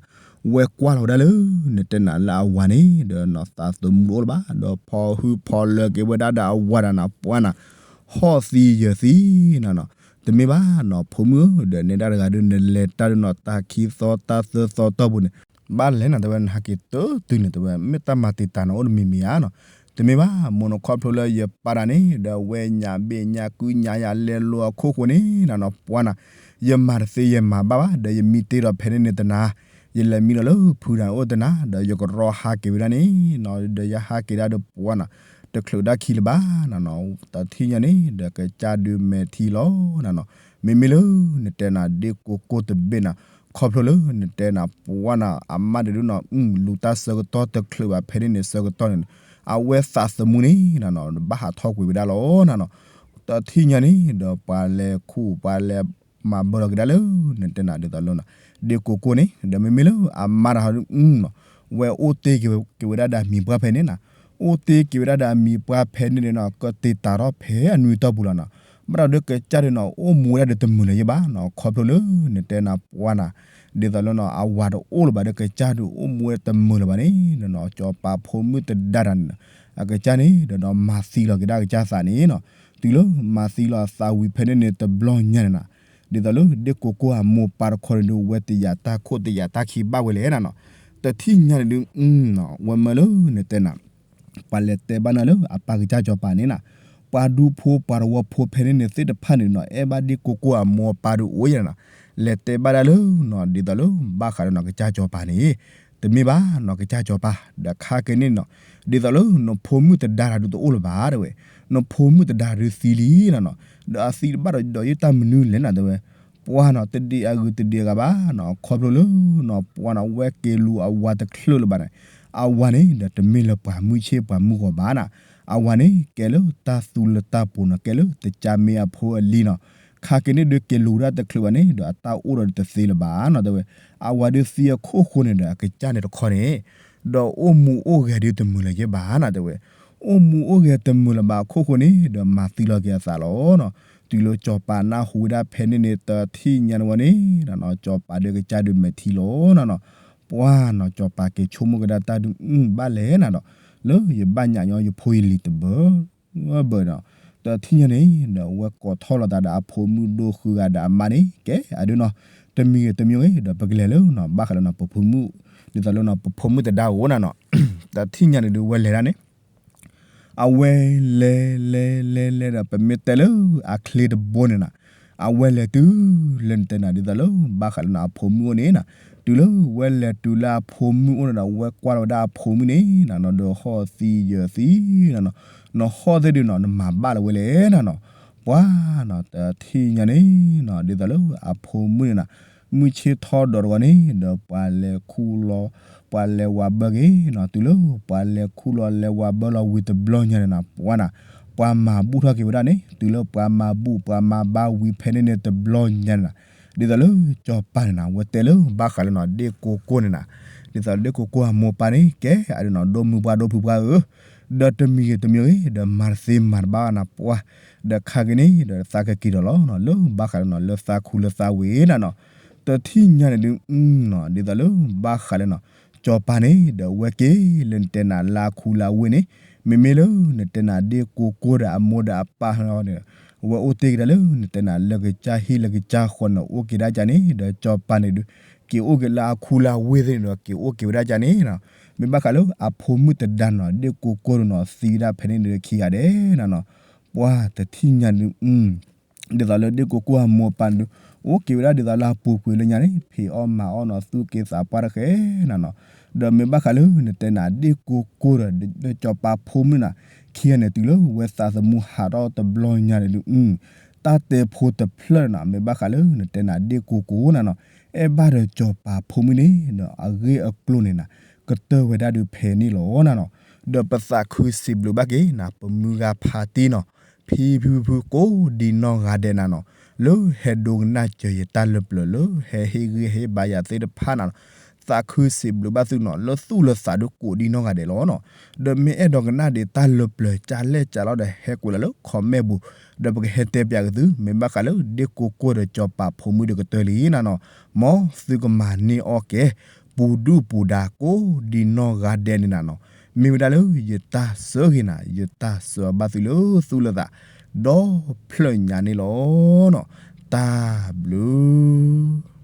ဝဲကွၢ်လီၤဝဲဒၣ်လၢ နတဲနၤလၢအဝၤန့ၣ် ဒီးနီၤသးသမူတအိၣ်လၢၤဘၣ်, ဒီးဖီဟုဖီလၢက့ၤဝဲဒၣ်ဒီးအဝၤတၢ်နၤ ပှၤနၤ, ဟီၣ်သံယၢၤသံနၤနီၤ, တမ့ၢ်ဘၣ်နီၤ ဖိမုၣ်ဧၢ, ဒီးနဲဒၣ်တဂၤဒုး နလဲၤတၢ်ဒုးနီၤ တၢ်ခံသီတၢ်သၢသီတီၢ်ပူၤန့ၣ် ဘၣ်လဲၣ်နၤ တဲဝဲ နဟးက့ၤတုၤတုၤန့ၣ် တဲဝဲ မ့ၢ်တၢ်မၤတံာ်တာ်နၤအိၣ်တမံၤမံၤဧါနီၤ, တမ့ၢ်ဘၣ် မိၢ်နခီဖျိလၢယပၢ်တၢ်န့ၣ် ဒီးဝဲညၣ်ဘ့ၣ်ညၣ်ကုညၣ်ယၤလဲၤလိာ်အခိၣ်ဃိန့ၣ်နၤနီၤ ပှၤနၤ, ယမၤတသ့ယမၤဘၣ်ဘၣ် ဒီးယမံတ့ၢ်ဒီးဖဲန့ၣ်န့ၣ်တနၤ, ယလဲၤမံဒီးလၢဖုတၢ်အိၣ်တနၤ ဒီးယကရီဟးက့ၤဝဲဒၣ်န့ၣ်နီၤ, ဒီးယဟးက့ၤဒၣ်ဒီးပှၤနၤ, တချုးဒၣ်ခံလၢၤဘၣ်နၤနီၤ, တထံၣ်ညါန့ၣ် ဒီးကစၢ်ဒုးမဲာ်ထံလီၤနၤနီၤ, မ့မ့ၢ်လၢ နတဲနၤဒ့ကိကိၢ်တဘ့ၣ်နၤ, ခီဖျိလၢနတဲနၤ ပှၤနၤ အမါတဒုနီၤ လူၤတၢ်ဆၢကတီၢ်တချုးဘၣ်ဖဲန့ၣ်န့ၣ် ဆၢကတီၢ်န့ၣ် အဝဲသးသမူန့ၣ်နၤနီၤ ဘၣ်ဟးထီၣ်ကွံာ်ဝဲဒၣ်လီၤနၤနီၤ, တထံၣ်ညါန့ၣ် ဒီးပှၤလဲၤခူၣ်ပှၤလဲၤမၤဘၢလီၤက့ၤဒၣ်လၢ နတဲနၤဒ်သိးလၢ ဒ့ကိကိၢ်န့ၣ် ဒီးမ့မ့ၢ်လၢအမါတဟီဒုနီၤ ဝဲအိၣ်တ့ၢ်က့ၤဝဲဒၣ်ဒီးအမံၤပှၢ်ဖဲန့ၣ်နၤ, အိၣ်တ့ၢ်က့ၤဝဲဒၣ်ဒီးအမံၤပှၢ်ဖဲန့ၣ်န့ၣ်နီၤ ကတ့ၢ်တၢ်ထီၣ်ဖဲအနွံတီၢ်ပူၤလီၤနီၤ, ဘၣ်ဒီးကစၢ်ဒုနီၤ အိၣ်မူဝဲဒၣ်ဒီးတမုာ်လၢၤယဲဘၣ်နီၤ, ခီဖျိလၢ နတဲနၤပှၤနၤ ဒ်သိးလၢနီၤ အဝၤတအိၣ်လၢၤဘၣ်ဒီးကစၢ်ဒုအိၣ်မူဝဲတမုာ်လၢၤဘၣ်န့ၣ်နီၤ, စီၤပၤဖိမုၣ်တဒါတၢ်န့ၣ် အကစၢ်န့ၣ်ဒီးနီၤ မၤသံလီၤက့ၤဒၣ်အကစၢ်သးန့ၣ်နီၤ, တုၤလၢမၤသံလီၤအသးဝံၤဖဲန့ၣ်န့ၣ် တဘျီညါန့ၣ်နၤ ဒ်သိးလၢဒ့ကိကိၢ်အမိၢ်ပၢ်တခီန့ၣ်ဒုး ဝဲတယာ်တၢ်ခိၣ်တယာ်တၢ်ခံဘၣ်ဝဲလဲၣ်နၤနီၤ, တထံၣ်ညါန့ၣ်ဒုး ဝဲမၢလၢနတဲနၤ ပှၤလဲၤတဲဘၣ်နၤလၢအပၢ်ကစၢ်စီၤပၤန့ၣ်နၤ, ပှၤဒူဖိပှၤတဝီဖိဖဲန့ၣ်န့ၣ်သ့ၣ်တဖၣ်န့ၣ်နီၤ အဲၣ်ဘၣ်ဒ့ကိကိၢ်အမိၢ်အပၢ်ဒုးအိၣ်ယဲနၤ, လဲၤတဲဘၣ်ဒၣ်လၢနီၤ ဒ်သိးလၢဘၣ်ဃးဒီးနီၤကစၢ်စီၤပၤန့ၣ် တမ့ၢ်ဘၣ်နီၤ ကစၢ်စီၤပၤ ဒီးခါက့ၤန့ၣ်နီၤ ဒ်သိးလၢနဖိမုၣ်တဒါတၢ်ဒုးတအိၣ်လၢၤဘၣ်တဲဝဲ, နဖိမုၣ်တဒါတၢ်ဒုးသံလံနၤနီၤ, ဒီးအသံတဘၣ်ဒီးဒီးယတၢ်မနုၤလဲၣ်နၤတဲဝဲ, ပှၤနီၤ တဒံးအဂုၤတဒံးအဂၤဘၣ်နီၤ, ခီဖျိလၢနီၤ ပှၤနီၤ ဝဲက့ၤလူၤအဝၤတချုးလၢၤဘၣ်န့ၣ်, အဝၤန့ၣ်ဒီးတမ့ၢ်လၢပှၤမုၢ်ဆ့ၣ်ပှၤမုၢ်ဂီၤဘၣ်နၤ, အဝၤန့ၣ်ကဲလၢတၢ်သူလၢတၢ်ပူၤနီၤ ကဲလၢတကၢ်မ့ၢ်အဖိအလံၤနီၤ, ခါက့ၤန့ၣ်ဒုးက့ၤလူၤတၢ်တချုးဘၣ်န့ၣ် ဒီးအတၢ်အိၣ်ဒီးတသ့လၢၤဘၣ်နီၤတဲဝဲ, အဝၤဒုးသံအခိၣ်ဃိန့ၣ်ဒီးအကစၢ်န့ၣ်တခီန့ၣ် ဒီးအိၣ်မူအိၣ်ဂဲၤဒုးတမုာ်လၢၤယဲဘၣ်နၤတဲဝဲ, အိၣ်မူအိၣ်ဂဲၤတမုာ်လၢၤဘၣ်အခိၣ်ဃိန့ၣ် ဒီးမၤသံလီၤက့ၤအသးလီၤနီၤ. တုၤလၢစီၤပၤနၢ်ဟူဝဲဒၣ်ဖဲန့ၣ်န့ၣ် တထံၣ်ညါန့ၣ်ဝဲန့ၣ်နီၤ စီၤပၤဒီးကစၢ်ဒုးမဲာ်ထံလီၤနီၤနီၤ. ပှၤနီၤ စီၤပၤက့ၤဆိကမိၣ်ကဒါတၢ်ဒုး အုၣ် ဘၣ်လဲၣ်နၤဒီး လၢယဘၣ်ညၣ်ညီယဖိယလံၤတဘၢ ဘၢဒီး တထံၣ်ညါန့ၣ်ဒီး အဝဲကိးထီၣ်လိာ်သးဒီးအဖိမုၣ်ဒိဃုဂၤဒီးအမါန့ၣ် ကဲအဒုးနီၤ တမံၤဂ့ၤတမံၤဂ့ၤ ဒီးပကလဲၤလၢနီၤ ဘၣ်ဃးလၢနီၤ ပဖိမုၣ် ဒ်သိးလၢနီၤ ပဖိမုၣ်တဒါအအိၣ်နၤနီၤ. တထံၣ်ညါန့ၣ်ဒုး ဝဲလဲၤဒၣ်န့ၣ် အဝဲလဲၤလဲၤလဲၤလဲၤဒီး ပမ့ၢ်တဲလၢအချ့တဘိန့ၣ်နၤ အဝဲလဲၤတုၤလၢနတဲနၤ ဒ်သိးလၢဘၣ်ဃးလၢနီၤ အဖိမုၣ်အိၣ်န့ၣ်နၤ. တုၤလၢဝဲလဲၤတုၤလၢအဖိမုၣ်အိၣ်န့ၣ်ဒီး ဝဲကွၢ်လီၤဝဲဒၣ်အဖိမုၣ်န့ၣ်နၤနီၤ ဒီးဟီၣ်သံယၢၤသံနၤနီၤ နဟီၣ်သ့ၣ်ဒုးနီၤ နမၤဘၣ်လၢၤဝဲလဲၣ်နၤနီၤ. ပှၤနီၤ တထံၣ်ညါန့ၣ်နီၤ ဒ်သိးလၢအဖိမုၣ်န့ၣ်နၤ မုၢ်ဆ့ၣ်ထီၣ်ဒီးတဂီၤန့ၣ်ဒီး ပှၤလဲၤခူၣ်လီၤ ပှၤလဲၤဝးဘၢက့ၤနီၤ. တုၤလၢပှၤလဲၤခူၣ်လီၤ လဲၤဝးဘၢလီၤဝံၤတဘျီညါန့ၣ်နၤ ပှၤနၤ ပှၤမၤဘူၣ်ထီၣ်က့ၤဝဲဒၣ်န့ၣ် တုၤလၢပှၤမၤဘူၣ် ပှၤမၤဘါဝံၤဖဲန့ၣ်န့ၣ်တဘျီညါန့ၣ်နၤ. ဒ်သိးလၢစီၤပၤန့ၣ်နၤ ဝဲတဲလၢဘၣ်ဃးလၢနီၤ ဒ့ၣ်ကိကိၢ်န့ၣ်နၤ ဒ်သိးလၢဒ့ၣ်ကိကိၢ်အမိၢ်ပၢ်န့ၣ် ကဲအဒုးနီၤ ဒိၣ်မုၢ်ပှၢ်ဒိၣ်ဖုပှၢ်ဧၢ ဒီးတမံၤဂ့ၤတမံၤဂ့ၤ ဒီးမၤတသ့မၤတဘၣ်နၤ ပှၤ ဒီးခါက့ၤန့ၣ်ဒီး သးကက့ၤဒီးလီၤနီၤ လၢဘၣ်ဃးလၢနီၤ လၢသးခူလၢသးဝ့ၢ်နၤနီၤ. တထံၣ်ညါန့ၣ်ဒုး အုၣ်နီၤ ဒ်သိးလၢဘၣ်ဃးလၢနီၤ စီၤပၤန့ၣ်ဒီး ဝဲက့ၤလၢနတဲနၤလၢအခူလၢအဝ့ၢ်န့ၣ် မ့မ့ၢ်လၢနတဲနၤဒ့ၣ်ကိကိၢ်ဒီးအမိၢ်ဒီးအပၢ်န့ၣ် အဝဲအိၣ်တ့ၢ်က့ၤဒၣ်လၢနတဲနၤလၢကစၢ်ဟံၣ်လၢကစၢ်ဃီန့ၣ် အိၣ်က့ၤဒၣ်ကန့ၣ် ဒီးစီၤပၤန့ၣ်ဒုး က့ၤအိၣ်က့ၤလၢအခူလၢအဝ့ၢ်သ့ၣ်န့ၣ်ဒီး က့ၤအိၣ်က့ၤဝဲဒၣ်ကန့ၣ်နီၤ. မ့ၢ်ဘၣ်ဃးလၢအဖိမုၣ်တဒါနီၤ ဒ့ၣ်ကိကိၢ်ဒုးနီၤ သံဝဲဒၣ်ဖဲန့ၣ်ဒီးခံဂၤဒဲးနၤနီၤ. ပှၤတထံၣ်ညါဒုး ဒ်သိးလၢဒ့ၣ်ကိကိၢ်အမိၢ်အပၢ်န့ၣ်ဒုး အိၣ်က့ၤဝဲဒၣ်ဒ်သိးလၢအပူၤကွံာ်လၢညါန့ၣ် ဖံးအီၣ်မၤအီၣ်နီၤ သူၣ်က့သးပှၢ်တဃဲနၤနီၤ. ဒီးမ့ၢ်ဘၣ်ဃးလၢနတဲနၤဒ့ၣ်ကိကိၢ်ဒီး ဒီးစီၤပၤဖိမုၣ်နၤ ခံဂၤန့ၣ်တုၤလၢဝဲသးသမူဟးထီၣ်တဘျီညါန့ၣ်ဒုး တၢ်တဲဖိတဖျၢၣ်နၤ မ့ၢ်ဘၣ်ဃးလၢနတဲနၤဒ့ၣ်ကိကိၢ်နၤနီၤ အဲၣ်ဘၣ်ဒီးစီၤပၤဖိမုၣ်န့ၣ်ဒီး အဂ့ၢ်အကျိၤန့ၣ်နၤ ကတၢၢ်ဝဲဒၣ်ဒုးဖဲန့ၣ်လီၤနၤနီၤ. ဒီးပသးခုစံးဘျုးဘၣ်က့ၤနၤ ပမုၢ်ဂၤဖါတံၢ်နီၤ ဖံဖုဖုကိးဒ်နီၢ်ဂၤဒဲးနၤနီၤ လၢဟဲဒိကနၣ်စၢၤယတၢ်လၢပျၢၤ လၢဟဲဟ့ၣ်ဂံၢ်ဟ့ၣ်ဘါယၤသ့ၣ်တဖၣ်နၤနီၤ သးခုစံးဘျုးဘၣ်သုနီၤ လၢသူၣ်လၢသးဒုးကိးဒ်နီၢ်ဂၤဒဲးလီၤနီၤ. ဒီးမ့ၢ်အဲၣ်ဒိးကနၣ်ဒံးတၢ်လၢပျၢၤကၢ်လဲၣ်ကၢ်လီၤဒီး ဟဲကွဲးလီၤလၢ comment ပူၤ ဒီးပကဟဲတဲပၠးက့ၤသု မ့ၢ်ဘၣ်ဃးလၢဒ့ၣ်ကိကိၢ်ဒီးစီၤပၤဖိမုၣ်ဒုးကတၢၢ်လံနၤနီၤ. မ်သုကမၤန့ၢ်အီၣ်ကဲ ပူၤဒုၣ်ပူၤဒါကိးဒ်နီၢ်ဂၤဒဲးန့ၣ်နၤနီၤ မ့ၢ်ဝဲဒၣ်လၢယတၢ်ဆၢဂ့ၤနၤ ယတၢ်ဆၢအီၤဘၣ်သုလၢသူၣ်လၢသး ဒီဖျၢၣ်ညါန့ၣ်လီၤ. တၢ်ဘျုး